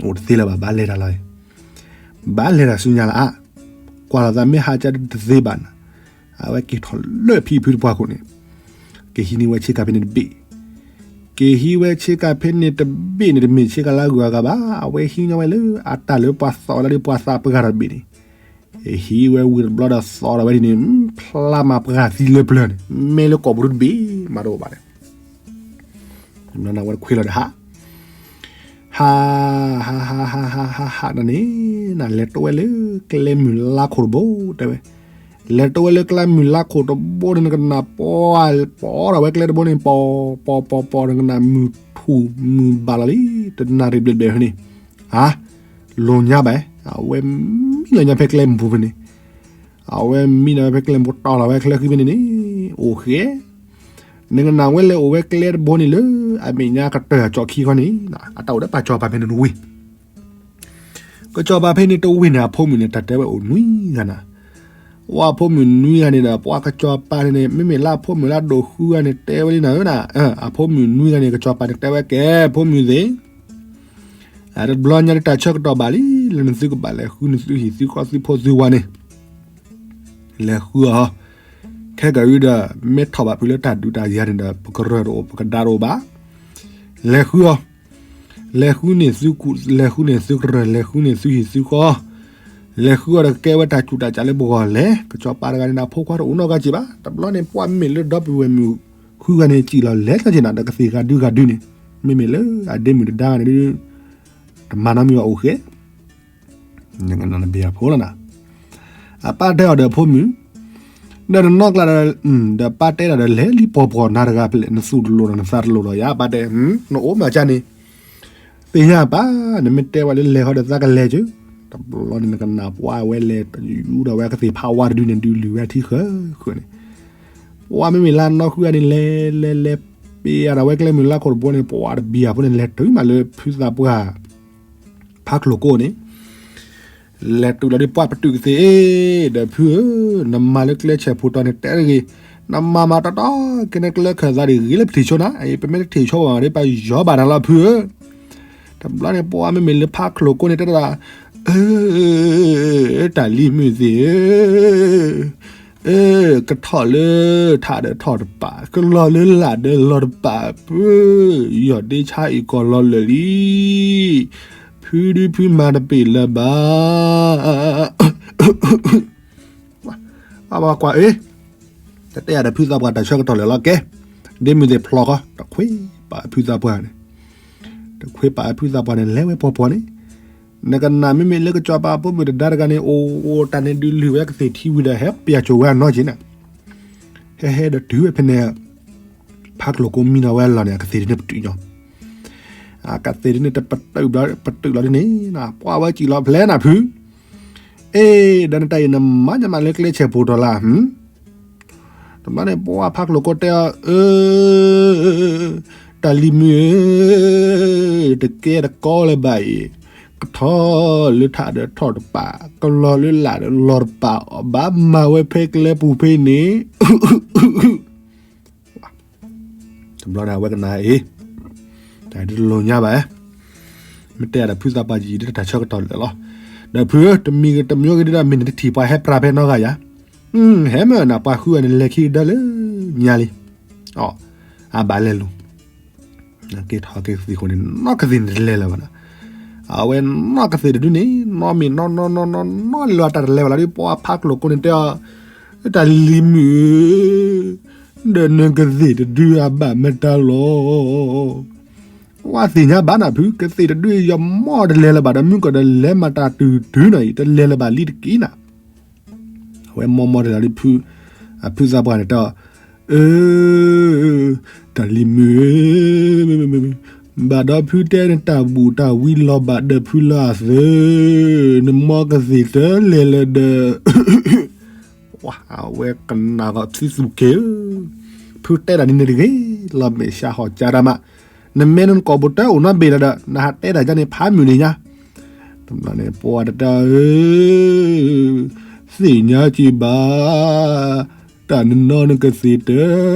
အိၣ်တသ့လၢၤဘၣ် ဘၣ်လဲၤတၢ်လီၤ ဘၣ်လဲၤတၢ်ဆူညါလီၤအါ ကွၢ်လီၤသးမ့ၢ်ဟးကၢ်တသ့ဘၣ်နၤ အဝဲက့ၤထီၣ်လၢဖံဖုတပှၢ်ခိၣ်န့ၣ် က့ၤဟံးန့ၢ်ဝဲဆ့ကၤဖဲန့ၣ်တဘ့ၣ် က့ၤဟံးဝဲဆ့ကၤဖဲန့ၣ်တဘ့ၣ်န့ၣ် တမ့ၢ်ဆ့ကၤလၢအဂုၤအဂၤဘၣ် အဝဲဟံးန့ၢ်ဝဲလၢအတၢ်လၢပှၤသီဝဲလၢဒ်ပှၤသးပှၢ်တၢ်တဘ့ၣ်န့ၣ် ဟံးဝဲဝံၤတဘျီဒီးသီထီၣ်ဝဲဒ်န့ၣ် ဖျါမးပှၤသံလၢပျၢၤန့ၣ် မ့ၢ်လၢကိာ်ပူၤတဘ့ၣ်မးတအိၣ်ဘၣ်န့ၣ် ဝဲတခွ့လီၤဒီးဟး ဟး ဟး ဟး ဟး ဟး ဟး ဟး နၤန့ၣ် နၤလဲၤတဝဲလၢကျဲမုၢ်လါခိၣ်တဘိ တဲဝဲ လဲၤတဝဲလၢကျဲမုၢ်လါခိၣ်တဘိန့ၣ် နကနၣ်ပီ ပီဒီးဝဲကျဲတဘိန့ၣ် ပီ ပီ ပီ ပီ နကနၣ်မုၢ်ထူၣ်မုၢ်ဘၣ်လီၤလံ တနၣ်ရံၣ်ဘျဲၣ်ဘျဲၣ်ဖဲန့ၣ် ဟါ လိၤညါဘၣ် အဝဲမံလီၤညါဖဲကျဲမုၢ်ပူၤဖဲန့ၣ် အဝဲမံလီၤဝဲဖဲကျဲမုၢ်ပူၤတီၢ်လီၤဝဲကျဲဃံဖဲန့ၣ်န့ၣ် အိၣ်ဃဲ နကနၣ်ဝဲလဲၤအိၣ်ဝဲကျဲတဘိန့ၣ်လၢ အမဲာ်ညါကတၢၢ်အကၠီခံခီန့ၣ် အတၢ်အိၣ်ဒီးပာ်စီၤပၤဖဲန့ၣ်တဝ့ၢ် ကစီၤပၤဖဲန့ၣ်တဝ့ၢ်န့ၣ် အဖိမုၣ်န့ၣ် တၢ်တဲဝဲအိၣ်နွံဂၤနၤ ဝဲအဖိမုၣ်နွံဂၤန့ၣ်ဒီး ပှၤကစီၤပၤန့ၣ်န့ၣ် မ့မ့ၢ်လၢအဖိမုၣ်လၢအဒိၣ်ဃုဂၤန့ၣ် တဲဝဲလံနၤဧၢနၤ အဖိမုၣ်နွံဂၤန့ၣ် ကစီၤပၤန့ၣ်တဲဝဲကဲ ဖိမုၣ်သ့ၣ် တဘျီညါဒ်တၢ်ဆၢကတီၢ်ဘၣ်လံ လၢနသုကဘၣ်လဲၤဃုနသုဟံၣ်သုဃီသုဖိသုဝၤန့ၣ် လဲၤဃုအီၤ ခဲကနံၣ်အံၤဒီး မ့ၢ်ထီၣ်ဘၣ်ဖုးလၢတၢ်ဒုးတၢ်ယၤန့ၣ်ဒီး ပကရၢၢ်တအိၣ် ပကဒါတအိၣ်ဘၣ်. လဲၤဃုအီၤ, လဲၤဃုန့ၢ်သုကူၣ်, လဲၤဃုန့ၢ်သုကရၢၢ်, လဲၤဃုန့ၢ်သုဟံၣ်သုဃီ, လဲၤဃုအီၤဒီးကကဲဝဲတၢ်ကူၣ်တၢ်ကးလၢပဂီၢ်လဲၣ်. ကစီၤပၤတဂၤန့ၣ် အဖိခွါတအိၣ်နီတဂၤက့ၤဘၣ်. တဘျီန့ၣ် ပှၤမ့မ့ၢ်လၢဒီပုၢ်ဝဲၢ်မုၣ်ဃုဂၤန့ၣ် စံၣ်လီၤလဲၤကၠီက့ၤနၤဒီးကသ့ၣ်ဂၤဒုဂၤဒုန့ၣ်, မ့မ့ၢ်လၢအဒ့မုၣ်တဒါဂၤန့ၣ်ဒုး တမၤနီတမံၤဘၣ်အိၣ်ဃဲ နကနၣ်နဘ့ၣ်အဖိလီၤနၤ. အပၢ်တဲအီၤဒီးဖိမုၣ်, ဒီးနနီၢ်ကျါဒီး, ဒီးပၢ်တဲဒၣ်ဒီးလဲၤလံပှီၢ်ပှီၢ်နၤတဂၤဖဲလဲၣ်, နသူၣ်တလိၣ်ဒီး နသးတလိၣ်ဒီးယၤ, ပၢ်တဲ, နအိၣ်မးကၢ်န့ၣ်, သ့ၣ်ညါပၢ်, နမ့ၢ်တဲဝဲလၢလဲၤဃီဒီးသးကလဲၤကၠိ, တဘျီန့ၣ်နကနၣ်ပှၤဝဲလဲၤယူဒီးဝဲကသ့ၣ်ဖးဝါတဒုန့ၣ် ဒုးလုၢ်ဝဲထံဃၢဃၢန့ၣ်, ပှၤမ့မ့ၢ်လၢနီၢ်ဃုဂၤန့ၣ် လဲၤလဲၤလဲၤပ့ၤအါဒီးဝဲကျဲမုၢ်လါခိၣ်တဘိန့ၣ် ပှၤတဘံၤအဖိန့ၣ် လဲၤတုၤမးလၢဖုသးပှၢ် ဖးကျိၤကိၣ်န့ၣ်, လဲၤတုၤလီၤဒ်ပှၤပတုာ်ကသ့ၣ်အ့ၣ်, ဒီးဖုဧၢ, နမၤလၢကျဲဆဲးဖိတီၤန့ၣ်တဲတဂ့ၤ, နမၤမၤတီတီက့ၤန့ၣ် ကျဲခၢၣ်သးဒ်ဂ့ၤလၢပထံၣ်ဆိနၤ, ပမ့ၢ်တထံၣ်ဆိဘၣ်မးဒ်ပယီၤဘၣ်နၤလီၤဖုဧၢ. တဘျီန့ၣ် ပှၤမ့မ့ၢ်လၢဖးကျိၤကိၣ်န့ၣ်တဲဒၣ်, အၢ, တၢ်လံၤမုၣ်သ့ၣ်ဧၢ, အၢ, ကထီၣ်လၢထးဒီးထီၣ်တပာ်, ကလီၤလၢလာ်ဒီးလီၤတပာ်, ပၢ်, ယီၢ်ဒ့ဆါအံၤကီၢ်လီၤလၢာ်လံ, ဖု ဖုဒုးဖုမၤတပ့ၤလၢၤဘၣ်. အဝဲကွၢ်အ့ၣ်, တတဲယၤဒီးဖုသးပှၢ်တၢ်ဆၢကတီၢ်လၢာ်လီၤကဲ, ဒ့မုၢ်သ့ၣ်ဖျိဃီ တခွ့ပာ်ဖုသးပှၢ်န့ၣ်, တခွ့ပာ်ဖုသးပှၢ်န့ၣ် လဲၤဝဲပှီၢ်ပှီၢ်န့ၣ်, နကနၣ်မ့မ့ၢ်လၢကစီၤပၤဖိမုၣ်တဒါတဂၤန့ၣ် အိၣ်တၢ်န့ၣ်ဒုးလုၢ်ဝဲကသ့ၣ်ထံဝံၤဒီး ဟဲပျၢ်ကၠိၤဝဲအနီၢ်က့ၤန့ၣ်, ဟဲဟဲဒီးတုၤဝဲဖဲန့ၣ် ဖးကျိၤကိးမံနီၤဝဲအလီၢ်န့ၣ် အကသ့ၣ်ဒုးန့ၣ်ပတုာ်ညီ, အကသ့ၣ်ဒုးန့ၣ်တပတုာ်ဘျီ ပတုာ်လီၤဒ်န့ၣ် ပှၢ်ဝဲစံၣ်လီၤဖျဲနၤဖု, အ့ၣ် ဒီးနတၢ်အံၤနမၤညါမးလၢကျဲဆဲးဖိးတီၤလၢ်, တဘျီန့ၣ် ပှၢ်ဖးကျိၤကိတဲအီၤ အၢ တၢ်လံၤမုၣ်ဧၢ, တကဲတကီလၢၤဘၣ်အံၤ, ကထီၣ်လၢထးဒီးထီၣ်တပာ်, ကလီၤလၢလာ်ဒီးလီၤတပာ်အီၤဘၣ်, မၤဝဲဖဲကျဲပူၤဖဲန့ၣ် တဘျီန့ၣ် အဝဲကနၣ်အ့ၣ်, တၢ်ဒုးတလိၤညါဘၣ်, မ့ၢ်တဲဒီးဖုသးပှၢ်ယံာ်ဒ်တၢ်ဆၢကတီၢ်လၢာ်လီၤ, ဒီးဖုဧၢ တမံၤတမံၤဂ့ၤဒ်ဒီး မ့ၢ်နတထံၣ်ပှၤဟဲပြၢ်ဖဲနီတဂၤယၤ, ဟဲမ့ၢ်နပှၤဃုဂၤန့ၣ် လဲၤခံကဒါလၢညါလံ, အဘၣ်လဲၤလူၤ က့ၤထီၣ်က့ၤသ့ၣ်ဃိန့ၣ် နီၢ်ကသ့ၣ်န့ၣ်တလဲၤလၢၤဘၣ်နီၤ, အဝဲနီၢ်ကသ့ၣ်တဒုန့ၣ် နီၢ်မ့ၢ်နီၢ်နီၢ်နီၢ်နီၢ်နီၢ်လၢအတၢ်တလဲၤဘၣ်လီၤဒီး ပှၢ်ဖးကျိၤကိန့ၣ်တဲအီၤ, တၢ်လံၤမုၣ်ဧၢ, ဒီးနကသ့ၣ်တဒုအဘၣ်မတၤလီၤ, ဝဲသ့ၣ်ညါဘၣ်နၤဖု ကသ့ၣ်တဒုယမီၢ်တလဲၤလၢၤဘၣ်ဒီး မုၢ်ကီၢ်ဒီးလဲၤမၤတၢ်တုၤတုၤနီၤအံၤ တလဲၤလၢၤဘၣ်လံတက့ၢ်နၤ အဝဲမီၢ်မီၢ်တလီၤဒ်ဖု, အဖုသးပှၢ်န့ၣ်တဲအီၤ, အၢ, တၢ်လံၤမုၣ်ဧၢ, ဘၣ်ဒီးဖုတဲနတၢ်ဘူၣ်တၢ်ဝံလီၤဘၣ်ဒီးဖုလၢအသၢ, နမီၢ်ကသ့ၣ်တလဲၤလၢၤဒီး, အဝဲကနၣ်ဂီၤသံသူၣ်က့ၤဧၢ, ဖုတဲတၢ်ဒ်န့ၣ်တဂ့ၤ, လီၤမဲာ်ဆှးဟီၣ်ကၢ်တၢ်မး, နမ့ၢ်နကိာ်ပူၤတအိၣ်နီတဘ့ၣ်လၢၤဒီး နဟးတဲတၢ်ဒ်န့ၣ်ဖးမုၢ်န့ၣ်ညါ, တဘျီန့ၣ် ပှၢ်တတဲအီၤဧၢ, သ့ၣ်ညါက့ၤဘၣ်, တၢ်နနီၢ်နကသ့ၣ်တ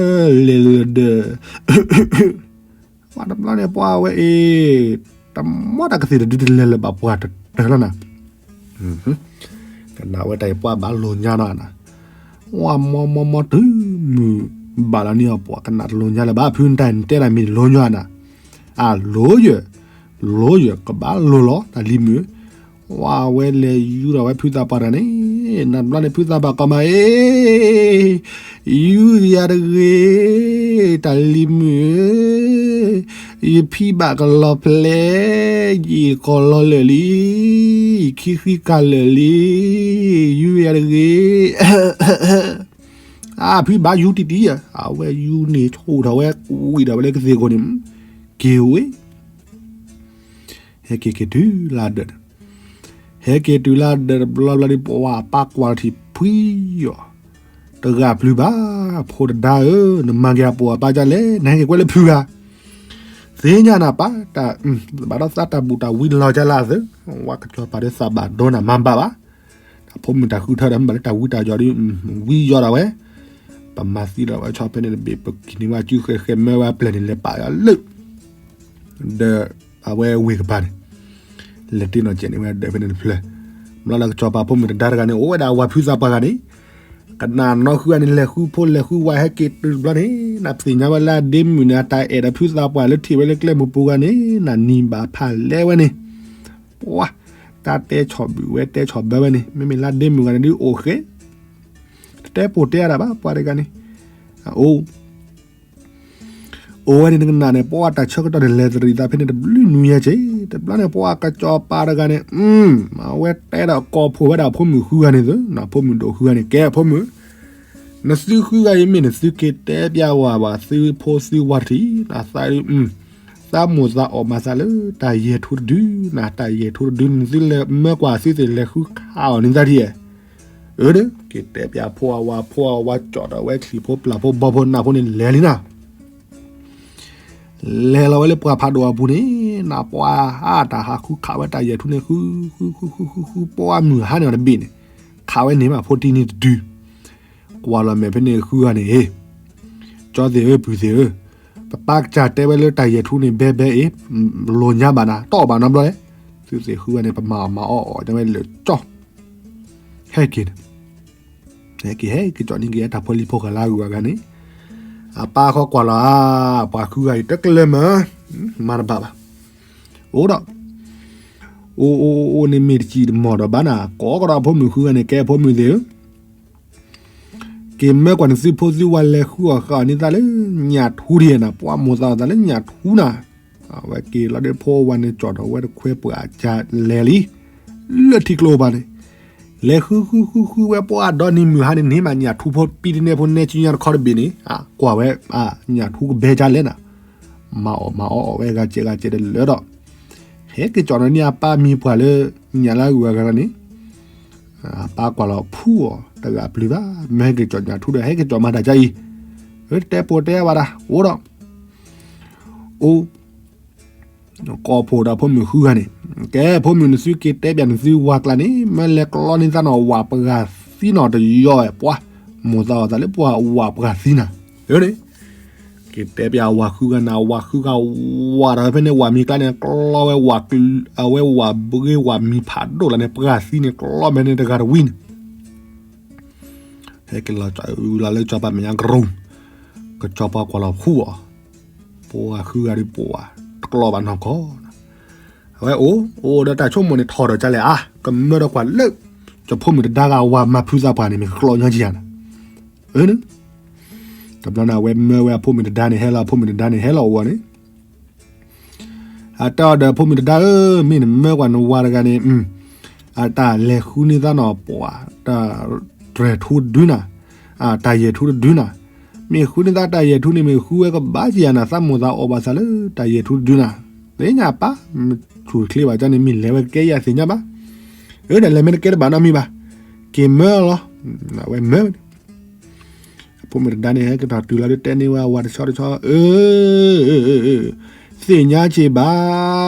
လဲၤလၢၤဒီး ပှၢ်တဘျီန့ၣ် ပှၢ်ဝဲအ့ၣ်, တမီၢ်တၢ်ကသ့ၣ်တဒုတလဲၤလၢၤဘၣ်ပှၢ်တတၢၢ်လီၤနၤ, ကနၣ်ဝဲတၢ်အံၤပှၢ်ဘၣ်လိာ်ညါနီၤနၤ, ဝဲမီၢ်မီၢ်မီၢ်တုၤမုၢ်ဘၣ်လီၤန့ၣ်အီၤ ပှၢ်ကနၣ်တလိာ်ညါလၢၤဘၣ် ဖုနတၢ်တဲတၢ်မ့ၢ်လိာ်ညါနၤ, အလိာ်ယၢၢ်, လိာ်ယၢၢ်ကဘၣ်လိာ်လီၤ တၢ်လံၤမုၣ်, ဝဲလဲၤယူၤထီၣ်ဝဲဖုသးပှၢ်တဂၤန့ၣ်, နဘျီန့ၣ်ဖုသးပှၢ်ကီမးအ့ၣ် ယူယၤတဂ့ၤ, တၢ်လံၤမုၣ်ဧၢ, ယဖံဘၣ်ကလီၤဖျဲ, ယအ့ၣ်ကီၤလီၤလၢာ်လံ, ယခံဃံကၢ်လၢာ်လံ, ယူယၤတဂ့ၤ, အါဖုဘၣ်ယူတံၢ်တံၢ်ဧၢ, အဝဲယူန့ၢ်ဆူၣ်ထီၣ်ဝဲ ဝံၣ်ဒီးဝဲလၢကသ့ၣ်ခိၣ်န့ၣ်, က့ၤဝဲ ဟဲက့ၤက့ၤတုၤလၢဒၢး, ဟဲက့ၤတုၤလၢဒၢးတဘျီဘျီဒီး ပှၢ်ပၢ်ကွၢ်ထံၣ်ဖှံယီၤ, တဂၤပျုၤဘၣ်, ဖိတဒါဧၢ, နမၤက့ၤအပိာ်အပၢ်ဒ်လဲၣ်, နဟဲက့ၤကွဲလၢဖုဂၤ, သ့ၣ်ညါနၤပၢ်, ဘၣ်ဒီးသးတၢ်ဘူၣ်တၢ်ဝံလီၤကလၢအသၢ, ဝဲကစီၤပၤဒီးသးဘၣ်ဒိနၤမၤဘၣ်ဘၣ်, တၢ်ဖိမုၣ်တၢ်ဃုထၢဒီး မ့ၢ်ဘၣ်လၢတၢ်ဝံတၢ်ယီၤဒီး ဝံယီၤဒၣ်ဝဲ, ပမၤသံဒီးဝဲဆီဖဲန့ၣ်တဘ့ၣ် ပကံၣ်န့ၢ်ဝဲစုဃဲၤဃဲၤမၢဝဲအပျဲၢ်န့ၣ် လဲၤပာ်အီၤလၢ ဒီးအဝဲဝ့ၢ်ကပၤန့ၣ်, လဲၤတ့ၢ်နီၢ်ကဲးန့ၢ်ဝဲဒၢးဖဲန့ၣ်တဖျၢၣ်, ဘျီလၢကစီၤပၤဖိမုၣ်တဒါတဂၤန့ၣ် အိၣ်ဝဲဒၣ်အဝၤဖုသးပှၢ်ဂၤန့ၣ်, ကနၣ်နီၢ်ဃုဂၤန့ၣ် လဲၤဃုဖိလဲၤဃုဝၤဟဲက့ၤတုၤတဘျီန့ၣ်, နသ့ၣ်ညါဝဲလၢအဒ့မုၣ်န့ၣ် အတၢ်အဲၣ်ဒီးဖုသးပှၢ်လၢထံၣ်ဝဲလၢကျဲမုၢ်ပူၤဂၤန့ၣ် နနံၤဘၣ်ဖးလဲဝဲန့ၣ်, ပှၤ, တၢ်တဲဆီၣ်ဘုးဝဲတဲဆီၣ်ဘၢဝဲန့ၣ် မ့မ့ၢ်လၢအဒ့မုၣ်ဂၤန့ၣ်ဒုးအိၣ်ဃဲ တတဲပိာ်တဲအါဒၣ်ဘၣ် ပှၤတဂၤန့ၣ်, အအိၣ် အိၣ်ဝဲန့ၣ်နကနၣ်န့ၣ် ပှၤတၢ်ဆၢကတီၢ်န့ၣ် လဲၤတရံးသးဖဲန့ၣ်တဘျုးနွံညါက့ၤ, တဘျီန့ၣ် ပှၤကစီၤပၤတဂၤန့ၣ်, အဝဲတဲဒီးကိးဖှိၣ်ဝဲဒၣ်အဖိမုၣ်ဃုဂၤန့ၣ်သု, အဖိမုၣ်ဒိၣ်ဃုဂၤန့ၣ် ကဲအဖိမုၣ်, နသုဃုဂၤအံၤမ့ၢ်နသုက့ၤတဲပျးဝဲဘၣ် သုဖိသုဝၤတထံၣ်, နသး, သးမိၢ်သးအီၣ်မၤသးလၢတၢ်ယဲၢ်ထူတဒု, နတၢ်ယဲၢ်ထူတဒုန့ၣ် သုလဲၤမၢကွၢ်သုသ့ၣ်လဲၤဃုခးအီၤန့ၣ်သးထံၣ်ဧါ အၢ က့ၤတဲပျးဖိအဝၤ, ဖိအဝၤကၠီၣ်ဒီးဝဲချံၣ်ဖိပျၢ်ဖိဘီဖိနၢ်ဖိန့ၣ်လဲၤလံနၤ, လဲၤလီၤဝဲလၢပှၢ်ဖးဒိၣ်အပူၤန့ၣ်, နပှၤအါတၢ်ဟးဃုခးဝဲတၢ်ယဲၢ်ထူန့ၣ် ဃုဃုဃုဃုဃု ပှၤမုၢ်ဟါန့ၣ်အီၤတဘ့ၣ်န့ၣ်, ခးဝဲန့ၢ်မးဖိတံၢ်န့ၣ်တဒု, ကွၢ်လီၤမဲာ်ဖဲန့ၣ်ဃုဂၤန့ၣ်, ကၠီသ့ၣ်ဧၢ ပုၢ်သ့ၣ်ဧၢ, ပပၢ်ကစၢ်တဲဝဲလၢတၢ်ယဲၢ်ထူန့ၣ် ဘဲဘဲအ့ၣ်, လိာ်ညါဘၣ်နၤ တီၢ်ဘၣ်နီတဘျီလဲၣ်, သုသ့ၣ်ဃုဂၤန့ၣ် ပမၤအီၣ်မၤအီၣ်အီၤ တဲဝဲလၢာ်ကၠီ ဟဲက့ၤန့ၣ်, ဟဲက့ၤဟဲက့ၤကၠီၣ်န့ၢ်က့ၤတၢ်ဖိလံၤဖိဃာ်လၢအဂုၤအဂၤန့ၣ်, အပၢ်ဃီကွၢ်လီၤဧါ, ပှၤဃုဂၤအံၤတကျၢၤမး, မၤတဘၣ်ဘၣ်, အိၣ်ဒီး အိၣ်အိၣ်အိၣ်န့ၣ်မ့ၢ်တစံးတမီၢ်ဒီးဘၣ်နၤ ကိးကဒီးအဖိမုၣ်ဃုဂၤန့ၣ် ကဲအဖိမုၣ်သ့ၣ်ဧၢ က့ၤမၢကွၢ်နသုဖိသုဝၤလဲၤဃုအီၣ်ဃုအီန့ၢ်သးလၢ ညၣ်ထူဒံးနၤ ပှၤမိၢ်သးအီၣ်သးလၢညၣ်ထူနၤ, အဝဲက့ၤလီၤဒီးဖိဝၤန့ၣ် ကၠီၣ်ထီၣ်ဝဲတခွဲပှၢ်ကလဲၤလံ, လၢထံကျိဘၣ်န့ၣ်, လဲၤဃုဃုဃုဃုဝဲပှၤဒီနံၤမုၢ်ဟါန့ၣ်န့ၣ်မး ညၣ်ထူဖိပံတန့ၢ်ဖိနဲကညါတခီတဘ့ၣ်န့ၣ် ကွၢ်ဝဲ ညၣ်ထူကဘဲကလဲၣ်နၤ, မၤအီၣ်မၤအီအီၣ်ဝဲဂၤကဲဂၤကဲတလၢဒီး ဟဲက့ၤကၠီၣ်နီၤန့ၢ်အပၢ်မံၤပှၢ်လၢ ညၣ်လၢအဂုၤအဂၤန့ၣ်, အပၢ်ကွၢ်လီၤဖူအီၤ တဂၤပျုၤဘၣ် မ့ၢ်ဟဲက့ၤကၠီၣ်ညၣ်ထူဒီး ဟဲက့ၤကၠီၣ်မၤတၢ်ကါအံၤ, တဲပိာ်တဲဝဲဒၣ် အိၣ်ဒီး အိၣ် ကိးဖှိၣ်ဒီးဖိမုၣ်ဃုဂၤန့ၣ်, ကဲ ဖိမုၣ်နသုက့ၤတဲပၠးနသုဝၤကျါန့ၣ် မ့ၢ်လဲၤကျီန့ၢ်သးနီၣ်ဝၤပှၢ်သံနီၣ်တယီၢ်ဝဲ ပှၤမိၢ်သးအီၣ်သးလၢပှၤဝၤပှၢ်သံနၤ, န့ၣ် က့ၤတဲပၠးဝၤဃုဂၤနၤ ဝၤဃုဂၤဝၤဒီးဖဲန့ၣ် ဝၤမံၤကျါန့ၣ် ကျီဝဲဝၤ အဝဲဝၤဘှ့ဝၤမံၤဖးဒိၣ်လၢန့ၣ် ပှၢ်သံန့ၣ် ကျီဖဲန့ၣ်တဂၤတဝံၤန့ၣ် ဟဲက့ၤလီၤလၢကၠီၤပၤမဲာ်ညါကရူၢ်, ကစီၤပၤကွၢ်လီၤဖူအီၤ, ပှၤဃုဂၤဒီးပှၤ တကျီဘၣ်နီၢ်ကီၢ်, အဝဲအိၣ် အိၣ်ဒီးတၢ်ဆိကမိၣ်န့ၣ် ထီၣ်ဒီးကလဲၣ်အါ ကမၢဒီးကွၢ်လၢ ကၠီၤဖိမုၣ်တဒါဂၤဝၤမၤဖုသးပှၢ်န့ၣ် မ့ၢ်ကျီညီကယၤနၤ, တဘျီန့ၣ် အဝဲမၢဝဲအဖိမုၣ်တဒါန့ၣ် ဟဲလီၤ အဖိမုၣ်တဒါန့ၣ် ဟဲလီၤအိၣ်ဝဲန့ၣ် အတဲအီၤဒီး ဖိမုၣ်တဒါဧၢ, မ့ၢ်နမၢကွၢ်နဝၤတဂၤန့ၣ် အတၢ်လဲၤဃုန့ၢ်သးနီၣ်ပှၢ် တၢ်တြဲၤထူတဒုနၤ, တၢ်ယဲၢ်ထူတဒုနၤ, မ့ၢ်ဃုန့ၢ်သးတၢ်ယဲၢ်ထူန့ၣ် မ့ၢ်ဃုဝဲကဘၣ်ကယၤနၤ သးမိၢ်သးအီၣ်ဘၣ်သးလၢ တၢ်ယဲၢ်ထူတဒုနၤ, သ့ၣ်ညါပၢ် မ့ၢ်ဆူၣ်ချ့ဘၣ်ကန့ၣ် မ့ၢ်လဲၤဝဲကကဲယၤသ့ၣ်ညါဘၣ်, အၢ ဒီးလဲၤမ့ၢ်တကဲတဘၣ်နီတမံၤဘၣ်, က့ၤမၢလီၤ, အဝဲမၢ အဖိမုၣ်တဒါန့ၣ် ဟဲက့ၤထီၣ်တုၤလီၤဒီးတဲန့ၢ်ဝဲအဝၤတဆီတဆီ အၢ သ့ၣ်ညါက့ၤဘၣ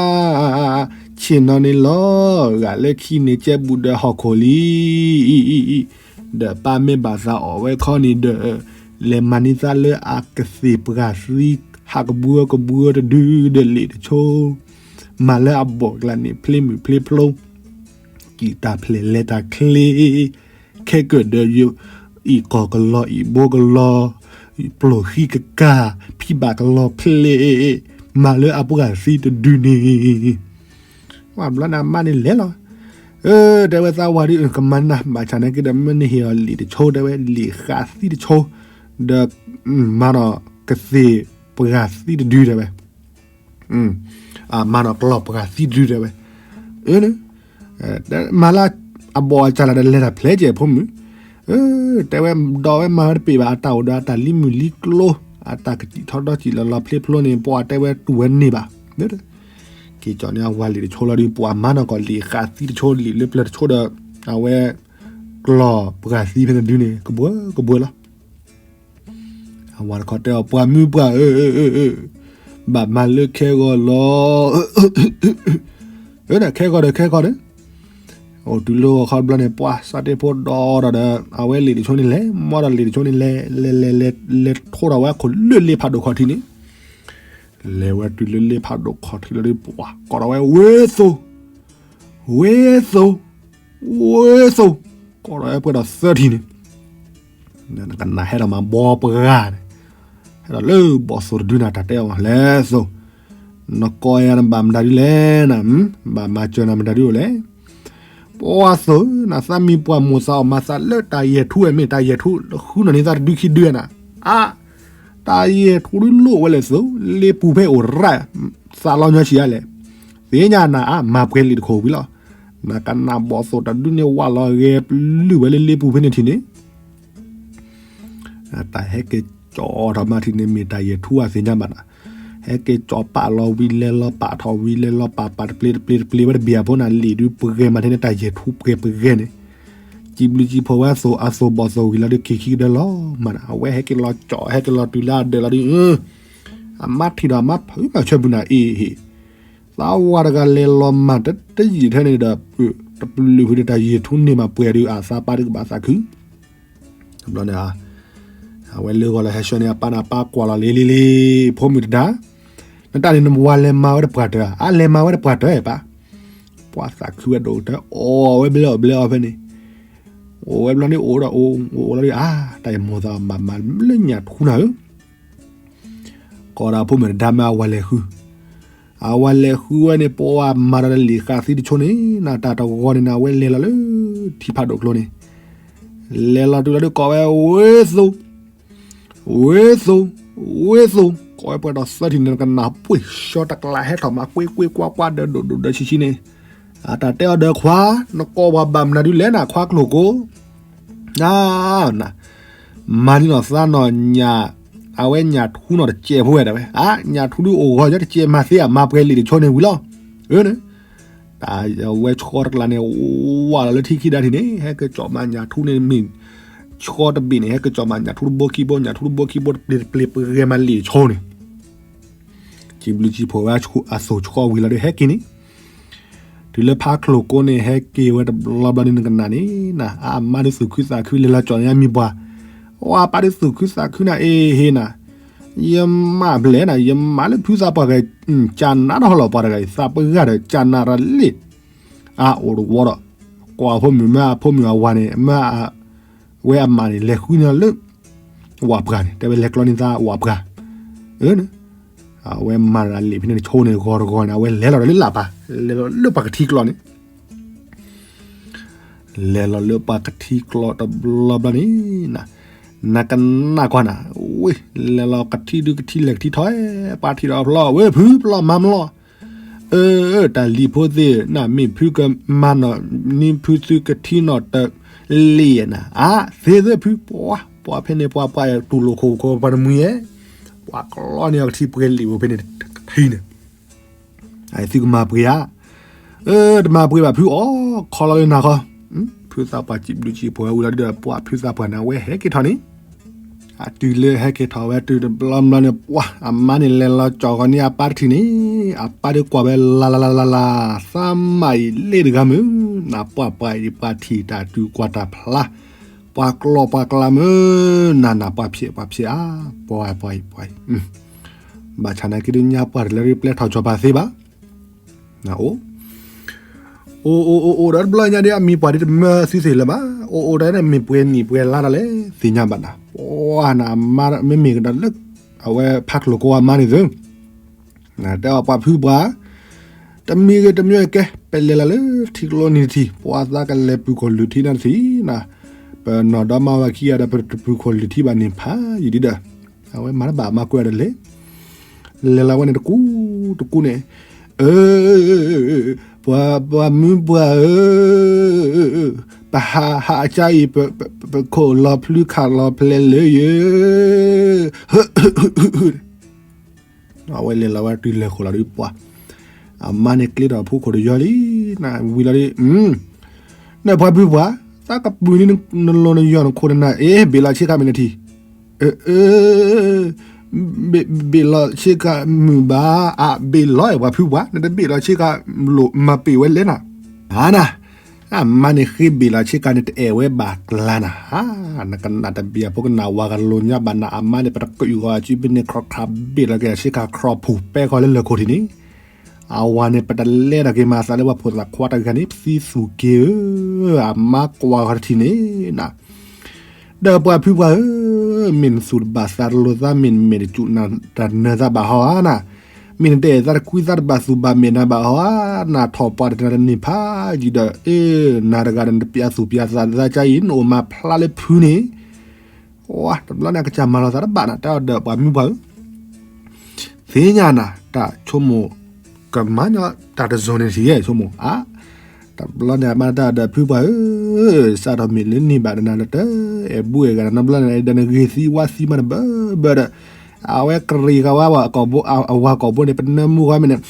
်, ဆ့ၣ်နီၤန့ၣ်လီၤ, ဂၤလၢခံန့ၣ်ကဲဘူးဒီးဟီၣ်ခိၣ်လံ, ဒီးပၢ်မ့ၢ်ဘၣ်သးအီၣ်ဝဲခီန့ၣ်ဒီး လဲၤမၤန့ၢ်သးလၢအကသ့ၣ်ပှၢ်သံ ဟးကဘှီကဘှီတဒုဒီးလံာ်တဆိ မၤလၢအဘီၣ်ကျါန့ၣ် ဖျ့မုၢ်ဖျ့ဖျိ ကံၣ်တၢ်ဖျဲၣ်လဲၤတၢ်ချ့ ခဲကၢၣ်ဒီး အံၣ်ကီၢ်ကလီၤ အံၣ်ဘိကလီၤ ပျိၢ်ဃံကကၢ် ဖံဘၣ်ကလီၤဖျ့ မၤလၢအပှၢ်သံတဒုန့ၣ် ဝဲဘျီန့ၣ်အမါန့ၣ်လဲၤလီၤ, အၢ တဲဝဲသးဝၤဒ် ကမၤနၢ်ဘၣ်ဆၣ်န့ၣ်က့ဒီး မ့ၢ်နဟ့ၣ်အီၤလံာ်တဆိ တဲဝဲ လံာ်ဃာ်သံတဆိ ဒီး မၤနီၣ်ကသ့ၣ်ပှၢ်သံတဒုတဲဝဲ အမၤနီၣ်ကလီၤပှၢ်သံတဒုတဲဝဲ, အၢ မၤလၢအဘီၣ်အစၢ်လီၤဒီးလဲၤတၢ်ဖျဲးကဲၣ်ဖိမုၣ်, တဲဝဲဒီးဝဲမၤဝဲတပ့ၤဘၣ် အတၢ်အိၣ်ဒီးအတၢ်လံမုၢ်လံကျိ အတၢ်ကစံၣ်ထီဒီစံၣ်လီၤလီၤဖျ့ဖျိန့ၣ် ပှၤတဲဝဲတူၢ်ဝဲန့ၢ်ဘၣ်, က့ၤကၠီၣ်န့ၢ်အဝၤလံာ်တဆိလီၤဒီး ပှၤမၤနီၣ်ကီၢ်လံာ်ဃာ်သံတဆိ လံာ်လၢပျၢၤတဆိဒီး အဝဲ ကလီၤပှၢ်သံဖဲန့ၣ်ဒုန့ၣ် ကဘှၢကဘှၢလီၤ အဝၤတခီတဲအီၤ ပှၤမုၣ်ပှၢ်ဧၢ, ဘၣ်မၤလၢခဲဂီၤလီၤ, အၢ ဒီးခဲဂီၤဒီးခဲဂီၤဒီး, အိၣ်တုၤလၢဂီၤခီတဘျီန့ၣ် ပှၤစးတ့ၢ်ဖိဒီးဒီးဒီး အဝဲလံာ်တဆိန့ၣ်လဲၤ မီဒီးလံာ်တဆိန့ၣ်လဲၤ လဲၤလဲၤလဲၤလဲၤထိဒီးဝဲခိၣ်လၢလ့ဖးဒိၣ်ခီၣ်ထံးန့ၣ်, လဲၤဝဲတုၤလၢလ့ဖးဒိၣ်ခီၣ်ထံးလီၤဒီး ပှၤကိးဒီးဝဲ ဝ့သိ, ဝ့သိ ဝ့သိ, ကိးဒီးဝဲပှဲၤဒီးသၢထံၣ်န့ၣ်, နကနၣ်ဟဲဒီးမၤဘီပှၤန့ၣ်, ဟဲဒီးလၢဘီၣ်သိၣ်တဒုနၤ တၢ်တဲအီၤ လဲၤသိ, နကိးယၤနဘၣ်မတၤဒုလဲၣ်နၤ, ဘၣ်မၤစၢၤနၤမတၤဒုအိၣ်လဲၣ်, ပှၤသိၣ် နသးမံပှၢ်မိၢ်သးအီၣ်မၤသးလၢတၢ်ယဲၢ်ထူဝဲမ့ၢ်တၢ်ယဲၢ်ထူ ဃုနီၣ်န့ၢ်သးတဒုခံဒုနၤ, အါ တၢ်ယဲၢ်ထူဒုလိၣ်ဝဲလဲၣ်သိး လ့ပူၤဖဲအိၣ်ရၣ် သးလီညီဆံးအါလဲၣ်, သ့ၣ်ညါနၤအါ မၤပှဲၤလံာ်တခိၣ်ဝံၤလီၤ, နကနၣ်ဘီၣ်သိၣ်တဒုန့ၣ်ဝးလီၤဂဲၤပလုၢ်ဝဲလၢလ့ပူၤဖဲန့ၣ်ထံၣ်န့ၣ် တၢ်ဟဲက့ၤကၠီထီၣ်မၤထံၣ်န့ၣ် မ့ၢ်တၢ်ယဲၢ်ထူအသ့ၣ်ညါဘၣ်နၤ, ဟဲက့ၤကၠီပာ်လီၤဝံၤလဲၤလီၤပာ်ထီၣ်ဝံၤလဲၤလီၤပာ်ပာ်တပျ့ၤတပျ့ၤတပျ့ၤဝဲတဘ့ၣ်အဖိနၤ လံာ်ဒုပှဲၤမၤထဲန့ၣ် တၢ်ယဲၢ်ထူပှဲၤပဂဲန့ၣ်, စံးဘျုးစံးဖှိၣ်ဝဲအသိၣ်အသိၣ်ဘီၣ်သိၣ်ဝံၤလီၤဒီး က့ၤခံကဒၢလီၤမၤနၤ အဝဲဟဲက့ၤလီၤကၠီ ဟဲက့ၤလီၤတုၤလၢအဒၢးလီၤဒီး အမါထံၣ်ဒီးအမါဖုမၤဆၢပူၤနၤအ့ၣ်ဟ့ၣ်, သးဝၤတဂၤလဲၤလီၤမၤတတယံာ်ထဲန့ၣ်ဒီး တပျုာ်ဖုဒီးတၢ်ယဲၢ်ထူန့ၢ်မၤပှဲၤဒီး အသးပၢ်တကဘၣ်သးခု တဘျီန့ၣ် အဝဲလၢဂီၤလၢဟဲဆှၢန့ၢ်အပၢ်န့ၣ် အပၢ်ကွၢ်လီၤလံၤလံၤလံၤ ဖိမုၣ်တဒါ, နတၢ်န့ၣ်နဝၤလဲၤမၤဝဲတပှၢ်တၢၢ်ဧါ, အါလဲၤမၤဝဲတပှၢ်တၢၢ်ဧါပၢ်, ပှၤသးခုဝဲဒိၣ်ကတၢၢ် အီၣ်ဝဲဘျဲအီၣ်ဘျဲအီၣ်ဖဲန့ၣ်, အိၣ်ဝဲဘျီန့ၣ် အိၣ်ဒီးအိၣ်အိၣ်လီၤဒီး အါ တၢ်အံၤမိၢ်သးမၤမၤလၢညၣ်ထူနၤဧၢ ကိးဒီးဖိမုၣ်တဒါမ့ၢ်အဝၤလဲၤဃု, အဝဲလဲၤဃုဝဲန့ၣ် ပှၤမၤဒီးလံာ်ဃာ်သံတဆိန့ၣ် နတၢ်တဂီၤန့ၣ် နဝဲလဲၤလီၤလၢ ထံဖးဒိၣ်ကျိန့ၣ် လဲၤလီၤတုၤလီၤဒုးကိးဝဲ ဝ့သိ ဝ့သိ ဝ့သိ ကိးဝဲပှဲၤဒီးသၢထံၣ်န့ၣ် နကနၢ်ပှ့ၢ် ဆှီတကျးဟဲထီၣ်မး ကွ့ကွ့ကွၢ်ကွၢ် ဒၢဒိၣ်ဒိၣ်ဒၢဆံးဆံးန့ၣ် အတၢ်တဲအီၤဒီးခွါ နကိးပှၤဘၣ်မနုၤဒုးလဲၣ်နခွါကျိၣ်ကိ န မၤန့ၢ်နီၢ်သးနီၢ်ညၣ် အဝဲညၣ်ထူနီၢ်တစဲးဖိဝဲဒၣ်ဝဲ အါ ညၣ်ထူဒုးအိၣ်ဂီၤ ယတစဲးမၤသ့ အမၤပှဲၤလံာ်တဆီန့ၣ်ဝံၤလီၤ အၢ တၢ်ဝဲဆှီတကျးန့ၣ် ဝးလီၤလၢထံခံဒါထံၣ်န့ၣ် ဟဲက့ၤကၠီၣ်မးညၣ်ထူန့ၣ်မ့ၢ် ဆှီတဘ့ၣ်န့ၣ် ဟဲက့ၤကၠီၣ်မးညၣ်ထူတဘိခံဘိ ညၣ်ထူတဘိခံဘိ တပျ့ၤတပျ့ၤပဂဲၤမးလံာ်တဆီန့ၣ် စံးဘျုးစံးဖှိၣ်ဝဲအသိးဆှီဝံၤလီၤဒီးဟဲက့ၤန့ၣ် တုၤလၢဖးချိၣ်ကိန့ၣ် ဟဲက့ၤဝဲတဘျီဘျီဒုးနကနၣ်န့ၣ် နအမါဒုးသူၣ်ခုသးခုလဲၤလီၤကၠီၣ်န့ၢ်အမံၤပှၢ် ဝဲပၢ်ဒုးသူၣ်ခုသးခုနၤ အ့ဟ့နၤ ယမၤဘျဲၣ်နၤ ယမၤလၢဖုသးပှၢ်ဂၤ ကၢ်နးတဟီၣ်လီၤပှၤတဂၤအံၤ သးပှၢ်ဂၤဒီး ကၢ်နးရၤလံ အအိၣ်တဝီဒီး ကွၢ်ဖိမုၣ်မ့ၢ်အဖိမုၣ်အဝၤန့ၣ် မ့ၢ်ဝဲအမါန့ၣ် လဲၤဃုန့ၢ်လၢ ဝၣ်ပှၢ်န့ၣ် တဲဝဲလဲၤကျီန့ၢ်သးဝၣ်ပှၢ် အၢ အဝဲမၤတၢ်လံာ်ဖဲန့ၣ်တဆိန့ၣ် ဂီၤတဂီၤန့ၣ် အဝဲလဲၤလီၤဒီးလၢလၢ်ပၢ် လဲၤလီၤလၢပှၤကထံကျိန့ၣ် လဲၤလီၤလၢပှၤကထံကျိတဘျီဘျီန့ၣ် နကနၣ်ကွၢ်နၤ ဝ့ၢ် လဲၤလီၤကထံဒုးကထံလဲၤကထံထီၣ် ပှၤထံၣ်ဒီးဖျီ ဝ့ၢ်ဖု ပျီမၤမလီၤ အၢ တၢ်လံၤဖိသ့ၣ် နမ့ၢ်ဖုကမၤနီၢ် နံၤဖုသုကထံနီၢ်တလံာ်နၤ အါ သ့သ့ဖု ပှၤ ပှၤဖဲန့ၣ်ပှၤပှၤတူၢ်လိာ်ခိၣ်ခိၣ်ပှၤတမှံၤဧဲ ပှၤကျီန့ၢ်အီၤကထံပှဲၤလံာ်ဝဲဖဲန့ၣ်တထံန့ၣ် အသုကမၤပှ့ၤဧါ အၢ တမၤပှ့ၤဘၣ်ဖုအီၣ် ခီလီၤလၢနၤဃီ ဖုသးပှၢ်စံးဘျုးစံးဖှိၣ်ဝဲဝံၤလီၤဒုးဒီး ပှၤဖုသးပှၢ်န့ၣ် အဝဲဟဲက့ၤထီၣ်န့ၣ် အတုၤလၢဟဲက့ၤထီၣ်ဝဲတုၤတဘျီဘျီန့ၣ် ပှၤ အမါန့ၣ်လဲၤလီၤကၠီၣ်ဃီၤန့ၢ်အပၢ်တထံၣ်န့ၣ် အပၢ်ဒုးကွၢ်ဝဲလၢ်လၢ်လၢ်လၢ်လၢ် သးမၤအံၤလ့ၣ်တဂၤမုၢ် နပှၤပှၤအံၤပှၤထံၣ်တၢ်တုၤကွၢ်တၢ်ဖျါ ပှၤကျီပှၤကျါမုၢ် နနၢ်ပှၤဖျဲးပှၤဖျဲးဧါ ပှၤပှၤအံၤပှၤအံၤ ဘၣ်ဆၣ်နာ်က့ဒုးညါပှၢ်တလၢပျဲထီၣ်ကၠီၤပၤသ့ဘၣ် အိၣ် အိၣ်အိၣ်အိၣ်ဒီးတဘျီညါဒီး အမံၤပှၢ်ဒ်တမၢသုသ့ၣ်လၢၤဘၣ် အိၣ်အိၣ်ဒီးမ့ၢ်ပှဲၤနံၣ်ပှဲၤလါတၢ်လဲၣ် သ့ၣ်ညါဘၣ်နၤ ပှၤနမါမ့မ့ၢ်ကဒီးလၢ အဝဲဖးချိၣ်ကိအမါန့ၣ်သု တဲအီၤပှၤဖုပှၤ တမံၤဂ့ၤတမံၤဂ့ၤကဲ ပလဲၤလီၤလၢထံကျိနံၤတထံၣ် ပှၤသးကလဲၤပူၤခိၣ်လုၢ်ထံနၤတထံၣ်နၤ ပနီၢ်ဒီမါဝၤခံဂၤဒီး ပတပူၤခိၣ်လုၢ်ထံဘၣ်န့ၣ်ဖးယံာ်ဒံးဒီး အဝဲမၤတဘၣ်မၤကွဲးဒီးလဲၤ လဲၤလီၤဝဲန့ၣ်တကူတကူန့ၣ် အၢ ပှၤပှၤမုၢ်ပှၢ်ဧၢ ပဟးဟးအကါအံၤ ပခိၣ်လီၤဖျုခးလီၤဖျဲးလၢယ အဝဲလဲၤလီၤဝဲတုၤလဲၤဃိၣ်လီၤဒုးပှၤ အမါန့ၣ်ကျ့ထီၣ်ဖိခိၣ်တယီလံ နဝံၤလီၤဒုး နပှၤဖုပှၢ် သးကပုာ်န့ၢ်နလိၤနယီၢ်နခိၣ်နနၢ် အ့ ဘ့ၣ်လီၤဆ့ကၤမ့ၢ်နထံၣ် အၢ ဘ့ၣ်လီၤဆ့ကၤမုၢ်ဘၣ် အဘ့ၣ်လီၤအဲၣ်ပှၤဖုပှၢ် နတဘ့ၣ်လီၤဆ့ကၤလိာ်မၤပ့ၢ်ဝဲလဲၣ်နၤ အါနၤ အမါန့ၣ်ဃ့ဘ့ၣ်လီၤဆ့ကၤန့ၣ်တအဲၣ်ဝဲဘၣ်ကျါနၤ နကနၣ်တဘ့ၣ်အဖိကနၣ်ဝၤကလိာ်ညါဘၣ်နၤ အမါန့ၣ် ပတကုာ်ဂီၤအစုပ့ၤန့ၣ် ခရီၣ်ခရးဘ့ၣ်လီၤက့ၤအဆ့ကၤခရီၣ်ဖူၣ် ပဲဃီလၢလၢၢ်ခိၣ်ထံးန့ၣ် အဝၤန့ၣ် ပတလဲဒီးက့ၤမၤသးလၢပှၤဖိသၣ်ခွါတဂၤန့ၣ် ပသံသူၣ်က့ၤဧၢ အမါကွၢ်ဃီတထံၣ်န့ၣ်နၤ ဒီးပှၤဖုပှၢ်ဧၢ မ့ၢ်နသူၣ်တဘၣ်သးတလိၤသး မ့ၢ်နမဲာ်တစူၣ်နၤတၢ်နၢၤသးဘၣ်ဟီဧါနၤ မ့ၢ်နတအဲၣ်သးတကွံသးတဘၣ်သူၣ်ဘၣ်မဲာ်နၤဘၣ်ဟီဧါ နထီၣ်ပှၤတနၤတန့ၢ်ဖးယံာ်ဒီး အ့ နၤတဂၤဒီးနတပျးသူၣ်ပျးသးသးကါအံၤ နအိၣ်မၤဖျါလၢဖုန့ၣ် ဝါ တဘျီန့ၣ် အကစၢ်မၤလီၤသးတဘၣ်နၤ တဲအီၤဒီးပှၤမုၢ်ပှၢ်ဧၢ သ့ၣ်ညါနၤ တၢ်ဆိကမိၣ် ကမၤညီတၢ်တစိၤန့ၣ်ထံၣ်ယဲၢ်ဆိကမိၣ် အါ တဘျီန့ၣ် အမါတၢ်ဒီးဖုပှၢ်ဧၢ စးထီၣ်မ့ၢ်လၢန့ၢ်ဘၣ်ဒီးနၤလၢတၢ်အဲၣ်ဘူၣ်အဲၣ်ဂၤနၤ တဘျီန့ၣ် ဒီးနဂ့ၤသံဝါသံမးတဘၢဘၢဒီး အဝဲကရံၣ်ဃာ်ဝဲ အဝၤကိာ်ဘိန့ၣ် ပနၢမူဃီမ့ၢ်န့ၣ်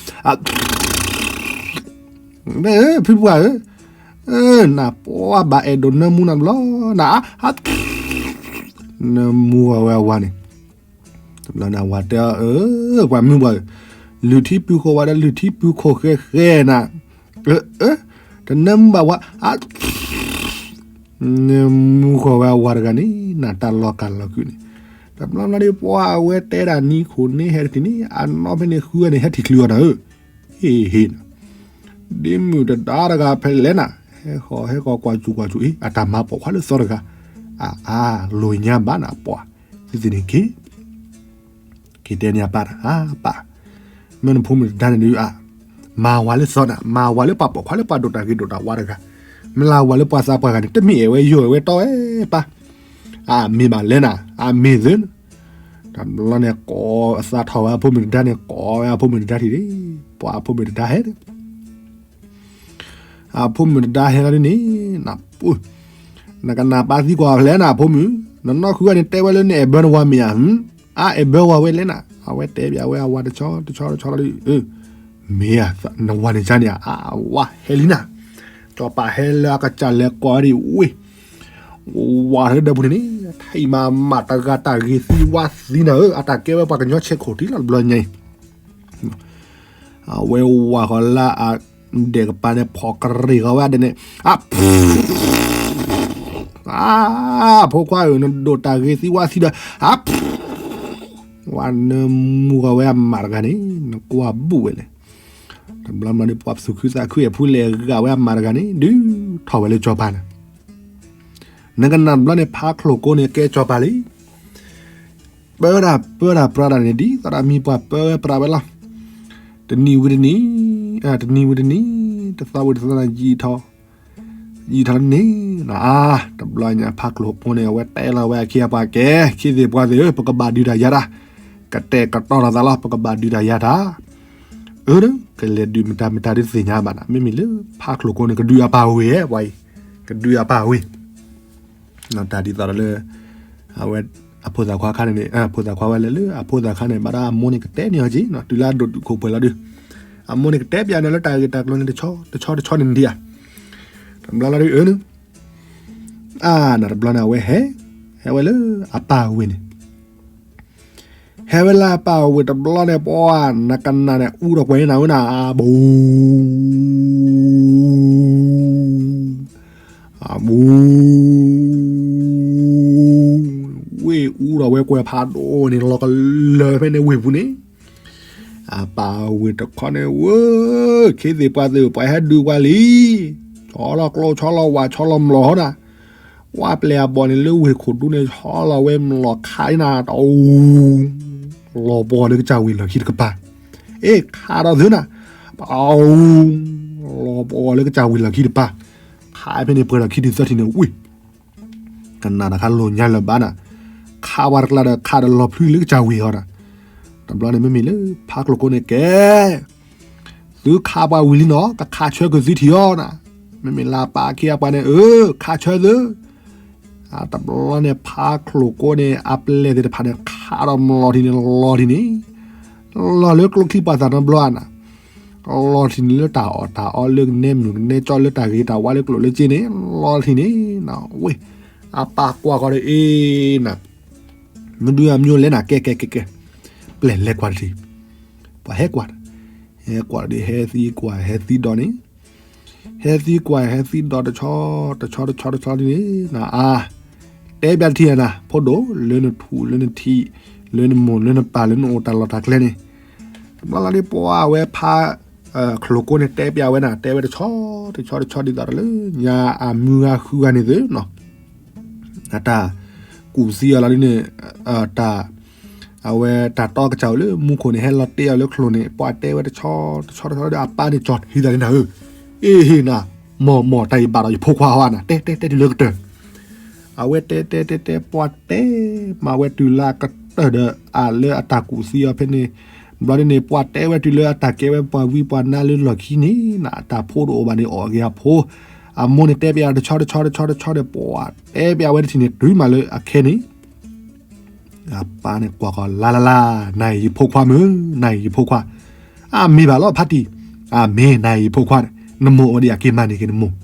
ဖုပှၢ်ဧၢ နပှၤဘၣ်အဲၣ်ဒိးနၢမူနၤတဘျီ န နၢမူဃီဝဲအဝၤန့ၣ် တဘျီန့ၣ် အဝၤတဲအီၤ အၢ ပှၤမုၢ်ပှၢ်ဧၢ လုၢ်ထံပုၢ်ခိၣ်ဝဲဒီး လုၢ်ထံပုၢ်ခိၣ်ဃဲဃဲနၤ အၢ တနၢမူဘၣ်ဝဲ နၢမူဃီဝဲအဝၤတဂၤန့ၣ် နတၢ်လီၤကၢ်လီၤကုာ်န့ၣ် တဘျီဘျီဒ်ပှၤအဝဲတဲဒၣ်နံၤခိၣ်န့ၣ်ဟဲတထံၣ်န့ၣ် အနီၢ်ဖဲန့ၣ်ဃုဝဲန့ၣ် ဟဲထံၣ်ချုးအီၤနၤဧၢ ဟ့ၣ်ဟ့ၣ်နၤ ဒ်မုၢ်တဒါတဂၤဖဲလဲၣ်နၤ ဟဲဃီၤဟဲဃီၤကွၢ်စူၣ်ကွၢ်စူၣ်အံၤ အတၢ်မၤပိာ်ခွါလၢသီတဂၤ အါအါ လိာ်ညါဘၣ်နၤပှၤ သုသ့ၣ်န့ၣ်က့ၤ က့ၤတဲန့ၢ်အပၢ်တၢ် အပၢ် မ့ၢ်နဖိမုၣ်တဒါန့ၣ်ဒုး အ မၤဝၤလၢသီနၤ, မၤဝၤလၢပှၤပိာ်ခွါလၢပှၤဒိၣ်တၢ်ဂ့ၤဒိၣ်တၢ်ဝါတဂၤ, မ့ၢ်လၢဝၤလၢပှၤသးပှၢ်ဂၤန့ၣ် တမ့ၢ်အဲၣ်ဝဲယိာ်ဝဲတီဝဲပၢ်, အမ့ၢ်ဘၣ်လဲၣ်နၤ, အမ့ၢ်သု, တဘျီန့ၣ်ကိးအသးထီၣ်ဝဲအဖိမုၣ်တဒါန့ၣ် ကိးဝဲအဖိမုၣ်တဒါထံၣ်ဒၣ်, ပှၤအဖိမုၣ်တဒါဟဲ အဖိမုၣ်တဒါဟဲလီၤဒ်န့ၣ်, နကနၣ်ပၢ်သံကွၢ်ဖဲလဲၣ်နၤ အဖိမုၣ်, နနီၢ်ဃုဂၤန့ၣ်တဲဝဲလၢနအဲၣ်ဘၢနဝၤမ့ၢ်ဧါ, အအဲၣ်ဘၢဝၤဝဲလဲၣ်နၤ, အဝဲတဲဘၣ်ဝဲအဝၤတဆီတဆီတဆီလီၤဒ်, မ့ၢ်ဧါ, နဝၤန့ၣ်ကန့ၣ်ဧါ, အဝၤဟဲလံနၤ, စီၤပၤဟဲလၢအကစၢ်လဲၤကိးဝဲဒၣ်ဝ့ၢ် ဝၤလၢဒၢးပူၤန့ၣ်န့ၣ်, ထံၣ်မးမးတဂၤတၢ်ဂ့ၤသံဝါသံနၤဧၢ, အတၢ်ကဲဝဲပှၤကညီဆဲးခိၣ်ထံးလီၤတဘျီညါအံၤ အဝဲဝၤဃီၤလၢအဒဲးကပၤန့ၣ် ဖီၣ်ကရံၣ်ဃီၤဝဲဒၣ်န့ၣ်, အ အဖိခွါဧၢ, နဒိၣ်တၢ်ဂ့ၤသံဝါသံဒီး, အ ဝၤနၢမူဃီၤဝဲအမးတဂၤန့ၣ်, နကွၢ်ဘူၣ်ဝဲလဲၣ်, တဘျီဘျီန့ၣ် ပှၤသူၣ်ခုသးခုအဲၣ်ဖူလဲၣ်ဂာ်ဝဲအမးတဂၤန့ၣ် ဒုးထီၣ်ဝဲလၢစီၤပၤန့ၣ်, နကနၣ်တဘျီန့ၣ် ဖးချိၣ်ကိန့ၣ် ကဲစီၤပၤလံ ပၢတၢ်ပၢတၢ်ပြးတၢ်န့ၣ် ဒ်သိးဒီးမံၤပှၢ်ပၢဝဲပြးဝဲလီၤ. တနံၤဝံၤတနံၤ, တနံၤဝံၤတနံၤ, တသီဝံၤတသီန့ၣ် ယံာ်ထီၣ်, ယံာ်ထီၣ်န့ၣ်, အါ, တဘျီညါဖးချိၣ်ကိန့ၣ် အဝဲတဲလီၤဝဲအခ့အပှၤကဲ, ခ့သ့ၣ်ပှၤသ့ၣ်ဧၢ, ပကဘၣ်ဒုးတၢ်ယၤတၢ်, ကတဲာ်ကတီၤထီၣ်သးလီၤ, ပကဘၣ်ဒုးတၢ်ယၤတၢ်, အၢ, ကလဲၤဒုးမတၤမတၤဒုးသ့ၣ်ညါဘၣ်နၤ, မ့မ့ၢ်လၢဖးချိၣ်ကိန့ၣ် ကဒုးအပၢ်ဝ့ၢ်ဧါ, ပှၤအံၤ, ကဒုးအပၢ်ဝ့ၢ် တၢ်ဒ်သိးဒီးလၢ အဝဲ အဖိသၣ်ခွါခါန့ၣ်န့ၣ်, အဖိသၣ်ခွါဝဲလဲၤလၢအဖိသၣ်ခါန့ၣ် ဘၣ်ဒီးအမိၢ်န့ၣ်ကတဲန့ၢ်အီၤက့ၤ, တုၤလၢအဒိၣ်တုာ်ခိၣ်ပှဲၤလီၤဒုး, အမိၢ်န့ၣ်ကတဲပျးန့ၣ်လၢတၢ်ဂ့ၢ်တၢ်ကျိၤန့ၣ် တဆီတဆီန့ၣ်ဒံးဧါ, တဘျီလီၤဒုးအၢနု, အါ, နတဘျီန့ၣ် အဝဲဟဲ, ဟဲဝဲလၢအပၢ်ဝ့ၢ်န့ၣ် ဟဲဝဲလၢအပၢ်ဝ့ၢ်တဘျီန့ၣ် ပှၤနကနၣ်န့ၣ် အူဒီးကွဲၤန့ၣ်နၤဝဲနၤ, အဘူ, အဘူ, ဝ့ၢ်အူဒီးဝဲကွဲၤဖးဒိၣ်န့ၣ် လီၤကလၢာ်ဖဲန့ၣ်ဝ့ၢ်ပူၤန့ၣ်, အပၢ်ဝ့ၢ်တခီန့ၣ်ဝဲ, ခ့သ့ၣ်ပှၤသ့ၣ် ပှၤဟဲဒုးပှၤလံ, ဆီလီၤကျိ ဆီလီၤဝၣ် ဆီလီၤမျိာ်ဟီနၤ ဝါပျဲၢ်အဘီၣ်န့ၣ် လၢဝ့ၢ်ခိၣ်ဒူန့ၣ် ဆီလီၤဝဲမျိာ်ခးနၤတအိၣ်, လီၤပှီၢ်လၢကစၢ်ဝ့ၢ်လီၢ်ခံတကပၤ, အ့ၣ် ခးဒီးသုနၤ, ပအိၣ်, လီၤပှီၢ်လၢကစၢ်ဝ့ၢ်လီၢ်ခံတကပၤ, ခးဖဲန့ၣ်ပှဲၤဒီးခံထံၣ်သၢထံၣ်န့ၣ်ဝ့ၢ် ကနၣ်တခါလိာ်ညါလၢၤဘၣ်နၤ, ခးပှၤတကျါဒီးခးဒီးလီၤဖျုလၢကစၢ်ဝ့ၢ်အီၤနၤ, တဘျီန့ၣ်မ့မ့ၢ်လၢဖးကျိၤကိန့ၣ်ကဲ သုခးပှၤဝံၤလံနီၤ ကခးဆၢက့ၤသုထံၣ်အီၤနၤ, မ့မ့ၢ်လၢအပၢ်အခ့အပှၤန့ၣ် အၢ ခးဆၢသု, တဘျီန့ၣ် ဖးကျိၤကိန့ၣ် အပျဲၢ်သ့ၣ်တဖၣ်န့ၣ် ခးဒီးမျိာ်ထံၣ်န့ၣ် လီၤထံၣ်န့ၣ်, လီၤလၢကျိချံပှၤသးနီတဘျီနၤ, လီၤထံၣ်န့ၣ်လၢတၢ်အီၣ်တၢ်အီလၢကနဲမုၢ်ကနဲကၠီလၢတၢ်ဂ့ၤတၢ်ဝါလၢကျိၣ်လၢစ့န့ၣ် လီၤထံၣ်န့ၣ်, ဝ့ၢ် အပၢ်ကွၢ်ဃီဒီးအ့ၣ်နၤ မဒုးအမျိၤလဲၣ်နၤ ကဲကဲကဲကဲ, ပျဲၢ်လဲၤကွၢ်တထံၣ်, ပှၤဟဲကွၢ်, ဟဲကွၢ်ဒီးဟဲသံကွၢ် ဟဲသံဒီးန့ၣ်, ဟဲသံကွၢ် ဟဲသံဒီးတဆီ, တဆီတဆီတဆီဒ်န့ၣ်, အါ, တဲပျးတထံၣ်နၤ ဖိဒိၣ် လၢနထူၣ်လၢနထံး, လၢနမိၢ်လၢနပၢ်လၢနအိၣ်တၢ်လီၢ်တၢ်ကျဲန့ၣ်, တဘျီလီၤဒ်ပှၤဝဲဖး ကျိၤကိန့ၣ် တဲပျးဝဲနၤ တဲဝဲတဆီ, တဆီတဆီဒ်သိးဒီးလၢညါအမုၢ်ဂၤဃုဂၤန့ၣ်သုနီၤ အတၢ်ကူၣ်သံအီၤလီၤဒ်န့ၣ်, တၢ်, အဝဲတၢ်တီကစၢ်အိၣ်လၢမူခိၣ်န့ၣ် ဟဲလီၤတဲအီၤလၢကျိၤန့ၣ် ပှၤတဲဝဲတဆီ, တဆီတဆီဒီးအပၢ်န့ၣ် ကၠီၣ်ထံသးန့ၣ်နၤဧၢ, အ့ၣ်ဟ့ၣ်နၤ, မီၢ်မီၢ်တၢ်အံၤဘၣ်ဒီးယဖိခွါဧါနၤ, တဲတဲတဲတုၤလၢကတၢၢ် အဝဲတဲတဲတဲတဲ ပှၤတဲမၤဝဲတုၤလၢအကတၢၢ်ဒီး အလၢအတၢ်ကူၣ်သံအီၤဖဲန့ၣ်, ဘျီဒ်န့ၣ် ပှၤတဲဝဲတုၤလၢအတၢ်ကဲဝဲပှၤဝံပှၤနါလၢလီၢ်ခံန့ၣ်, အတၢ်ဖိတအိၣ်ဘၣ်န့ၣ် အီၣ်က့ၤအဖိ, အမိၢ်န့ၣ်တဲပျးတဆီတဆီတဆီတဆီဒီး ပှၤတဲပျးဝဲတထံၣ်န့ၣ် တုၤမးလၢအခဲန့ၣ် အပၢ်န့ၣ်ကွၢ်ဃီၤလါလါလါ, နၤအံၤယဖိခွါမုၢ်, နၤအံၤယဖိခွါ, အမ့ၢ်ဘၣ်လီၤဖါတံၢ်, အမ့ၢ်နၤအံၤယဖိခွါန့ၣ်, နမိၢ်အိၣ်ဒံးအက့ၤမၤန့ၢ်က့ၤနမိၢ်,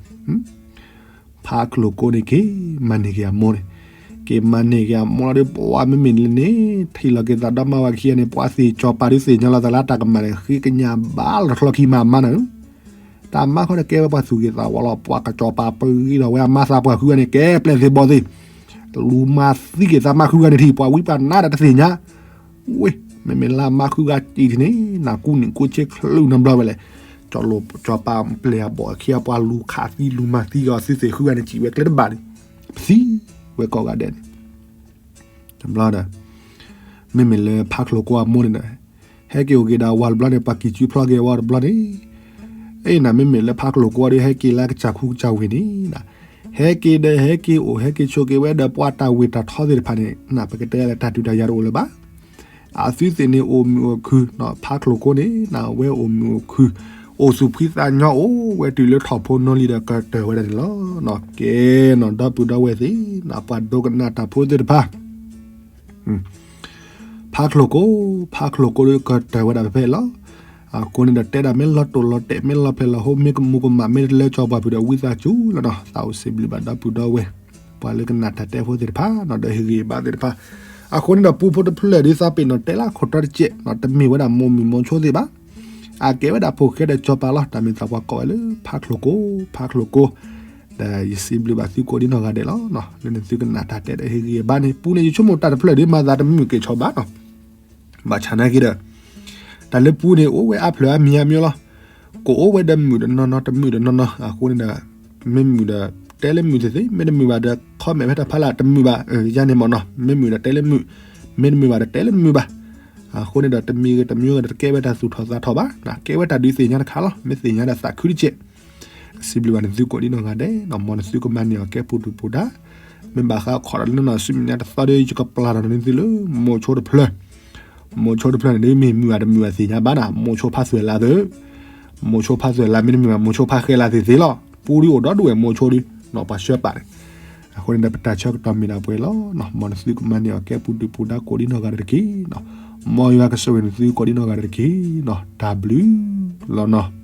ဖးကျိၤကိန့ၣ်က့ၤမၤန့ၢ်က့ၤအမိၢ်န့ၣ်, က့ၤမၤန့ၢ်က့ၤအမိၢ်လီၤဒီး ပှၤမ့မ့ၢ်လၢန့ၣ် ထံၣ်လီၤက့ၤသးဒီမါဝၤခံဂၤန့ၣ် ပှၤသ့ၣ်ကၠီၤပၤဒုးသ့ၣ်ညါလီၤသးလၢတၢ်ကမၣ်န့ၣ် ဃ့ကညးဘၣ်လီၤချီခံမးအမါနၤဧၢ တၢ်မါခီန့ၣ်ကဲဝဲပှၤသူၣ်ဂ့ၤသးဝါလီၤ, ပှၤကၠီၤပၤပဂံၢ်ထီၣ်ဝဲအမါသးပှၢ်ဃုဂၤန့ၣ် ကဲပျဲၢ်သ့ၣ်ဘီၣ်သ့ၣ်, လူၤမၤသံက့ၤသးမါဃုဂၤန့ၣ်ထံၣ် ပှၤဝံပှၤနါဒီးတသ့ၣ်ညါ, ဝ့ၢ် မ့မ့ၢ်လၢအမါဃုဂၤတံၢ်ထံၣ်န့ၣ် နကူနံၣ်ကူဆ့ချၢနဘျီဝဲလဲၣ်, ကၠီၤပၤပျဲၢ်အဘီၣ်အခ့အပှၤလူၤခးသံလူၤမၤသံက့ၤအီၤသ့ၣ်ဃုဂၤန့ၣ် စံးဝဲကျဲတဘၣ်န့ၣ်, ပသံဝဲကိးဂၤဒဲးန့ၣ် တဘျီဒီး မ့မ့ၢ်လၢဖးကျိၤကိအမိၢ်န့ၣ်ဒီး ဟဲက့ၤအိၣ်က့ၤဒီးဝၤတဘျီန့ၣ် ပှၤကံၣ်စုဖျီက့ၤဝဲတဘျီန့ၣ်, အ့ နမ့မ့ၢ်လၢဖးကျိၤကိးဒီး ဟဲက့ၤလၢကစၢ်ခူကစၢ်ဝ့ၢ်န့ၣ်, ဟဲက့ၤဒီးဟဲက့ၤအိၣ် ဟဲက့ၤဆိးက့ၤဝဲဒီးပှၤတၢ်ဝ့ၢ်တၢ်ထီသ့ၣ်တဖၣ်န့ၣ် ပကတဲလၢတၢ်ဒုးတၢ်ယၤတအိၣ်လၢၤဘၣ်. အသုသ့ၣ်န့ၣ်အိၣ်မုာ်အိၣ်ခုၣ်, ဖးကျိၤကိးန့ၣ် ဝဲအိၣ်မုာ်အိၣ်ခုၣ်, အိၣ်သူၣ်ဖှံသးညီအိၣ်ဝဲတုၤလၢထီၣ်ဖိနီၢ်လံဒီးကတၢၢ်ဝဲဒၣ်န့ၣ်လီၤ. ကဲနီၤ ဒီပုၢ်ဒီဝဲၢ်သ့ၣ်, ပှၤဒိကနၣ်တၢ်ဖိသ့ၣ်တဖၣ် ဖးကျိၤကိး, ဖးကျိၤကိးဒီးကတၢၢ်ဝဲဒၣ်ဖဲဖဲအံၤလီၤ. အဃိန့ၣ်ဒီးတဲဒၣ်မ့ၢ်လီၤတိာ်လီၤတဲာ် မ့ၢ်လီၤဖျဲၣ်လီၤဟိ မ့ၢ်ကမူၤကမၣ် မ့ၢ်တလၢကၠီၤပှၤဖုးဒီးဝံသးစူၤလီၤနီၤ. သးအိၣ်စံးဘျုးဘၣ်ဒီပုၢ်ဒီဝဲၢ် ပှၤလၢကနၣ်တၢ်တဲဖိသ့ၣ်တဖၣ်နီၤ ဒီးဟ့ၣ်ဂံၢ်ဘါသ့ၣ်တဖၣ်. အဃိန့ၣ်ဒီးပူဖိတဖျၢၣ်ဒ်သးပ့ၤနီၣ်တဲလၢခိၣ်တီတကဲးနီၤ တမ့ၢ်ဝဲဒၣ်မိၢ်မုၣ်မိၢ်ဆိသ့ၣ်ဘၣ်. အကဲဝဲဒၣ်ဖိၣ်ဃဲဒီးကၠီၤပၤလီၤ. တၢ်မ့ၢ်သးပှၤကိးဝဲလၢဖးကျိၤကိး, ဒီးယစံးဘျုးဘၣ်သုကိးဒံနီၢ်ဂၤဒဲးလီၤ. လၢနသုကနၣ်တၢ်တဲဒီးဟ့ၣ်ဂံၢ်ဘါန့ၣ် ပူန့ၣ် ယဆိကမိၣ်တၢ်တဖျၢၣ်ဒ်မၤသးတမုာ်က့ၤဆီဘၣ်နီၤ. ဘၣ်ဆၣ်နာ်က့ဒီး တၢ်လၢပူန့ၣ် အိၣ်ဝဲအါဖျၢၣ်အါမံၤအါမံၤလီၤ. ကအိၣ်ဝဲဒီးမုာ်ဒီးနီၢ်နီၢ် တမုာ်ဒီးနီၢ်နီၢ်. အဃိန့ၣ်ဒီး မ့ၢ်မုာ်ဒီး တဲလၢမုာ်သ့သ့, မ့ၢ်တမုာ်ဘၣ်ဒီး comment ဖဲတၢ်ဖီလာ်တမုာ်ဘၣ်, ယၤန့ၣ်မ့ၢ်နီၤ မ့ၢ်မုာ်ဒီးတဲလၢမုာ်, မ့ၢ်တမုာ်ဘၣ်ဒီးတဲလၢတမုာ်ဘၣ်. အဃိန့ၣ်ဒီး တမံၤဂ့ၤတမံၤဂ့ၤဒီး တကဲဝဲတၢ်သူၣ်ထီၣ်သးထီၣ်ဘၣ်, ကဲဝဲတၢ်ဒုးသ့ၣ်ညါတခါလီၤ. မ့ၢ်သ့ၣ်ညါဒီးသးခုတကဲး စံးဘျုးဘၣ်နသုကိးဒံနီၢ်ဂၤဒဲးနီၤ. မ်နသုကမၤန့ၢ်အီၤကဲပူၤဒုၣ်ပူၤဒါ, မ့ၢ်ဘၣ်ဃးခိးဒီးလၢနီၢ်နီၢ်ဆူမဲာ်ညါတသီဒီး ယကပျၢ်ဒီးနသုလၢ မိၤဆိတဖျၢၣ်, မိၤဆိတဖျၢၣ်န့ၣ် ဒ်မ့ၢ်မုာ်ဘၣ်တမုာ်ဘၣ်သ့ၣ်ညါဘၣ်နီၤ. မိၤဆိဖးသွဲၣ်လးသ့, မိၤဆိဖးသွဲၣ်လး မ့တမ့ၢ်ဘၣ် မိၤဆိဖးဃဲလးသ့ၣ်သ့လီၤ. ပူဒ်အိၣ်ဒီဒူၣ်ဝဲမိၤဆိဒ်နီၤ ပှၤဆှၢပာ်န့ၣ်. အဃိန့ၣ်ဒီး ပတၢ်ဆၢကတီၢ်မ့ၢ်ဒၣ်ပှဲၤလီၤ. မ်နသုကမၤန့ၢ်အီၤကဲပူၤဒုၣ်ပူၤဒါကိးဒံနီၢ်ဂၤဒဲးတက့ၢ်နီၤ. မ်ယွၤကဆိၣ်ဂ့ၤနသုကိးဒံနီၢ်ဂၤဒဲးတက့ၢ်နီၤ. တၢ်ဘျုးလီၤနီၤ.